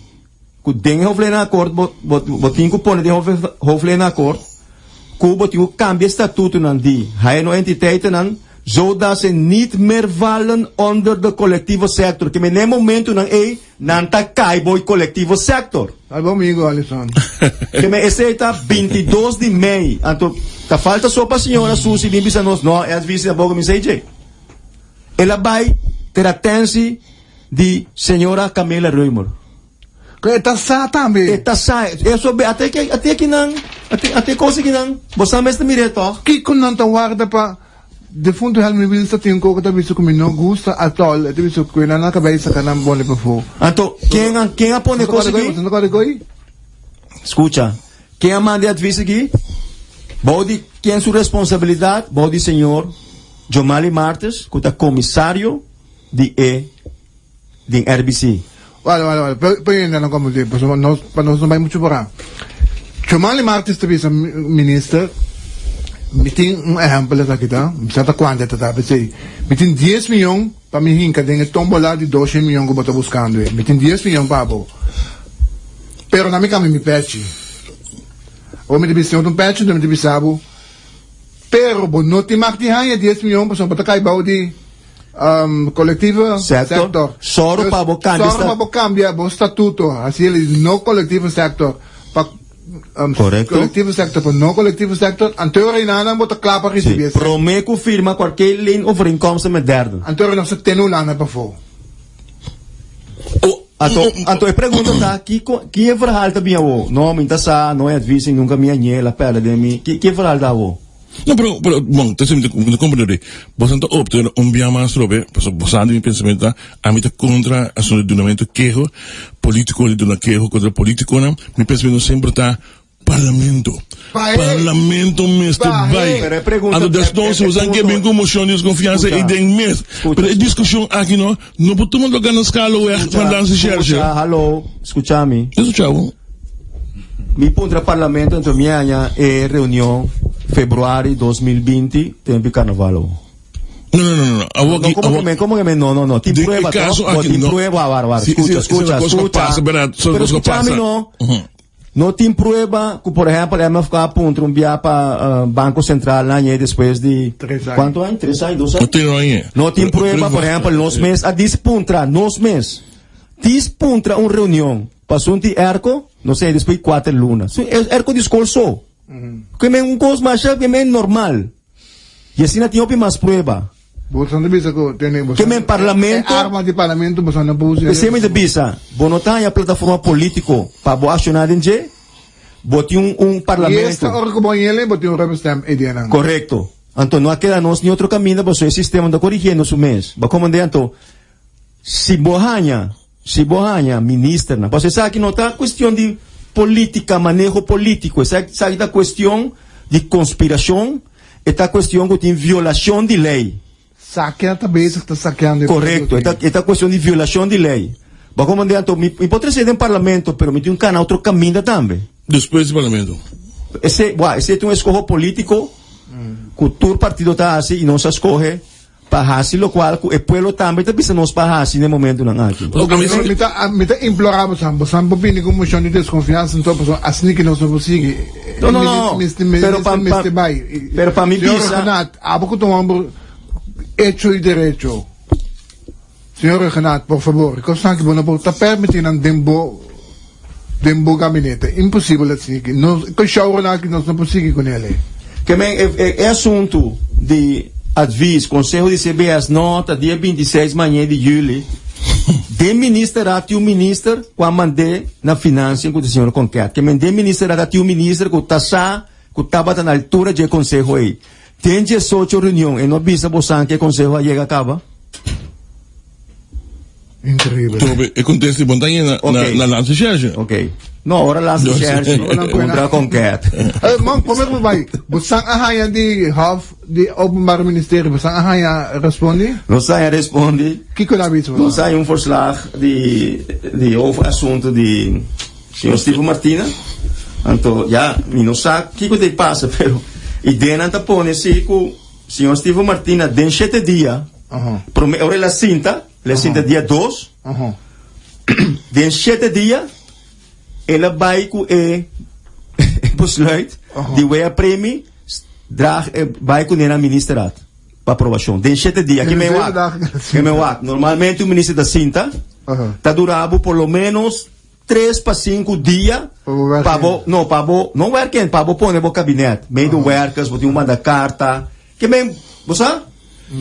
ku den e hoofdlijnenakkoord bo, bo, bo tin ku pone den hoofdlijnenakkoord. Ku bo tin ku kambia e statutonan di HNO-entiteitennan zodat ze niet meer vallen onder de collectieve sector. Ke men e momentunan ei nan ta kai bo e collectieve sector. Ai bo amigo Alison. Ke men esei ta 22 di mei. Anto ta falta so pa señora Susi bin bisa nos no e advies tampoco mi sei dje. El a bai ter atensi di señora Camila Römer. Ku e ta sa tambe. E ta sa. Eso be ate ke ate kinan ate ate kos kinan. Bo sa mes ta mir'é tòg. Kiko nan ta warda pa defuntu Helmin Wiels ta tin un koko ta bisa ku mi no gusta atòl. E ta bisa ku nan a kabei saka nan bone pafó. Anto ken a ken a pone kos aki? Bo ta kòrda koi? Skucha. Ken a manda e advis aki? Bou di ken su responsabilidat? Bou di señor Jomali Martes ku ta komisario di e den RBC. Wale, wale, wale. Pe, pe yenda na como di, pasobra nos, pa nos no bai mucho por Chomali Martis ta bisa minister, mi tin un ehempel esaki ta, mi sa ta cuanto ta ta, p'esei, mi tin dies miyon pa mi hinca den e tombola di doshen miyon cu bo ta buscando e. Mi tin dies miyon pa bo. Pero na mi cambia mi pechi. Awor mi ta bisa, si no ta un pechi, enton mi ta bisa bo, pero bo no tin mag di haña dies miyon pasobra bo ta cay bao di Collectieve Sector. sector. Sòru pa bo kambia Sòru pa bo kambia bo statuto, hasi el di no collectieve sector pa Korekto. collectieve sector pa no collectieve sector, anto e reinanan bo ta kla pa Sí. risibi esei. Promé ku firma kualke leenovereenkomst met derden. Anto e nos ta tene Hulanda pafó. Oh, Anto, anto e pregunta ta, kiko, ki e verhaal ta bin awo? No, mi ta sa, no e advies nunka mi a ñe, la pèrdè den mi. Ki, ki e verhaal ta awo? No, pero, pero, bon, te mi ta comprende. Boso ta opta un bia mas robe, paso boso di mi pensamento ta, a mi ta contra asunto di dunamento keho, politico di duna keho contra politiconan, mi pensamento semper ta parlamento. Parlamento mester bai. Pero e pregunta, Anto desnoos e, e, boso ke punto, bin con mocion di desconfiansa Escucha. y den mes. Escucha, Pero e discusion aki no, no por tuma lugar na Scaloweg, Escucha, na Lanse Cherche. escucha, hallo, escucha mi. Escucha bo. Mi puntra parlamento anto mi haña e reunion februari 2020 tempo di carnaval awo. No, no, no, no. Awo No, aki, como awo. que me, como que me, no, no, no. Tin Den e prueba, caso toch? Bo aki, tin no. prueba, war, war. Si, Escucha, si, si, escucha, la cosa escucha. pasa, verdad? So, Pero cosa escucha mi pasa. no. Ujú. No tin prueba cu por ehempel MFK a puntra un bia pa Banco Central na aña despues di Tres aña. cuanto aña? Tres aña, dos aña? No tin aña. No tin prueba, por ehempel, nos mes a dis puntra, nos mes dis puntra un reunion pa asunto di airco, no sé, despues di cuater luna. Su airco di scol so. Ke men un cos masha ke men normal. Y asina tin hopi mas prueba. Boso no ta bisa cu tene boso Ke men parlamento. E arma di parlamento boso no por usa. P'esei mi ta bisa, bo no ta haña plataforma politico pa bo acciona den dje, bo tin un un Y parlamento. esta ora cu bo yele bo tin un rubber stamp ey den nan. Correcto. Anto no a keda nos ni otro caminda pasobra e sistema no ta corigiendo su mes. Bo a comprende? Anto si bo haña, si bo haña ministernan, pasobra esaki no ta cuestion di politica, maneho politico, esaki ta cuestion di conspiracion. E ta cuestion cu tin violacion di ley. Sakea ta bezig ta sakeando e Correcto, e ta e ta cuestion di violacion di ley. Bo comprende anto mi mi por trece den parlamento pero mi tin un cana otro caminda tambe. Despues di parlamento. Ese wak ese ta un escoho politico cu tur partido ta haci y nos a scoge Pa hasi lokual ku e pueblo tambe ta bisa nos pa hasi na e momentunan aki. Mi ta mi ta implorá bosan, bosan por bini ku un moshon di deskonfiansa anto pasobra asina ki nos no por sigui. No, no, no. Pero pa mester bai. Pero pa mi Señor bisa. Regenat, abo ku ta un homber hecho y derecho. Señor Regenat, por fabor, kosnan ki bo no por ta permití nan den bo den bo gabinete. Imposibel asina ki nos ku showronan aki nos no por sigui ku nel. Ke men e e e asuntu di advies, konseho di CBS no ta dia 26 mañe di juli. Den ministerat tin un minister ku a mand'é na financiën ku ta señor Konket. Ke men den ministerat a tin un minister ku ta sa ku tabata na altura dje konseho ei. Den diesocho reunion e no bisa bosan ku e konseho a yega kaba? Increíble. Tobe, e contesta di Montaña na, Ok. na, na Lance Cherche. Ok. No, ora Lance Cherche contra Conquet. Eh, man, come ku bai? Bosan a haña di Hof di Openbaar Ministerie, bosan a haña respondi? Nos a haña respondi. Kiko nan a bisa Nos bosan? a haña un verslag di di over asunto di señor Steven Martina. Anto, ya, mi no sa kiko ta pasa, pero ideanan ta pone si ku señor Steven Martina den shete dia, prome ora el a sinta, El a sinta dia dos, den shete dia el a bai ku e besluit. Di wea premi, draag, eh, bai ku na ministerraad pa aprobashon. Den shete dia, ke men wak. Ke men wak. Normalmente un minister ta sinta, ta dura bo por lo menos 3 pa 5 dia pa bo, no, pa bo, no werken, pa bo pone bo kabinet. Medewerkers, bo tin manda karta. Ke men, bo sa?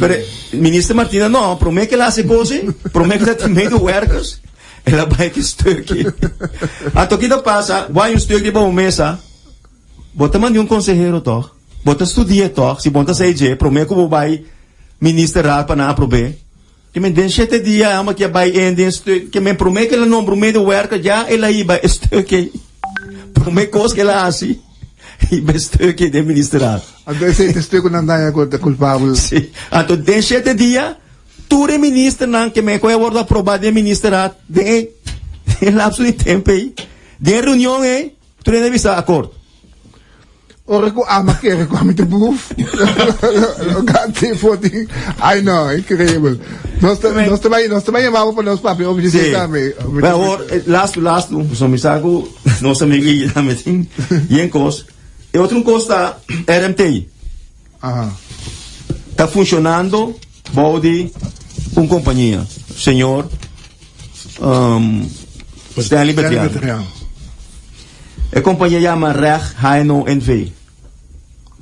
Pero minister Martina no, promé ku el a hasi kos, promé ku e medewerkers, el a bai ku stuk. Anto kiko ta pasa, bai un stuk riba un mesa, bo ta manda un konsehero toch? Bo ta studia toch? Si bo ta sei, promé ku bo bai ministerraad pa nan aprobá. Ke men den 7 dia ama ku bai in den stuk, ke men promé ku el a nombra un medewerker ya el a hiba e stuk. Promé kos ku el a hasi, hiba e stuk den ministerraad. Anto esei ta stuk nan daña ku ta kulpabel. Si. Anto den 7 dia, tur e ministernan ke men ku a wòrdu aprobá den ministerraad den den lapso di tempu ei, den reunion ei, tur hende a bisa akkoord. Ora ku ama kere ku ami ta buf. Lo gati foti. Ai no, inkreibel. Nos ta bai yama pa nos papia over di tambe. Maar hoor, laatste, laatste, so mi sa ku nos amigu tambe tin yen kos. E otro kos ta RMT. Ta funshonando bou di un kompania, señor Stanley Betrian. E kompania yama Reg HNO NV.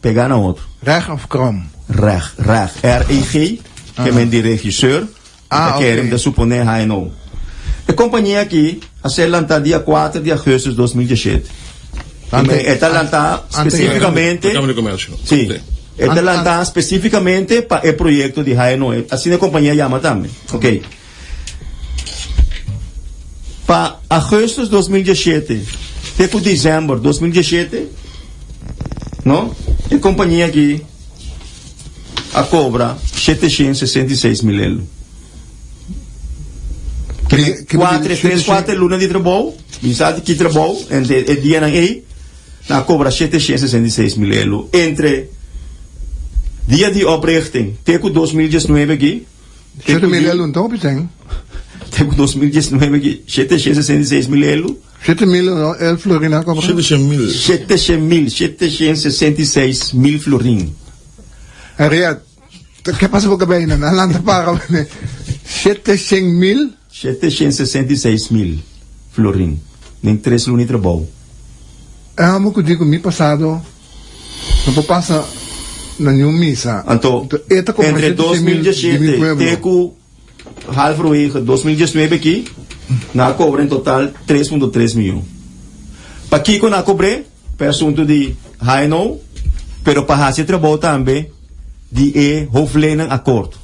Pega na otro. Reg of Krom? Reg, Reg, R-E-G, ke men di regisseur, okay. Ku suponé HNO. E kompania aki a ser lantá dia 4 di ougùstùs 2017. E ta lantá spesífikamente. Kámara di Komersio. Si. E ta lantá spesífikamente pa e proyekto di HNO. Asina e kompania yama tambe. Ok. Pa ougùstùs 2017, te ku desèmber 2017, no? E kompania aki a kobra 766 mil euro. 4, 3, 4 luna di trabou, bisa ki trabou, entre e dianan ei, a kobra 766 mil euro. Entre dia di oprichting, te ku 2019 aki, 7 mil euro anto, Piten? Te ku 2019 aki, 766 mil euro. 7 mil euro, el florin a kobra? 700 mil. 700 mil, 766 mil florin. Henriette, kiko pasa ku kabei nan? Lanta para. 700 mil? 766 mil florin. Den 3 luna di trabou. Amo ku digo mi pasado no por pasa na ningun misa. Anto, E ta kobra entre 700 mil di mi 2017 pueblo. te ku halverwege 2019 aki, nan a kobra en total 3.3 mion. Pakiko nan a kobr'é? Pa asuntu di HNO, pero pa hasi trabou tambe di e hoofdlijnenakkoord.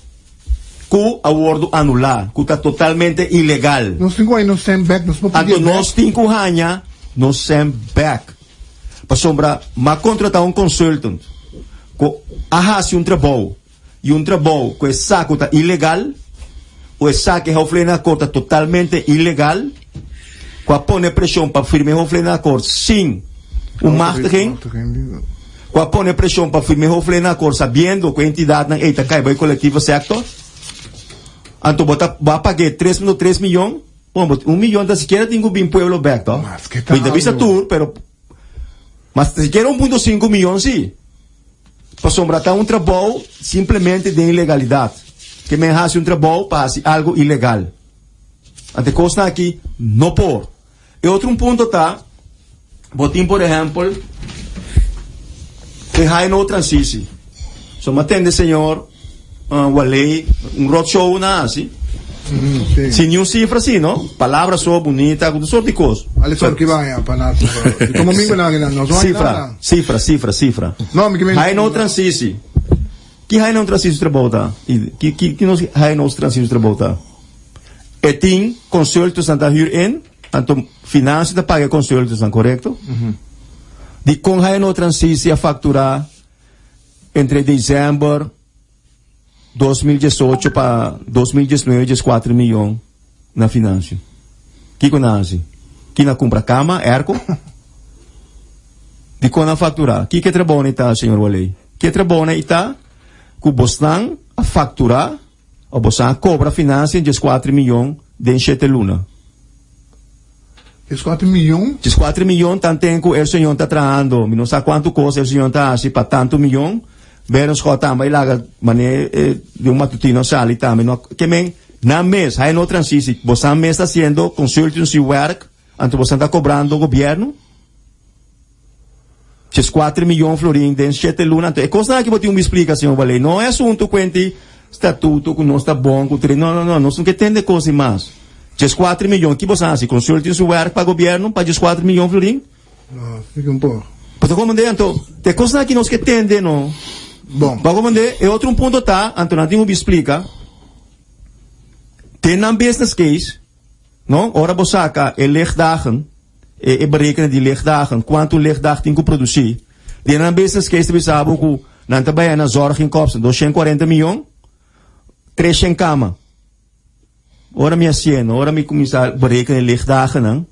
Ku a wòrdu anulá, ku ta totalmente ilegal. Nos tin ku haña nos sèn bèk, nos no Anto pidi bèk. Nos tin ku haña nos sèn bèk. Pasobra m'a kontratá un consultant ku a hasi un trabou i un trabou ku e sa ku ta ilegal, ku e sa ku e hoofdlijnenakkoord ta totalmente ilegal, ku a pone preshon pa firma e hoofdlijnenakkoord sin un machtiging, ku a pone preshon pa firma e hoofdlijnenakkoord sabiendo ku e entidatnan ei ta kai bou e collectieve sector. Anto bo ta bo a pag'é 3.3 mion, bon, bo 1 mion ta sikiera tin ku bin pueblo bèk, toh? Mas ke ta Mi ta bisa algo. tur, pero mas sikiera 1.5 mion si. Pasobra ta un trabou simplemente den ilegalidat. Ke men hasi un trabou pa hasi algo ilegal. Anto e kosnan aki no por. E otro un punto ta, bo tin por ehèmpel e HNO Transitie. So m'a tende señor Waley un roadshow nan hasi. Sin niun sifra si, no? Palabra so bunita, ku tur sort di kos. Alisson ki baña pa na sifra. Komo mingo nan nan no Sifra, nada. Sifra, sifra, sifra. No, mi ke men HNO Transitie. Ki HNO Transitie trabou ta? Ki nos HNO Transitie trabou ta? E tin consultants nan ta huur in, anto Financiën ta paga e consultants nan, korekto? Di kon HNO Transitie a fakturá entre desèmber 2018 pa 2019 14 mion na Financiën? Kiko nan hasi? Ki nan kumpra kama, airco? Di kon nan fakturá? Kiko e trabou nan ta, señor Waley? Ki e trabou nan ta ku bosnan a fakturá o bosnan a kobra Financiën 14 mion den 7 luna? 14 miyon? 14 miyon tanten ku e señor ta trahando. Mi no sa kuantu kos e señor ta hasi pa tantu miyon. Berenschot tambe a laga mane di un matutino sali tambe. No, ke men nan mes, hay no transisi. Bosan mes ta hasiendo consultancy werk, anto bosan ta kobrando gobierno. 14 miyon florin den shete luna. Anto e kosnan aki bo tin un splika, señor Baley. No e asuntu kuenti statuto ku nos ta bon ku no, no, no. Nos no ke tende kos di mas. 14 miyon, ki bosan hasi? Consultancy werk pa gobierno pa 14 miyon florin? No, sigi un por. Bo ta komprendé anto? Te kosnan aki nos ke tende no. Bon. Bo a komprendé? E otro un punto ta, anto nan tin hopi splika, den nan business case, no, ora bo saka e lichtdagen, e e berekenen di lichtdagen, kuantu un lichtdag tin ku produsí, den nan business case ta bisa bo ku nan ta bai na zorginkomsten 240 miyon, 300 kama. Ora mi hasié, ora mi kuminsá berekenen lichtdagennan,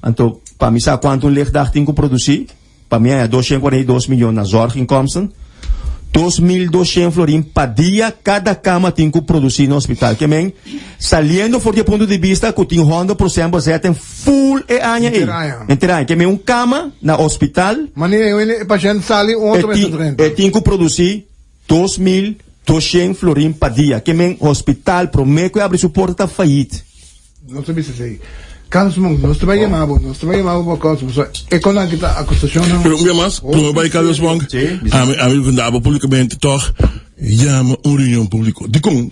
anto pa mi sa kuantu un lichtdag tin ku produsí, pa mi haña 242 miyon na zorginkomsten, 2200 florin pa dia kada kama tin ku produsí na hospital. Ke men, saliendo for di e punto di bista ku tin 100% bezetting full e aña ei. Henter aña. Henter aña. Ke men un kama na hospital. Manera e pashènt sali un otro mester drenta. E tin ku produsí 2200 florin pa dia. Ke men hospital prome ku e abri su porta ta fayit. Nos ta bisa esei. Carlos Monk, nos ta bai yama bo, nos ta bai yama bo pa kos, pasobra e konan ki ta akusashonnan. Pero un bia mas, prome bai Carlos Monk, ami ami kunda bo publikamente tòg yama un reunion publiko. Dikon?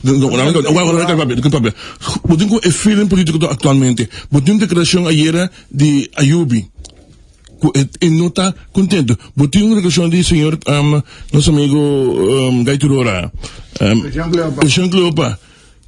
Papia. Bo tin ku e feeling politiko ta aktualmente. Bo tin un deklarashon ayera di Ayubi. Ku e no ta kontentu. Bo tin un reklamashon di señor nos amigo Guy Turora, Jean Cleopa.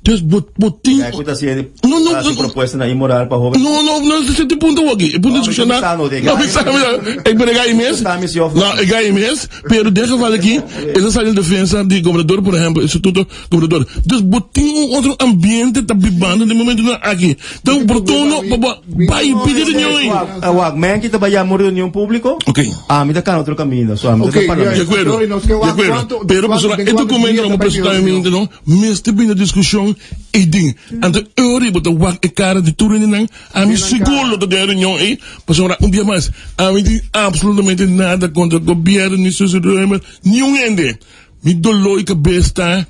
Dus bo bo tin. Ku ta hasiendo No, no, hasi no. propuestanan inmoral pa hoben. No, no, no ese ta e punto aki. E punto No, mi ta diskushoná. bisando de No, Guy. bisa, bisa. Ik ben de Guy mes. Gusta mi si of no? No, e Guy mes. Pero den geval aki, e ta sali en defensa di gobernador, por ehempel, instituto gobernador. Dus bo tin un otro ambiente ta bibando den momentonan aki. Ta oportuno pa bo bai pidi reunion ei. Wak, men ki ta bai yama un reunion públiko, Ok. ami ta kana otro kaminda, so ami ta Ok, den parlamento. De akuerdo, Sorry, nos ke de wak akuerdo. kuantu- Pero kuantu- pasobra den e kuantu dokumento dia nan ta bo bai presentá reunion? mi no mester bini na diskushon ei den. Anto e ora ei bo ta wak e kara di tur hendenan, ami sigur lo ta den e reunion ei, pasobra un bia mas, ami tin absolutamente nada kontra gobièrnu ni Suzy Römer, niun hende. Mi doló i kabes ta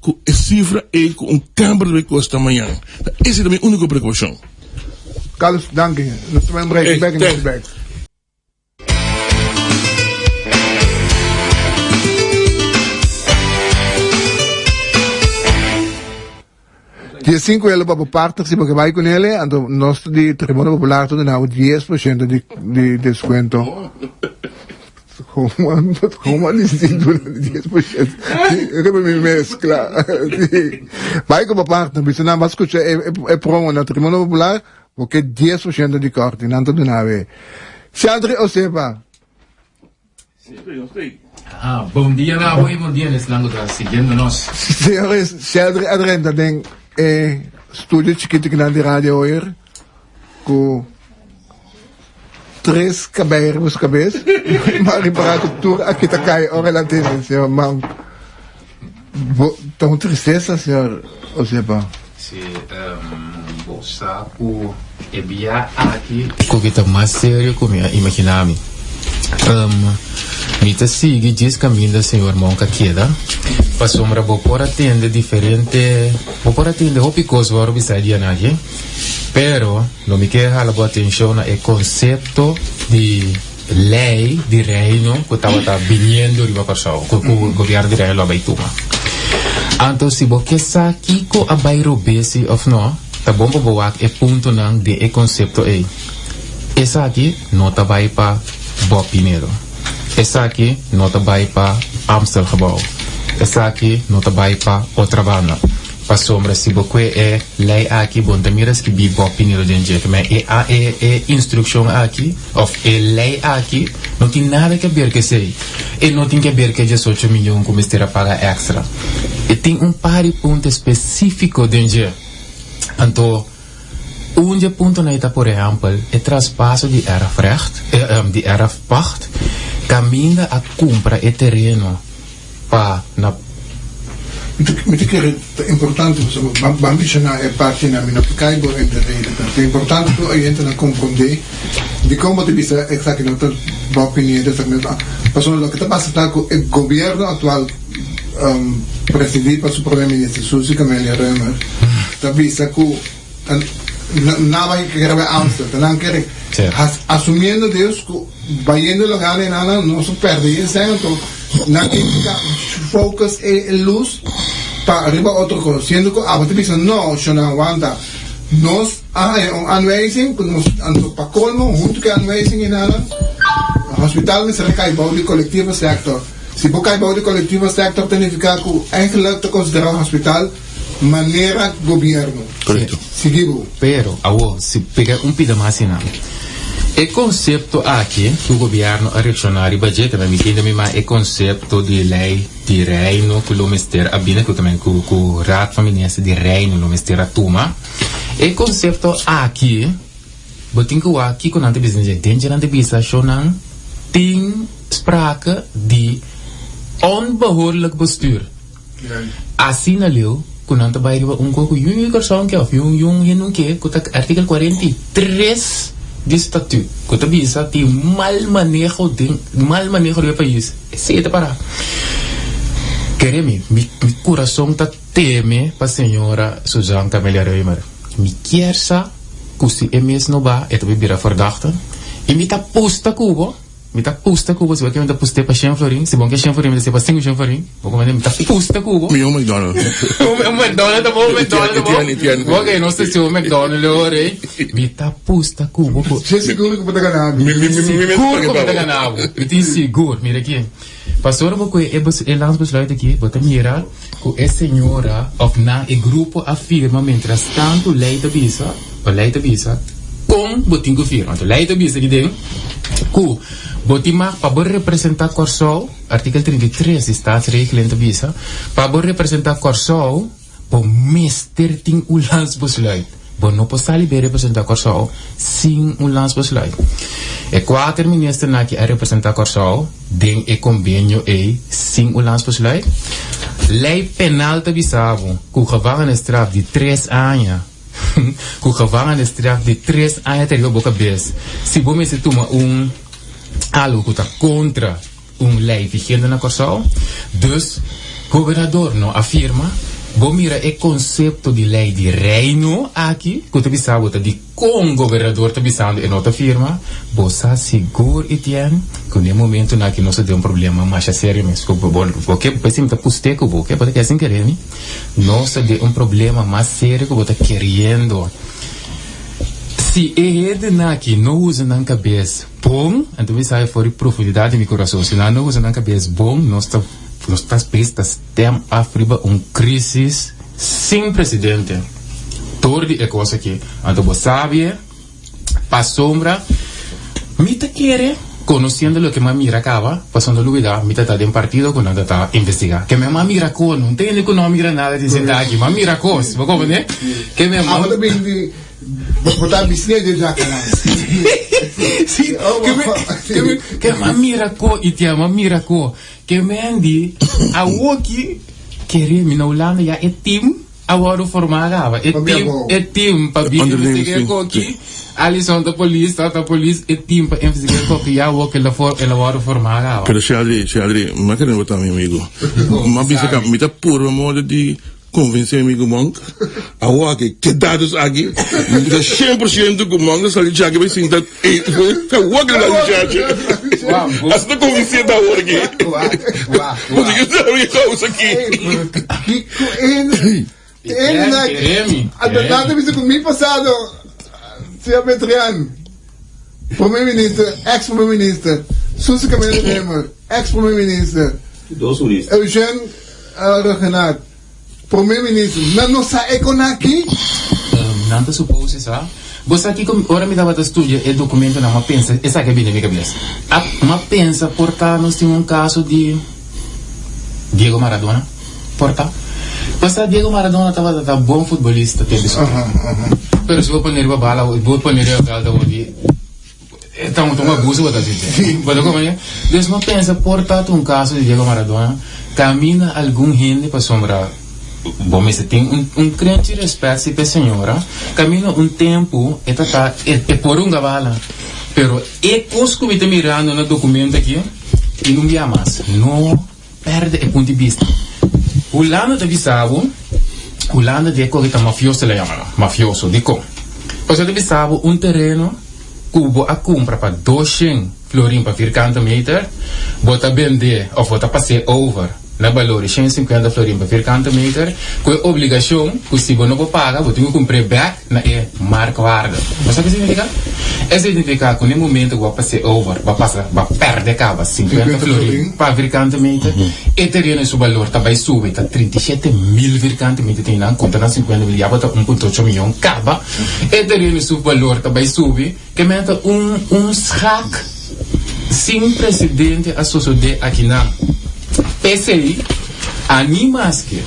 ku e sifra ei ku un kamber ta bai kosta mañan. Ta esei ta mi úniko preokupashon. Carlos, danki. Nos ta bai un break. Ey, Bek, thanks. bek. Dies sinku elo pa bo partner si bo ke bai kunele, anto nos di Tribuna Popular ta duna bo 10% di di deskuento. Como a disi duna 10%? Riba mi mezcla. Si. Bai ku bo partner, bisa nan ba skucha e e promo na Tribuna Popular, bo ke 10% di korting, nan ta duna bo e. Shandri Osepa. Ah, bon dia na abo y bon dia nesnan cu ta siguiendo nos. Señores, Sheldry a drenta den e studio chiquito kinan di Radio Hoyer cu tres cabey riba su cabes. Ma ripara cu tur a kita cay ora el a tende, señor Man. Bo, ta un tristeza, señor Osepa. Si, um, bo sa cu e bia aki cu ki ta mas serio cu mi a imagina mi. Um, mi ta sigui djis caminda señor Monk a keda, pasobra bo por a tende diferente, bo por a tende hopi cos wou bisa e dianan aki, pero lo mi ke hala bo atencion na e concepto di lei di Reino ku tabata biniendo riba Kòrsou, ku ku gobièrnu di Reino lo a bai tuma. Anto si bo ke sa kiko a bai robesi òf no, ta bon pa bo wak e puntonan den e konsepto ei. Esaki no ta bai pa Bob Pinedo. Esaki no ta bai pa Amstelgebouw. Esaki no ta bai pa Otrabanda. Pasobra si bo kue e lei aki bo no ta mira skibí Bob Pinedo den dje. Keme e a e e instrukshon aki òf e lei aki no tin nada ke ber ku esei. E no tin ke ber ku e diesocho miyon ku mester a paga èkstra. E tin un par di punto spesífiko den dje. Anto un di e puntonan ei ta por ehèmpel e traspaso di erfrecht, di erfpacht kaminda a kumpra e tereno pa na. Mi ta kere ta importante pasobra bo a menshoná e partinan, mi no ke kai bo den rede, pero ta importante pa oyentenan komprondé dikon bo ta bisa esaki no ta bo opinia, esaki no ta, pasobra loke ta pasa ta ku e gobierno aktual presidí pa su prome minister Suzy Camelia Römer ta bisa ku Nan bai kere bai Amstel, ta nan kere asumiendo Deus ku bayendo lo gana e nan nos a perde e esei anto nan tin ku focus e lus pa riba otro kos siendo ku abo ta bisa no shonnan wanta nos a haña un aanwijzing ku nos anto pa kolmo huntu ku e aanwijzing e nan hospital mester a kai bou di collectieve sector si bo kai bou di collectieve sector ta nifiká ku eigenlijk ta konsiderá hospital Manera gobierno. Correcto. Sigui bo. Pero, awor, si pega un pida mas asina, e concepto aki cu gobierno a reacciona riba dje, tambe mi kende mi mas e concepto di ley di Reino cu lo mester a bini, cu tambe cu cu Raad van Minister di Reino lo mester a tuma. E concepto aki, bo tin cu wak kico nan ta bisa den dje. Den dje nan ta bisa shonan tin sprake di onbehoorlijk bestuur. Asina leu ku nan ta bai riba un kos ku yun yun Kòrsou ke òf yun yun hende un ke ku ta artikel 43 di statut ku ta bisa tin mal maneho den mal maneho riba e pais esei ta pará. Kere mi mi kurason ta teme pa señora Suzanne Camelia Römer mi kier sa ku si e mes no ba e ta bai bira verdachte i mi ta pusta ku bo. Mi ta pusta ku bo, si bo ke mi ta pust'é pa shen florin, si bo no ke shen florin mi ta hasié pa sinku shen florin, bo komprende? Mi ta pusta ku bo. Mi un McDonald. Un McDonald ta bon, un McDonald ta bon. Etienne, Etienne. Ok, nos ta hasi un McDonald awor ei. Mi ta pusta ku bo ku. She sigur ku bo ta gana bo. Mi, mi, mi, mi, mi Sigur ku mi ta gana bo. Mi tin sigur. Mira aki. Pasobra bo ku e e landsbesluit aki, bo ta mira ku e señora òf nan e grupo a firma mientras tantu lei ta bisa, o lei ta bisa, Kon bo tin ku firma? Anto lei ta bisa aki den ku bo tin mag pa bo representá Kòrsou, artikel 33 di Staatsregeling ta bisa, pa bo representá Kòrsou bo mester tin un landsbesluit. Bo no por sali bai representá Kòrsou sin un landsbesluit. E kuater ministernan aki a representá Kòrsou den e kombenio ei sin un landsbesluit. Lei penal ta bisa bo ku gevangenisstraf di tres aña. Ku gevangenisstraf di tres aña ta riba bo kabes si bo mester tuma un algo ku ta kontra un lei vigente na Kòrsou. Dus, gobernador no a firma. Bo mira e konsepto di lei di Reino aki ku ta bisa bo ta di kon gobernador ta bisando e no ta firma. Bo sa sigur Etienne ku na e momentunan aki nos ta den un problema masha serio mes. Ku bo bo ke bo ta pust'é ku bo ke bo ta keda sin kere mi. Nos ta den un problema mas serio ku bo ta keriendo. Si e hendenan aki no usa nan kabes bon, anto mi sabi for di profundidat di mi kurason, si nan no usa nan kabes bon, nos ta nos ta bes ta stem af riba un krisis sin presidente dor di e kos aki. Anto bo sabi e. Pasobra mi ta kere, conociendo loke mi a mira caba, pasobra no lubida mi ta ta den partido cu nan ta ta investiga. Ke mi a mira cos, no ta hende cu no a mira nada di senta aki, mi a mira cos, bo comprende? Ke mi a. Abo ta bin di, bo ta bisnia di Jacana. Si, ke mi, ke mi, ke mi a mira cos, y tia mi a mira cos. Ke mi di, awoki, kere mi na Hulanda ya e team. A wòrdu formá kaba. E team, e team pa bin investigá e koki. Alison ta polis, ta ta polis. E team pa investigá e koki ya awor ku el a for, el a wòrdu formá kaba. Pero Sheldry, Sheldry, mi a kere bo ta mi amigo. Mi a bisa ka mi ta purba modo di konvensé mi amigo Monk. Awor aki, ke datos aki, mi ta 100% ku Monk ta sali djaki bai sinta e, awor ki lo ta djaki. Asina ta konvensé ta awor aki. Pasobra yo sabi e kousa aki. Kiko en en na Adelante bisa ku mi pasado Señor Betrian Prome Minister ex Prome Minister Suzy Camelia Römer ex Prome Minister Eugène Rhuggenaath Prome Minister nan no sa e kon aki? Nan ta supose sa. Bo sa kiko ora mi tabata studia e dokumentonan m'a pensa esaki a bini mi kabes. A m'a pensa por ta nos tin un kaso di Diego Maradona? Por ta. Bo sa Diego Maradona tabata ta bon futbolista tempu su tempu. Pero si bo pone riba bala bo pone riba veld awor di e ta un abuso bo ta sinti. Bo ta comprende? Dus m'a pensa por ta ta un kaso di Diego Maradona kaminda algun hende pasobra. Bo mester tin un un krenchi respet si p'e señora, kaminda un tempu e ta ta e e por hunga bala. Pero e kos ku mi ta mirando na dokumento aki tin un bia mas. No pèrdè e punt di bista. Hulanda ta bisa bo, Hulanda di e kohe ta mafioso la yama nan, mafioso. Dikon? Pasobra ta bisa bo un tereno ku bo a kumpra pa doshen florin pa vierkante meter, bo ta bend'é òf bo ta pas'é over na balor di 150 florin pa vierkante meter, ku e obligashon ku si bo no por paga, bo tin ku kumpr'é bèk na e marktwaarde. Bo sa ke signifiká? E signifiká ku na e momento ku bo a pas'é over, bo a pasa, bo a pèrdè kaba 50 florin pa vierkante meter, e tereno su balor ta bai subi ta 37,000 vierkante meter tin nan, konta nan 50 mil, ya bo ta 1.8 miyon kaba, e tereno su balor ta bai subi. Ke meta un un schaak sin presidente a sosode akinan. P'esei a ni maske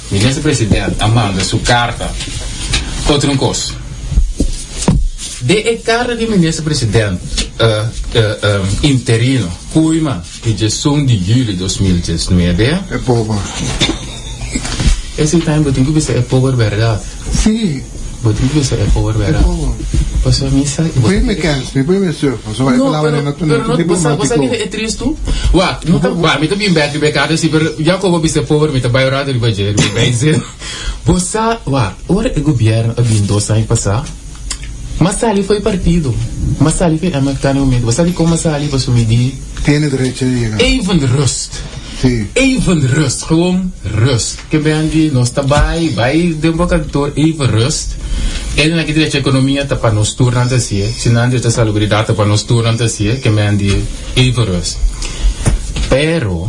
Minister President a manda su karta otro un kos. Den e karta di Minister President interino Koeiman di diesun di juli 2019. E pober. Esei tambe bo tin ku bisa e pober bèrdat. Sí. Bo tin ku bisa e pober bèrdat. E pober. Pasobra mi sa. Mi pone mi kens, mi pone mi surf, pasobra e palabra no ta No, pero no, bo sa kiko e tristu? Wak, no ta, wak, mi ta bin bèk riba e karta si, pero ya ku bo bisa e pober mi ta bai un ratu riba dje, riba e bijzin. Bo sa, wak, ora e gobièrnu a bin dos aña pasá, m'a sali for e partido, m'a sali for e MFK na e momento. Bo sa dikon m'a sali? Pasobra mi di. Tiene derecho di yega. Even rust. Sí. Even rust, gewoon rust. Ke ben di nos ta bai, bai den bo kantoor even rust. E nan ki drecha ekonomia ta pa nos tur nan ta hasié, si nan drecha salubridat ta pa nos tur nan ta hasié, ke men di even rust. Pero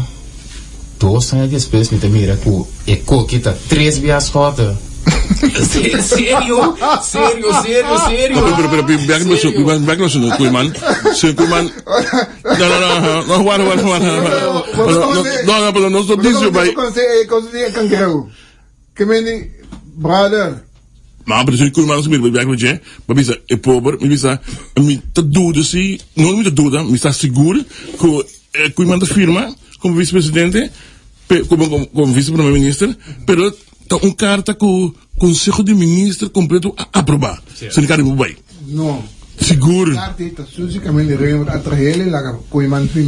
dos aña despues mi ta mira ku e koki ta tres bias hoter. Serio, serio, serio, serio. No, pero, pero, pero, bek no, bek no, Koeiman. Koeiman. No, no, no, no, guarda, guarda, guarda. No, no, pero no stop dicio bay. Kangreu. Ke meni, brother. No, pero si Koeiman su mira bek je, pa bisa e pober, mi bisa mi ta duda si, no mi ta duda, mi sta sigur ku Koeiman ta firma como vicepresidente, como como vice primer minister, pero ta un carta ku Consejo di Minister completo a aproba. Se ni bo bay. No. Sigur.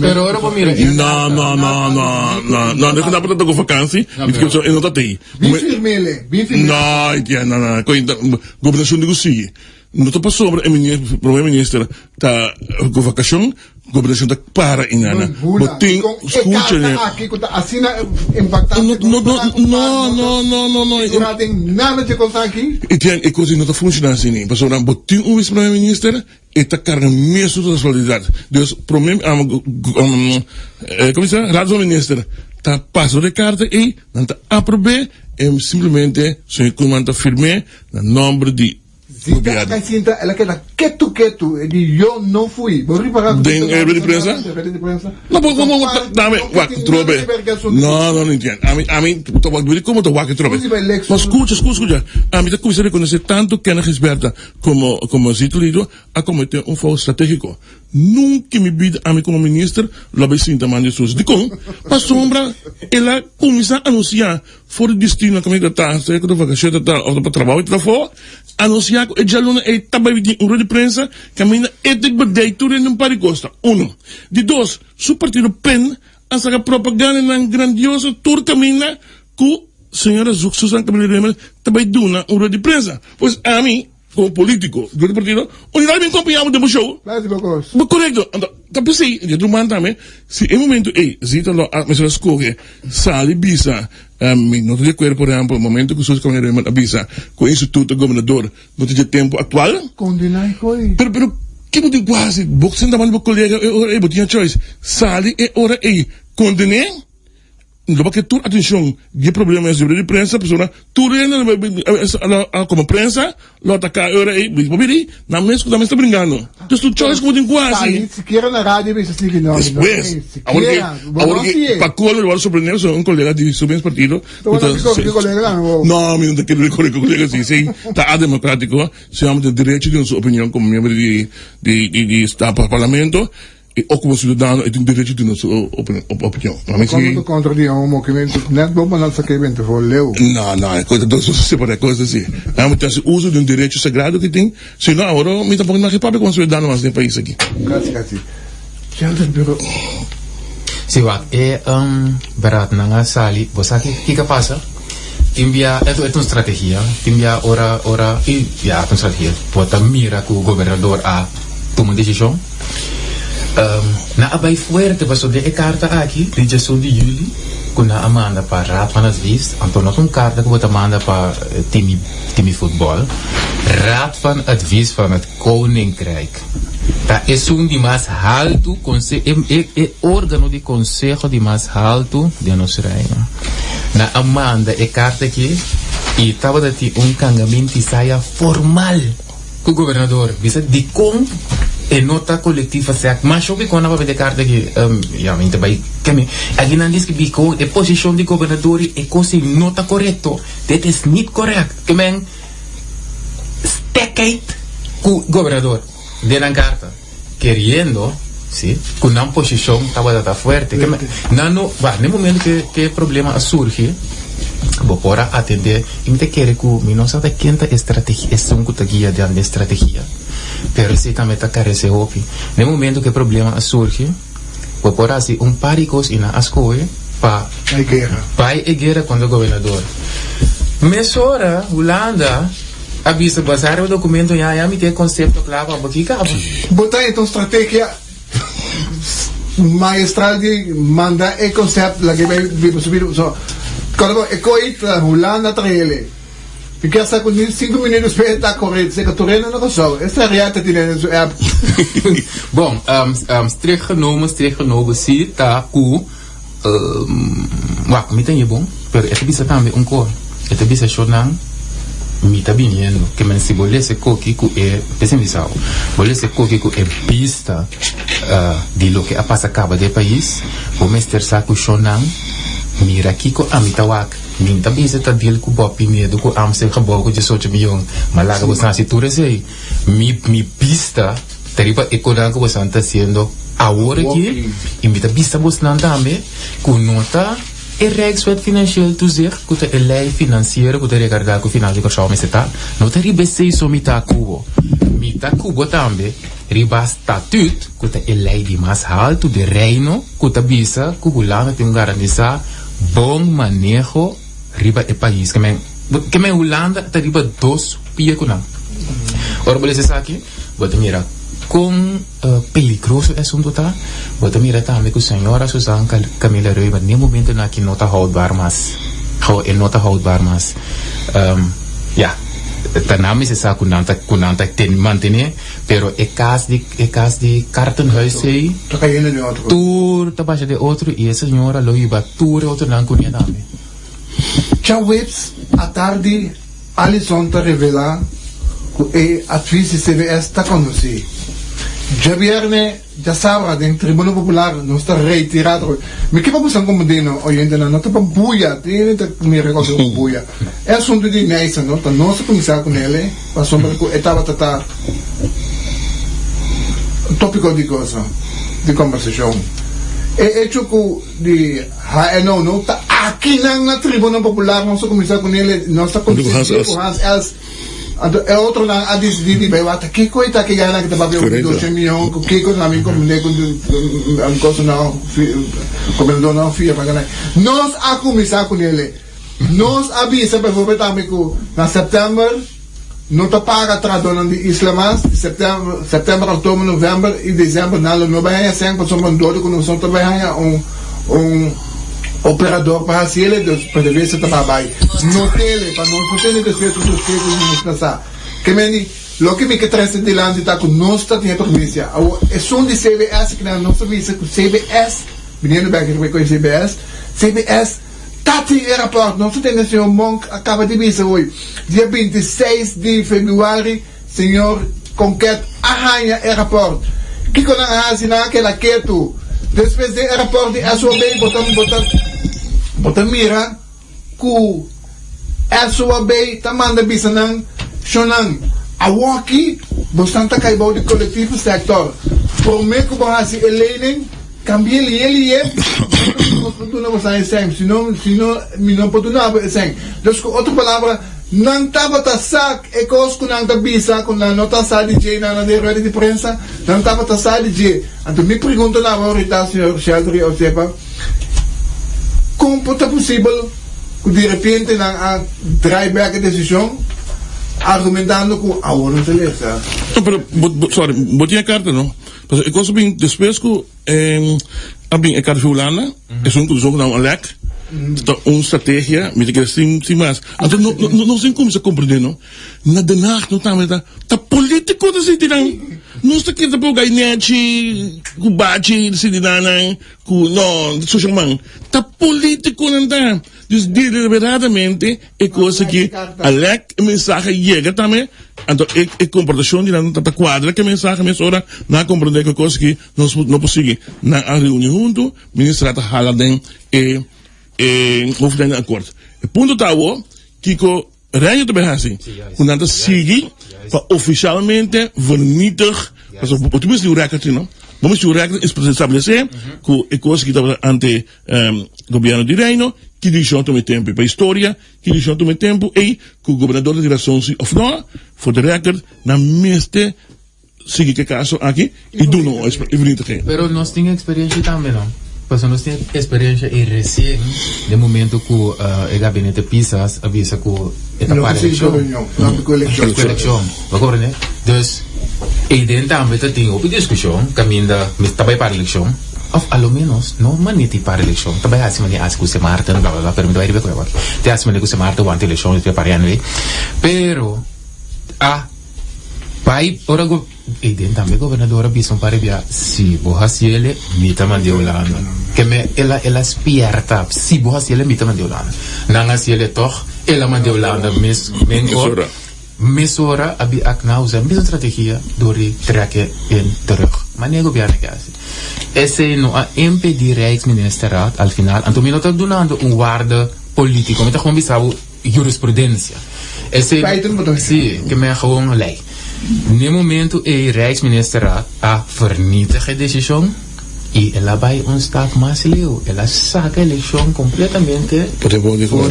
Pero ora bo mira e No, no, no, no, no, no, no, no, no, vakantie. Mi ta e no ta tei. Bin firmele, bin firmele. No, entiendo, no, no. Gobernacion di ku sigui. No ta pasobra e minister, prome minister ta ku vakashon, gobernashon ta para i nana. Bo tin skucha ne. Aki ku ta asina impactante. No, no, no, no, no, no, no. Durante nada dje kos aki. I tin e kos no ta funshoná asina ni. Pasobra bo tin un vice prome minister e ta karga mesun responsabilidat. Dus prome komo se raad van minister ta pasa e karta ei, nan ta aprob'é e simplemente señor Koeman ta firm'é na nomber di Zita a kai sinta, el a keda ketu ketu, e di yo no fui. Bo ripara ku Den e rueda di prensa? Rueda di prensa. No, bo, bo, bo, dame, wak, trobe. No, no, no entiendo. Ami, ami, ta wak, wiri como ta wak trobe. Ma scucha, scucha, scucha. Ami ta cuminsa reconoce tanto Kenneth Gisberta como, como Zito Lido a comete un fout strategico. Nunca en mi bida ami como minister lo a bay sinta man di sus. Dicon? Pasobra el a cuminsa anuncia For di destino kaminda ta ta, sea ku ta vakashon ta ta òf ta pa trabou i ta afó, anunsiá ku e djaluna ei ta bai tin un rueda di prensa kaminda e ta bedei tur hende un par di kos ta uno. Di dos, su partido pen a saka propagandanan grandioso tur kaminda ku señora Susan Camila Römer ta bai duna un rueda di prensa. Pues ami Como politico, di otro partido, unidad bin compaña bo den bo show. Bo correcto. Anto, ta pesey, di otro man tambe, si e momento ey, Zita lo a mester a scoge, sali bisa, mi no ta di acuerdo, por ehempel, momento cu Sus Caminero Herman a bisa cu e instituto gobernador no ta dje tempo actual. Condena e coy. Pero, pero, ke bo tin cu haci? Bo senta man di bo colega e ora ey, bo tin a choice. Sali e ora ey, condene. Lo ke tur atencion di e problema es libre di prensa pasobra tur hende lo como prensa lo ataca e ora ey bo biri nan mes cu nan mes ta bringando dus tur choice cu bo tin cu haci. Ni sikiera na radio bisa sigui no despues awor ke awor ke pa colmo lo worde sorprende pasobra un colega di su mes partido no mi no ta kere cu colega si esey ta ademocratico si homber tin derecho di duna su opinion como miembro di di di parlamento. E o komo siudadano e tin derecho di duna su opinion. Komo ta kontra di homo ke men net bo pa nan saka e benta for leu. No, no, e kos ta dos separa e kos asi. Nan ta hasi uso di un derecho sagrado ke tin, si no awor mi tampoco no ke papia komo siudadano mas den e pais aki. Kasi kasi. Shelter pero. Si wak e beraad nan a sali bo sa kiko a pasa? Tin bia e ta un strategia, tin bia ora ora y ya ta un strategia bo ta mira ku gobernador a tuma un desishon. Nan a bai fuerte pasobra den e karta aki di djesun di juli ku nan a manda pa Raad van Advies, anto no ta un karta ku bo ta manda pa timi timi futbòl, Raad van Advies van het Koninkrijk ta esun di mas haltu konse e e e organo di konseho di mas haltu den nos reino. Nan a manda e karta aki i tabata tin un kangamintisaya formal. Ku gobernador bisa dikon e no ta kolektiva sek mas hopi kon a papia di e karta aki ya mi ta bai keme aki nan diski bikon e posishon di gobernador i e kos ei no ta korekto dit is niet korekt ke men stekheid ku gobernador den nan karta keriendo si ku nan posishon tabata ta fuerte ke men nan no wak den momento ke ke problema a surgi bo por a atende i mi ta kere ku mi no sa ta ken ta e strategia esun ku ta guia den e strategia pero esei tambe ta karese hopi den momento ku e problema a surgi bo por hasi un par di kos i nan a skohe pa Bai guera. Bai e guera kontra gobernador mesora Hulanda a bisa basa riba documento ya ya mi tin e concepto cla pa bo kiko abo. Bo ta enta un strategia maestral di manda e concept laga e bai biba su bida so cuando bo e coi ta Hulanda traele mi kier sa cu ni cinco minuut despues e ta core se ka tur hende na Curaçao e sa real ta tene den su app. Bon strikt genomen strikt genomen si ta cu Wak, mi ta bon, pero e ta bisa tambe un kos. E ta bisa shornan, mi ta biniendo. Ke men si bo lesa e koki ku e, p'esei mi bisa bo, bo lesa e koki ku e bista di loke a pasa kaba den e pais, bo mester sa ku shornan mira kiko ami ta wak. Mi ta bisa ta deal ku Bob Pinedo ku Amstel Gebouw ku diesocho miyon, ma laga bo hasi tur esei. Mi mi bista ta riba e konan ku bosan ta hasiendo awor aki i mi ta bisa bosnan tambe ku no ta e Rijkswet Financieel Toezicht ku ta e lei finansiero ku ta rekargá ku Finansia di Kòrsou mester ta, no ta riba esei so mi ta ku bo. Mi ta ku bo tambe riba Statuut ku ta e lei di mas haltu den Reino ku ta bisa ku Hulanda tin ku garantisá bon maneho riba e pais. Ke men ke men Hulanda ta riba dos pia ku nan. Ora bo lesa esaki, bo ta mira kon peligroso e asunto ta. Bo ta mira tambe ku señora Susan Camila Reumer n'e momentonan aki no ta houdbaar mas. Gou e no ta houdbaar mas. Ya, ta nan mester sa ku nan ta ku nan ta ten mantené, pero e kas di e kas di Kartenhuis ei Ta kayendo den otro. tur ta basha den otro i e señora lo hiba tur e otronan kuné tambe. Djaweps atardi Allison ta revelá ku e advis di CBS ta konosí. Djabièrnè djasabra den Tribuna Popular nos ta retirá atrobe. Mi ke pa boso komprendé no, oyentenan, no ta pa buya, tin hende ta mira kos ku buya. E asuntu di Neysa no ta nos a kuminsá ku nel pasobra ku e tabata ta tópiko di cosa, di kombersashon. E echo ku di HNO no ta akinan na Tribuna Popular nos a kuminsá ku nel, nos ta konsistié ku Hans Els. Anto e otronan a disidí di bai wak ta kiko e ta ki gana ki ta papia ku doshen mion ku kiko nan bin komprendé ku kosa nan gobernador nan fia pa gana. Nos a kuminsá ku nel. Nos a bisa bijvoorbeeld tambe ku na sèptèmber no ta paga trahadónan di isla mas, di sèptèmber, sèptèmber, òktober, novèmber i desèmber nan lo no bai haña sèn pasobra dor di ku nos no ta bai haña un un operador pa hasi el, dus PDVSA ta ba bai no tele pa nos no tene despues ku sospecho di nos ta sa. Ke men di, loke mi ke trese dilanti ta ku nos ta tin e permisia. Awor esun di CBS kinan nos ta bisa ku CBS, biniendo bek riba e koe CBS, CBS, Ta tin e raport, nos ta tende señor Monk a caba di bisa hoy. Dia 26 di februari señor Konket a haña e raport. Kico nan a haci? Nan a keda ketu. Despues den e raport di SOB bo ta bo ta bo ta mira cu SOB ta manda bisa nan, Shonnan, awoki bosnan ta cay bou di colectivo sector. Promé ku bo hasi e leinan, kambi'é lié lié, nos por duna boso e sèn, si no, si no, mi no por duna bo e sèn. Dus ku otro palabra, nan tabata sa e kos ku nan ta bisa ku nan no ta sa di dje nan den rueda di prensa, nan tabata sa di dje. Anto mi pregunta na bo ahorita, señor Sheldry Osepa, kon por ta posibel ku di repente nan a draai bek e desishon, argumentando ku awor no ta lesa? No, pero bo, bo, sorry, bo tin e karta no? Pasobra e kos a bin despues ku a bin e karta fi Hulanda, esun ku zogenaamd een lek, ta un strategia, mi ta kere sin, sin mas. Anto no, no, nos tin kuminsá komprendé no, na Den Haag no tambe ta, ta politiko ta sinti nan. Nos ta kere ta por gainechi ku bachi ta sinti nan nan ku no, social man. Ta politikonan ta. Dus deliberadamente e kos aki a lek, e mensahe yega tambe, anto e e komportashon di nan ta ta kuadra ku e mensahe mesora nan a komprendé ku e kos aki nos no por sigui. Nan a reuni huntu, minister a ta hala den e e hoofdlijnenakkoord. E punto ta awor kiko Reino ta bay haci cu nan ta sigui pa oficialmente vernietig, pasobra bo tin mester un record no, bo mester un record establece cu e cos aki tabata ante gobierno di Reino, ki decision a tuma e tempo, pa historia ki decision a tuma e tempo ey cu gobernador ta tin razon si of no, for the record nan mester sigui ke kaso aki i duna un e vernietiging. Pero nos tin experiencia tambe no. Pasobra nos tin experiencia y recien den momento cu e gabinete Pisas a bisa cu e ta para eleccion. No cu eleccion. Bo comprende? Dus eyden tambe ta tin hopi discusion caminda mi ta bay para eleccion of a lo menos no mane tin para eleccion ta bay haci mane haci cu Sint Maarten bla bla bla pero mi ta bay riba cu awor te haci mane cu Sint Maarten wanta eleccion y te para anyway pero a Bai ora go ey den tambe gobernador a bisa un par de bia si bo haciele mi ta mand'e Hulanda ke me el a el a spierta si bo haciele mi ta mand'e Hulanda nan haciele tog el a mand'e Hulanda mes menor mesora a bi ak nan a usa mesma strategia door di trek e terug mane gobierno ke haci esey no a impedi Rijksministerraad al final anto mi no ta dunando un waarde politico mi ta gewoon bisa bo Jurisprudencia. Esey, Feiten bo ta bisa. sí, ke men gewoon lei. N'e momento ey Rijksministerraad a vernietig e decision y el a bay un stap mas leu, el a saca eleccion completamente for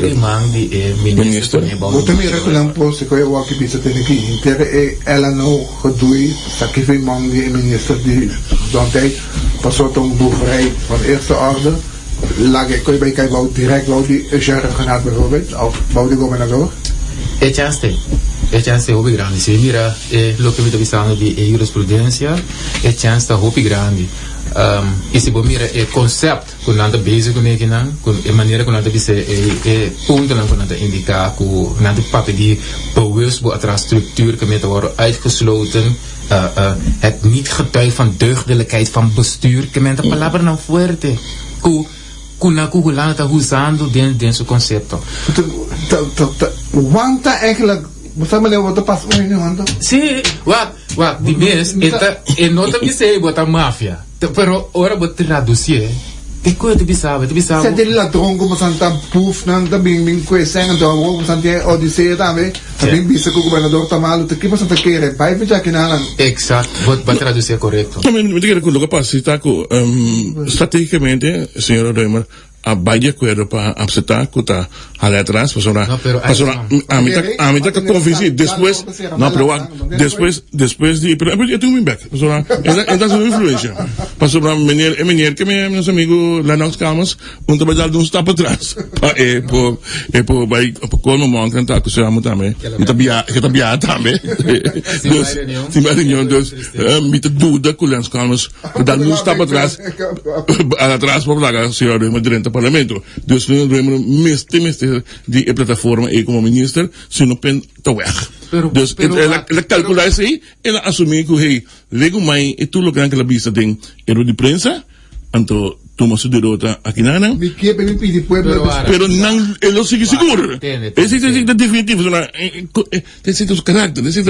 di man di e minister pone bou Bo ta mira cu nan por si cu e wak bisa tene ki henter e LNO gedoe saki fi man di e minister di gezondheid pasobra ta un boeverij van eerste orde. Laga e koe bai kai bou direct bou di Eugène Rhuggenaath bijvoorbeeld of bou di gobernador. E chance t'ei. E chance t'ei hopi grandi. Si mi mira e loke mi ta bisando di e jurisprudencia, e chance ta hopi grandi. I si bo mira e concept ku nan ta bezig kuné kinan, ku e manera ku nan ta bisa e e puntonan ku nan ta indiká ku nan ta papia di bewust bo atras structuur ku mi ta wòrdu uitgesloten, Het niet getuigt van deugdelijkheid van bestuur, ke men ta palabranan fuerte ku ku nan ku Hulanda ta usando den den su konsepto. Ta ta ta wanta eigenlijk, bo sa manera bo ta pas un hende wanta? Sí, wak, wak, di mes e ta e no ta bisa ei bo ta mafia, pero ora bo traducié, te koe ta bisa bo, e ta bisa bo. Sete di ladron ku bosan ta buf nan ta bin bin kue sèn anto awor bosan tin e odisea tambe ta bin bisa ku gobernador ta malu ta ki bosan ta kere bai for djaki nanan. Exacto, bo bo traducié korekto. No, mi ta kere ku loke a pasa si ta ku strategicamente señora Römer a bai di akuerdo pa apseptá ku ta hala atras pasobra No, pero pasobra ami ta ami ta konvensí despues no pero wak despues despues di pero e tin un bek pasobra e ta su influencia pasobra meneer e meneer ke me nos amigo Lennox Calmes un ta bai dal un stap atras pa e por e por bai pa colmo monk ta akusá tambe e ta bia e ta bia tambe dus sin bai reunion dus mi ta duda ku Lennox Calmes Ta dal un stap atras, atras pa laga señor Römer drenta parlamento. Dus señor Römer mester mester di e plataforma ei como minister, si no pen ta weg. Dus el a calcula esei, el a asumi cu hey, lego mai e tur loke nan kila bisa den e rueda di prensa, anto tuma su derota aki nan. Mi kier pa mi pidi pueblo. Pero nan e lo sigui sigur. Esei ta definitivo. Esei ta su karakter, esei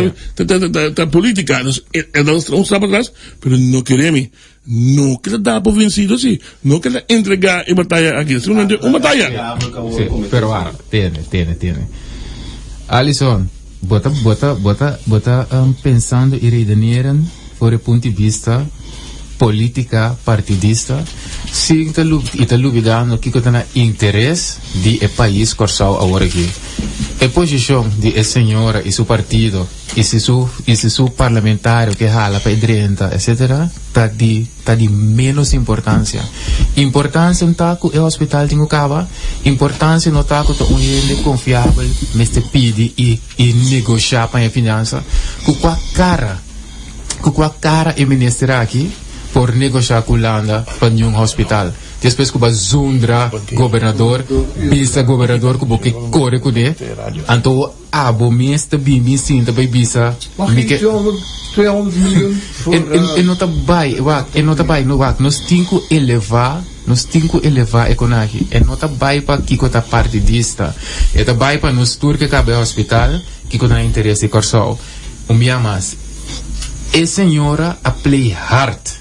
ta politica. Dus el a un stap atras. Pero no kere mi. No keda da por vencido si. No keda entrega e bataya aki. Simplemente un bataya. Sí, pero ara, tene, tene, tene. Alison, bo ta, bo ta, bo ta, bo ta um, pensando y redeneren voor e punto di vista. politica partidista sin ta y ta lubidando kico ta na interes di e pais Corsou awor aki. E posicion di e señora y su partido y si su y si su parlamentario ke hala pa e drenta etc. Ta di ta di menos importancia. Importancia no ta cu e hospital tin cu caba, importancia no ta cu ta un hende confiabel mester pidi y y negosha pa e finansa. Cu cua cara, cu cua cara e minister aki por negosha cu Hulanda pa niun hospital? Despues cu bo a zundra gobernador, bisa gobernador cu bo ke core cune, anto Abo mes ta bin bin sinta bay bisa mi ke. E no ta bay wak e no ta bay no wak nos tin ku eleva nos tin ku eleva e konaki e no ta bay pa kiko ta partidista e ta bay pa nos tur ke kaba e hospital kiko ta na interes di Kòrsou un bia mas e señora a play hard.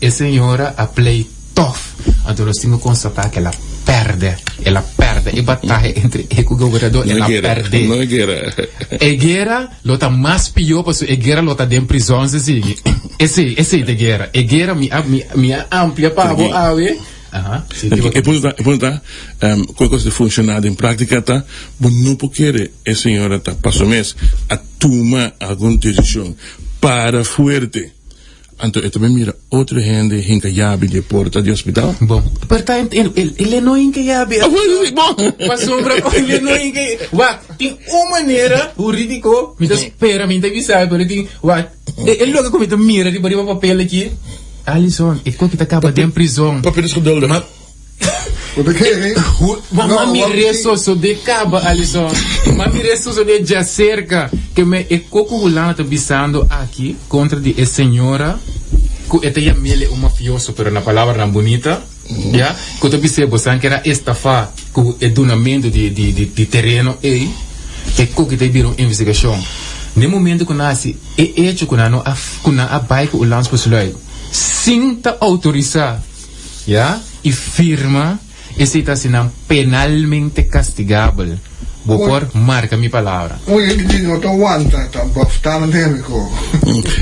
E señora a play tof, anto nos tin cu constata cu el a perde, el a perde e bataya entre e cu gobernador, el a perde. No e guera. E guera lo ta mas pio pasobra e guera lo ta den prison si sigui. Esey, esey ta e guera. E guera mi a, mi, mi a amplia pa bo awe. Aha, si E punto ta, e punto ta, cu e cos ta funciona den practica ta, bo no por kere e señora ta paso mes a tuma algun decision para fuerte. Anto e ta bin mira otro hende hinka yabi di e porta di hospital. Bon, pero ta el e no hinka yabi. Bon. Pasobra el e no hinka Wak, tin un manera hurídiko, mi ta spera, mi ta bisa, pero tin, wak, e loke ku mi ta mira riba riba papel aki, Alison, e koki ta kaba den prizon. Papel is geduldig. Ma mir'é sosodé kaba, Alison. Ma mir'é sosodé djaserka. Ke me e koko Hulanda ta bisando aki kontra di e señora ku e ta yam'el un mafioso, pero na palabranan bunita, ya, ku ta bis'é bosan kera estafá ku e dunamentu di di di tereno ei, e koki ta bira un investigashon. Na e momento ku nan hasi e echo ku nan no a ku nan a bai ku un landsbesluit sin ta outorisá. Ya, y firma esey ta haci nan penalmente castigabel. Bo por marca mi palabra. Un hende di no ta wanta ta bafta nan den mi cor.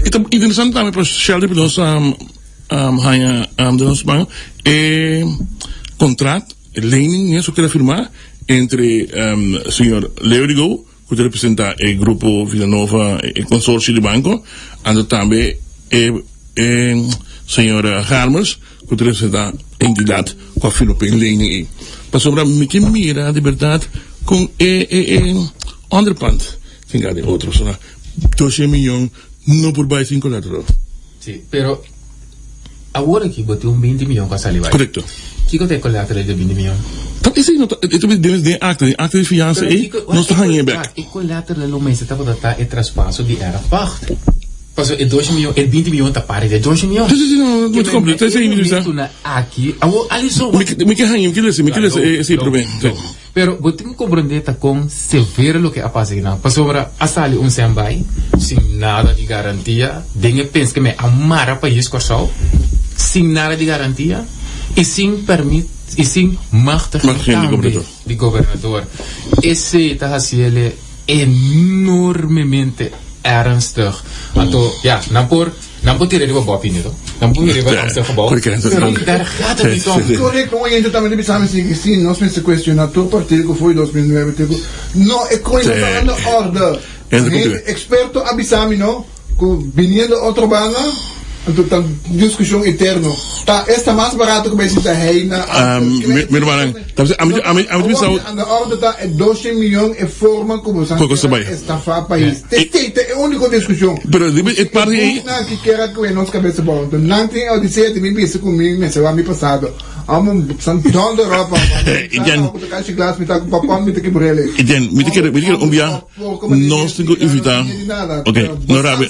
E ta interesante tambe pa Sheldry pa nos haña den nos man e contract, e lening mes ku keda firma entre señor Leo de Gouw ku ta representa e grupo Villanova, e consorcio di banco, anto tambe e e señor Harmers ku ta representa entidad ku a firma pa e lening ei. Pasobra mi ke mira di berdad kon e e e onderpand tin gana den otro pasobra doshen miyon no por bai sin colateral. Sí, pero awor aki bo tin un binti miyon ku a sali bai. Korekto. Kiko ta e kolateral di e binti miyon? Ta esei no ta, e ta den den akta, den akta di fiansa ei nos ta hañ'é bèk. E kolateral lo mester tabata ta e traspaso di erfpacht. Pasobra e dos miyon, e binti miyon ta parti di e dos miyon. Sí, sí, sí, no, no ta kompleto. Esei mi ta bisa. Aki, awor Alison. Mi ke hañ'é, mi ke lesa, mi ke lesa esei promé. Pero bo tin ku komprendé ta kon severo loke a pasa akinan. Pasobra a sali un sèn bai sin nada di garantia den e pens ke men a mara pais Kòrsou sin nada di garantia i sin pèrmit i sin machtiging tambe di gobernador. Esei ta hasiele enormemente ernstig. Anto ya, nan por. Nan por tira riba Boppie ni to. Nan por mira riba Amstelgebouw. Pero daar gaat het niet om. Correcto, un oyente tambe ta bisa mi si si nos mester cuestiona tur partido cu foi 2009 te cu no e coin no ta aan de orde. Hende experto a bisa mi no cu biniendo otro banda anto ta discusion eterno. Ta esta mas barato cu bay sinta hey na Amstel. Mi rumannan, ta bisa ami ami ta bisa. Aan de orde ta e 200 miyon e forma cu boso a estafa pais. Esei ta e úniko diskushon. Pero riba e parti ei. E bukinan ki kier a kue nos kabesa bou. Anto nan tin e odisea di mi bisa ku mi mester wak mi pasado. Amo san dònder op amo. Mi sa ku ta kashi glas mi ta ku papon mi ta kibr'el. Etienne, mi ta kere, mi ta kere un bia nos tin ku invitá. Ok, no rabia,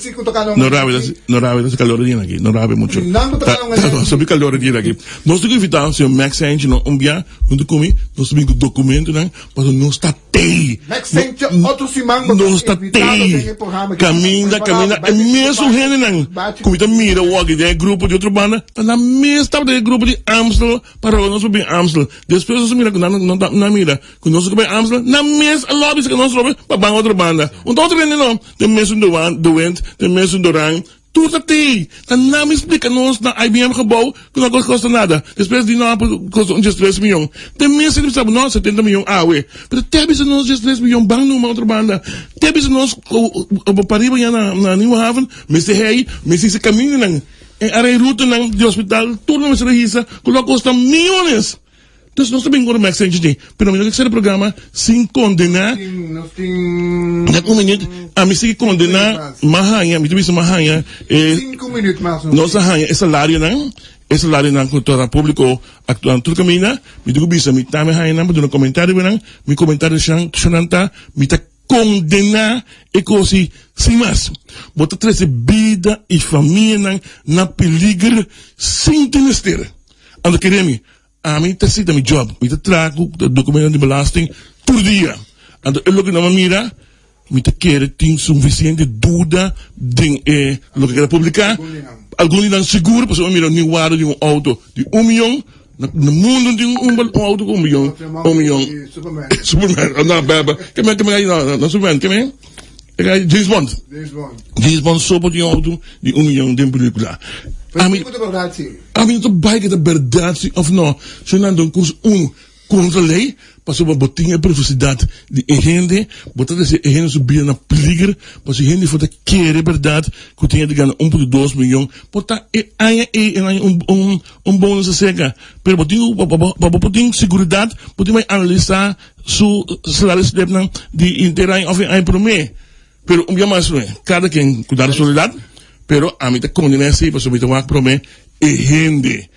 no rabia, no rabia ta kalor di aki, no rabia mucho. Ta ta kalor di aki. Nos tin ku invitá señor Max Sanchez no un bia huntu ku mi, nos ta bin ku dokumentonan pasobra nos ta. Tei! Max Sanchez otro siman bo Nos ta ta invitado tei! den e programa aki. Caminda, caminda, e mesun hendenan cu mi ta mira wak den e grupo di otro banda, ta nan mes tabata den e grupo di Amstel pa roga nos pa bin Amstel. Despues nos a mira cu nan no ta, nan mira cu nos a bay Amstel, nan mes a lobby sa cu nos robe pa ban otro banda. Un ta otro hende no, den mesun de Wind, den mesun Doran. Tur ta tei. Ta nan mi splika nos na IBM gebouw ku no a kosta nada. Despues di no a kosta un diestres miyon. Te mes a bisa bo no 70 miyon awe. Pero te a bisa nos diestres miyon ban numa otro banda. Te a bisa nos ku pariba ya na Nieuwe Haven mester hei, mester hisa kamindanan. E arai rutanan di hospital tur nan mester a hisa ku lo a kosta miyones. Dus nos ta bin ora Max Sanchez di, pero mi no ke sera programa sin condena. Net un minuut, ami sigui condena, m'a haña, mi ta bisa m'a haña e, nos a haña e salarionan, e salarionan ku ta publico actuando tur caminda, mi tin ku bisa mi tambe haña nan pa duna comentario riba nan, mi comentario nan ta, mi ta condena e cos ei sin mas. Bo ta trece bida y famianan na peliger sin tin mester. Anto kere mi, Ami ta sita mi job, mi ta traha ku dokumentonan di belasting tur dia. Anto e loke nan a mira, mi ta kere tin sufisiente duda den e loke keda publiká. Algun di nan sigur, pasobra mi a mira un warda di un outo di un miyon, na mundu no tin un outo ku un miyon, un miyon. Superman, no, bèbè, ke men, ke men, no, no Superman, ke men? James Bond. James Bond so por tin auto di un miyon den pelicula. Ami ami no ta bai ke ta berdad si of no. Si nan ta un cos un contra ley pasobra bo tin e privacidad di e hende, bo ta trece e hende su bida na peliger pasobra e hende for ta kere berdad cu tin di gana un punto dos miyon por ta e aña ey e aña un un bonus acerca pero bo tin cu pa bo por tin seguridad bo tin bai analisa Su salarisslipnan di inter aña of e aña promé. Pero un bia mas promé, kada ken ku ta responsabilidat, pero ami ta kondená esei pasobra mi ta wak promé e hende.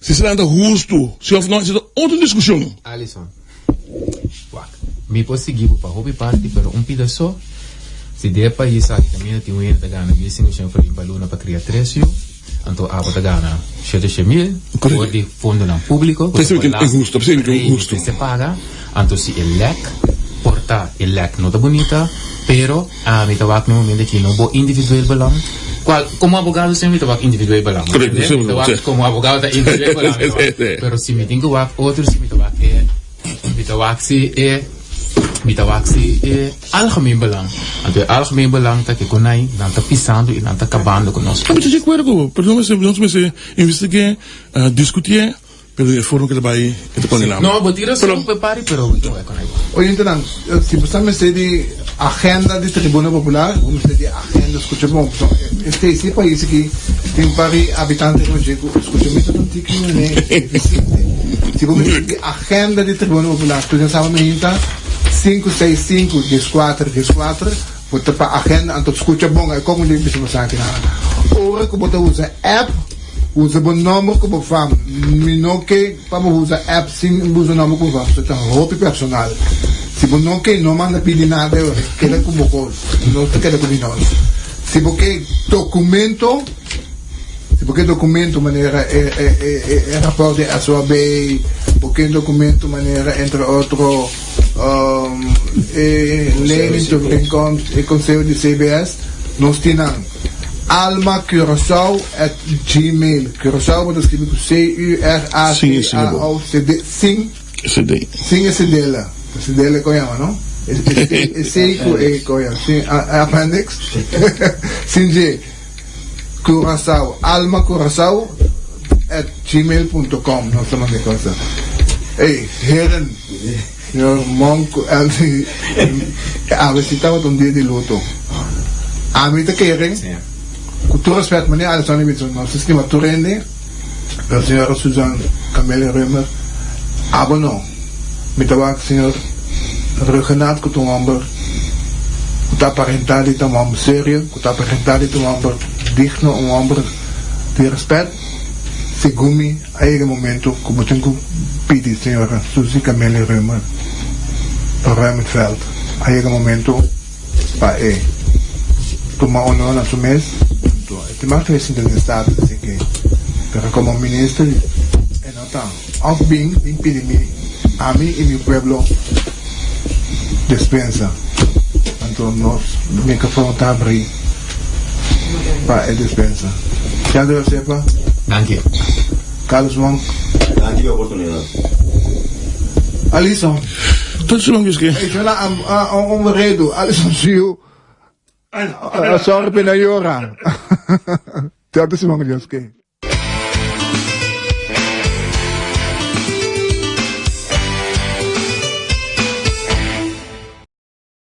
Si esnan ta hustu, si of no, esei ta otro diskushon. Alison, Wak, mi por sigui bo pa hopi parti, pero un pida so, si den e pais aki kaminda tin un hende ta gana 1500 florin pa luna pa kria tres yu, Anto abo ta gana 700.000 for di fondonan públiko ku ta belasting rei mester paga. Anto si e lèk por ta e lèk no ta bunita, pero ami ta wak na e momento aki no bo individueel belang, kual komo abogado semper mi ta wak individueel belang, mi tende? Mi ta wak komo abogado ta individueel belang mi ta wak, pero si mi tin ku wak otro si mi ta wak e mi ta wak si e mi ta wak si e. Algemeen belang. Anto e algemeen belang ta ke ku nai nan ta pisando i nan ta kabando ku nos. Mi ta di akuerdo ku bo, pero nos mester investig'é, diskutié, pero di e forma ku ta bai e ta kondená. No, bo tin rason ku e pari, pero bo tin wak ku nai. Oyentenan, si bo sa mester di agenda di Tribuna Popular, bo mester di agenda, skucha bon, pasobra e stesi pais aki tin un par di habitante ku dje ku skucha mi ta un tiki manera difisinte. Si bo mester di agenda di Tribuna Popular, tur den saba mi hinta. Sinku seis sinku dieskuater dieskuater bo ta pa agenda anto skucha bon e kon di bisa bo sa kina ora ku bo ta usa app usa bo nomber ku bo fam mi no ke pa bo usa app sin usa nomber ku bo fam pasobra ta hopi personal si bo no ke no manda pidi nada e ora keda ku bo kos nos ta keda ku di nos si bo ke dokumento Si bo ke documento manera e e rapport di SOAB, bo ke documento manera entre otro e leningsovereenkomst, e conseho di CBS, nos tin nan. Alma Curaçao at gmail. Curaçao bo ta skibi ku C-U-R-A-C-A-O C-D sin sin e cedela. Cedela e kon yama no? E C ku e kon yama? Sin appendix? Sin dje. Curacao, alma curacao at gmail punto com nos ta manda e cosa. Ey, heren, señor Monk cu Elsie, awe si tabata un dia di luto. Ami ta kere, cu tur respet, meneer Alexander Wilson, nos ta stima tur hende, pero señora Susan Camelia Römer, abo no. Mi ta wak señor Ruggenaath cu ta un homber cu ta aparenta di ta un homber serio, cu ta aparenta di ta un homber digno, un homber di respet. Segun mi a yega e momento cu bo tin cu pidi señora Suzy Camelia Römer pa ruim het veld. A yega e momento pa e tuma honor na su mes. Anto e tin mas cu e sinta den Staten, así que, pero como minister e no ta. Of bin bin pidi mi, ami i mi pueblo despensa. Anto nos microfoon ta habri pa e despensa. Sheldon Josefa. Danki. Carlos Wong. Danki pa e oportunidad. Alison. Tot su longo esque. Ey, yo na un redu. Alison Siu. Sorry pa no yora. Te otro siman ku Dios ke.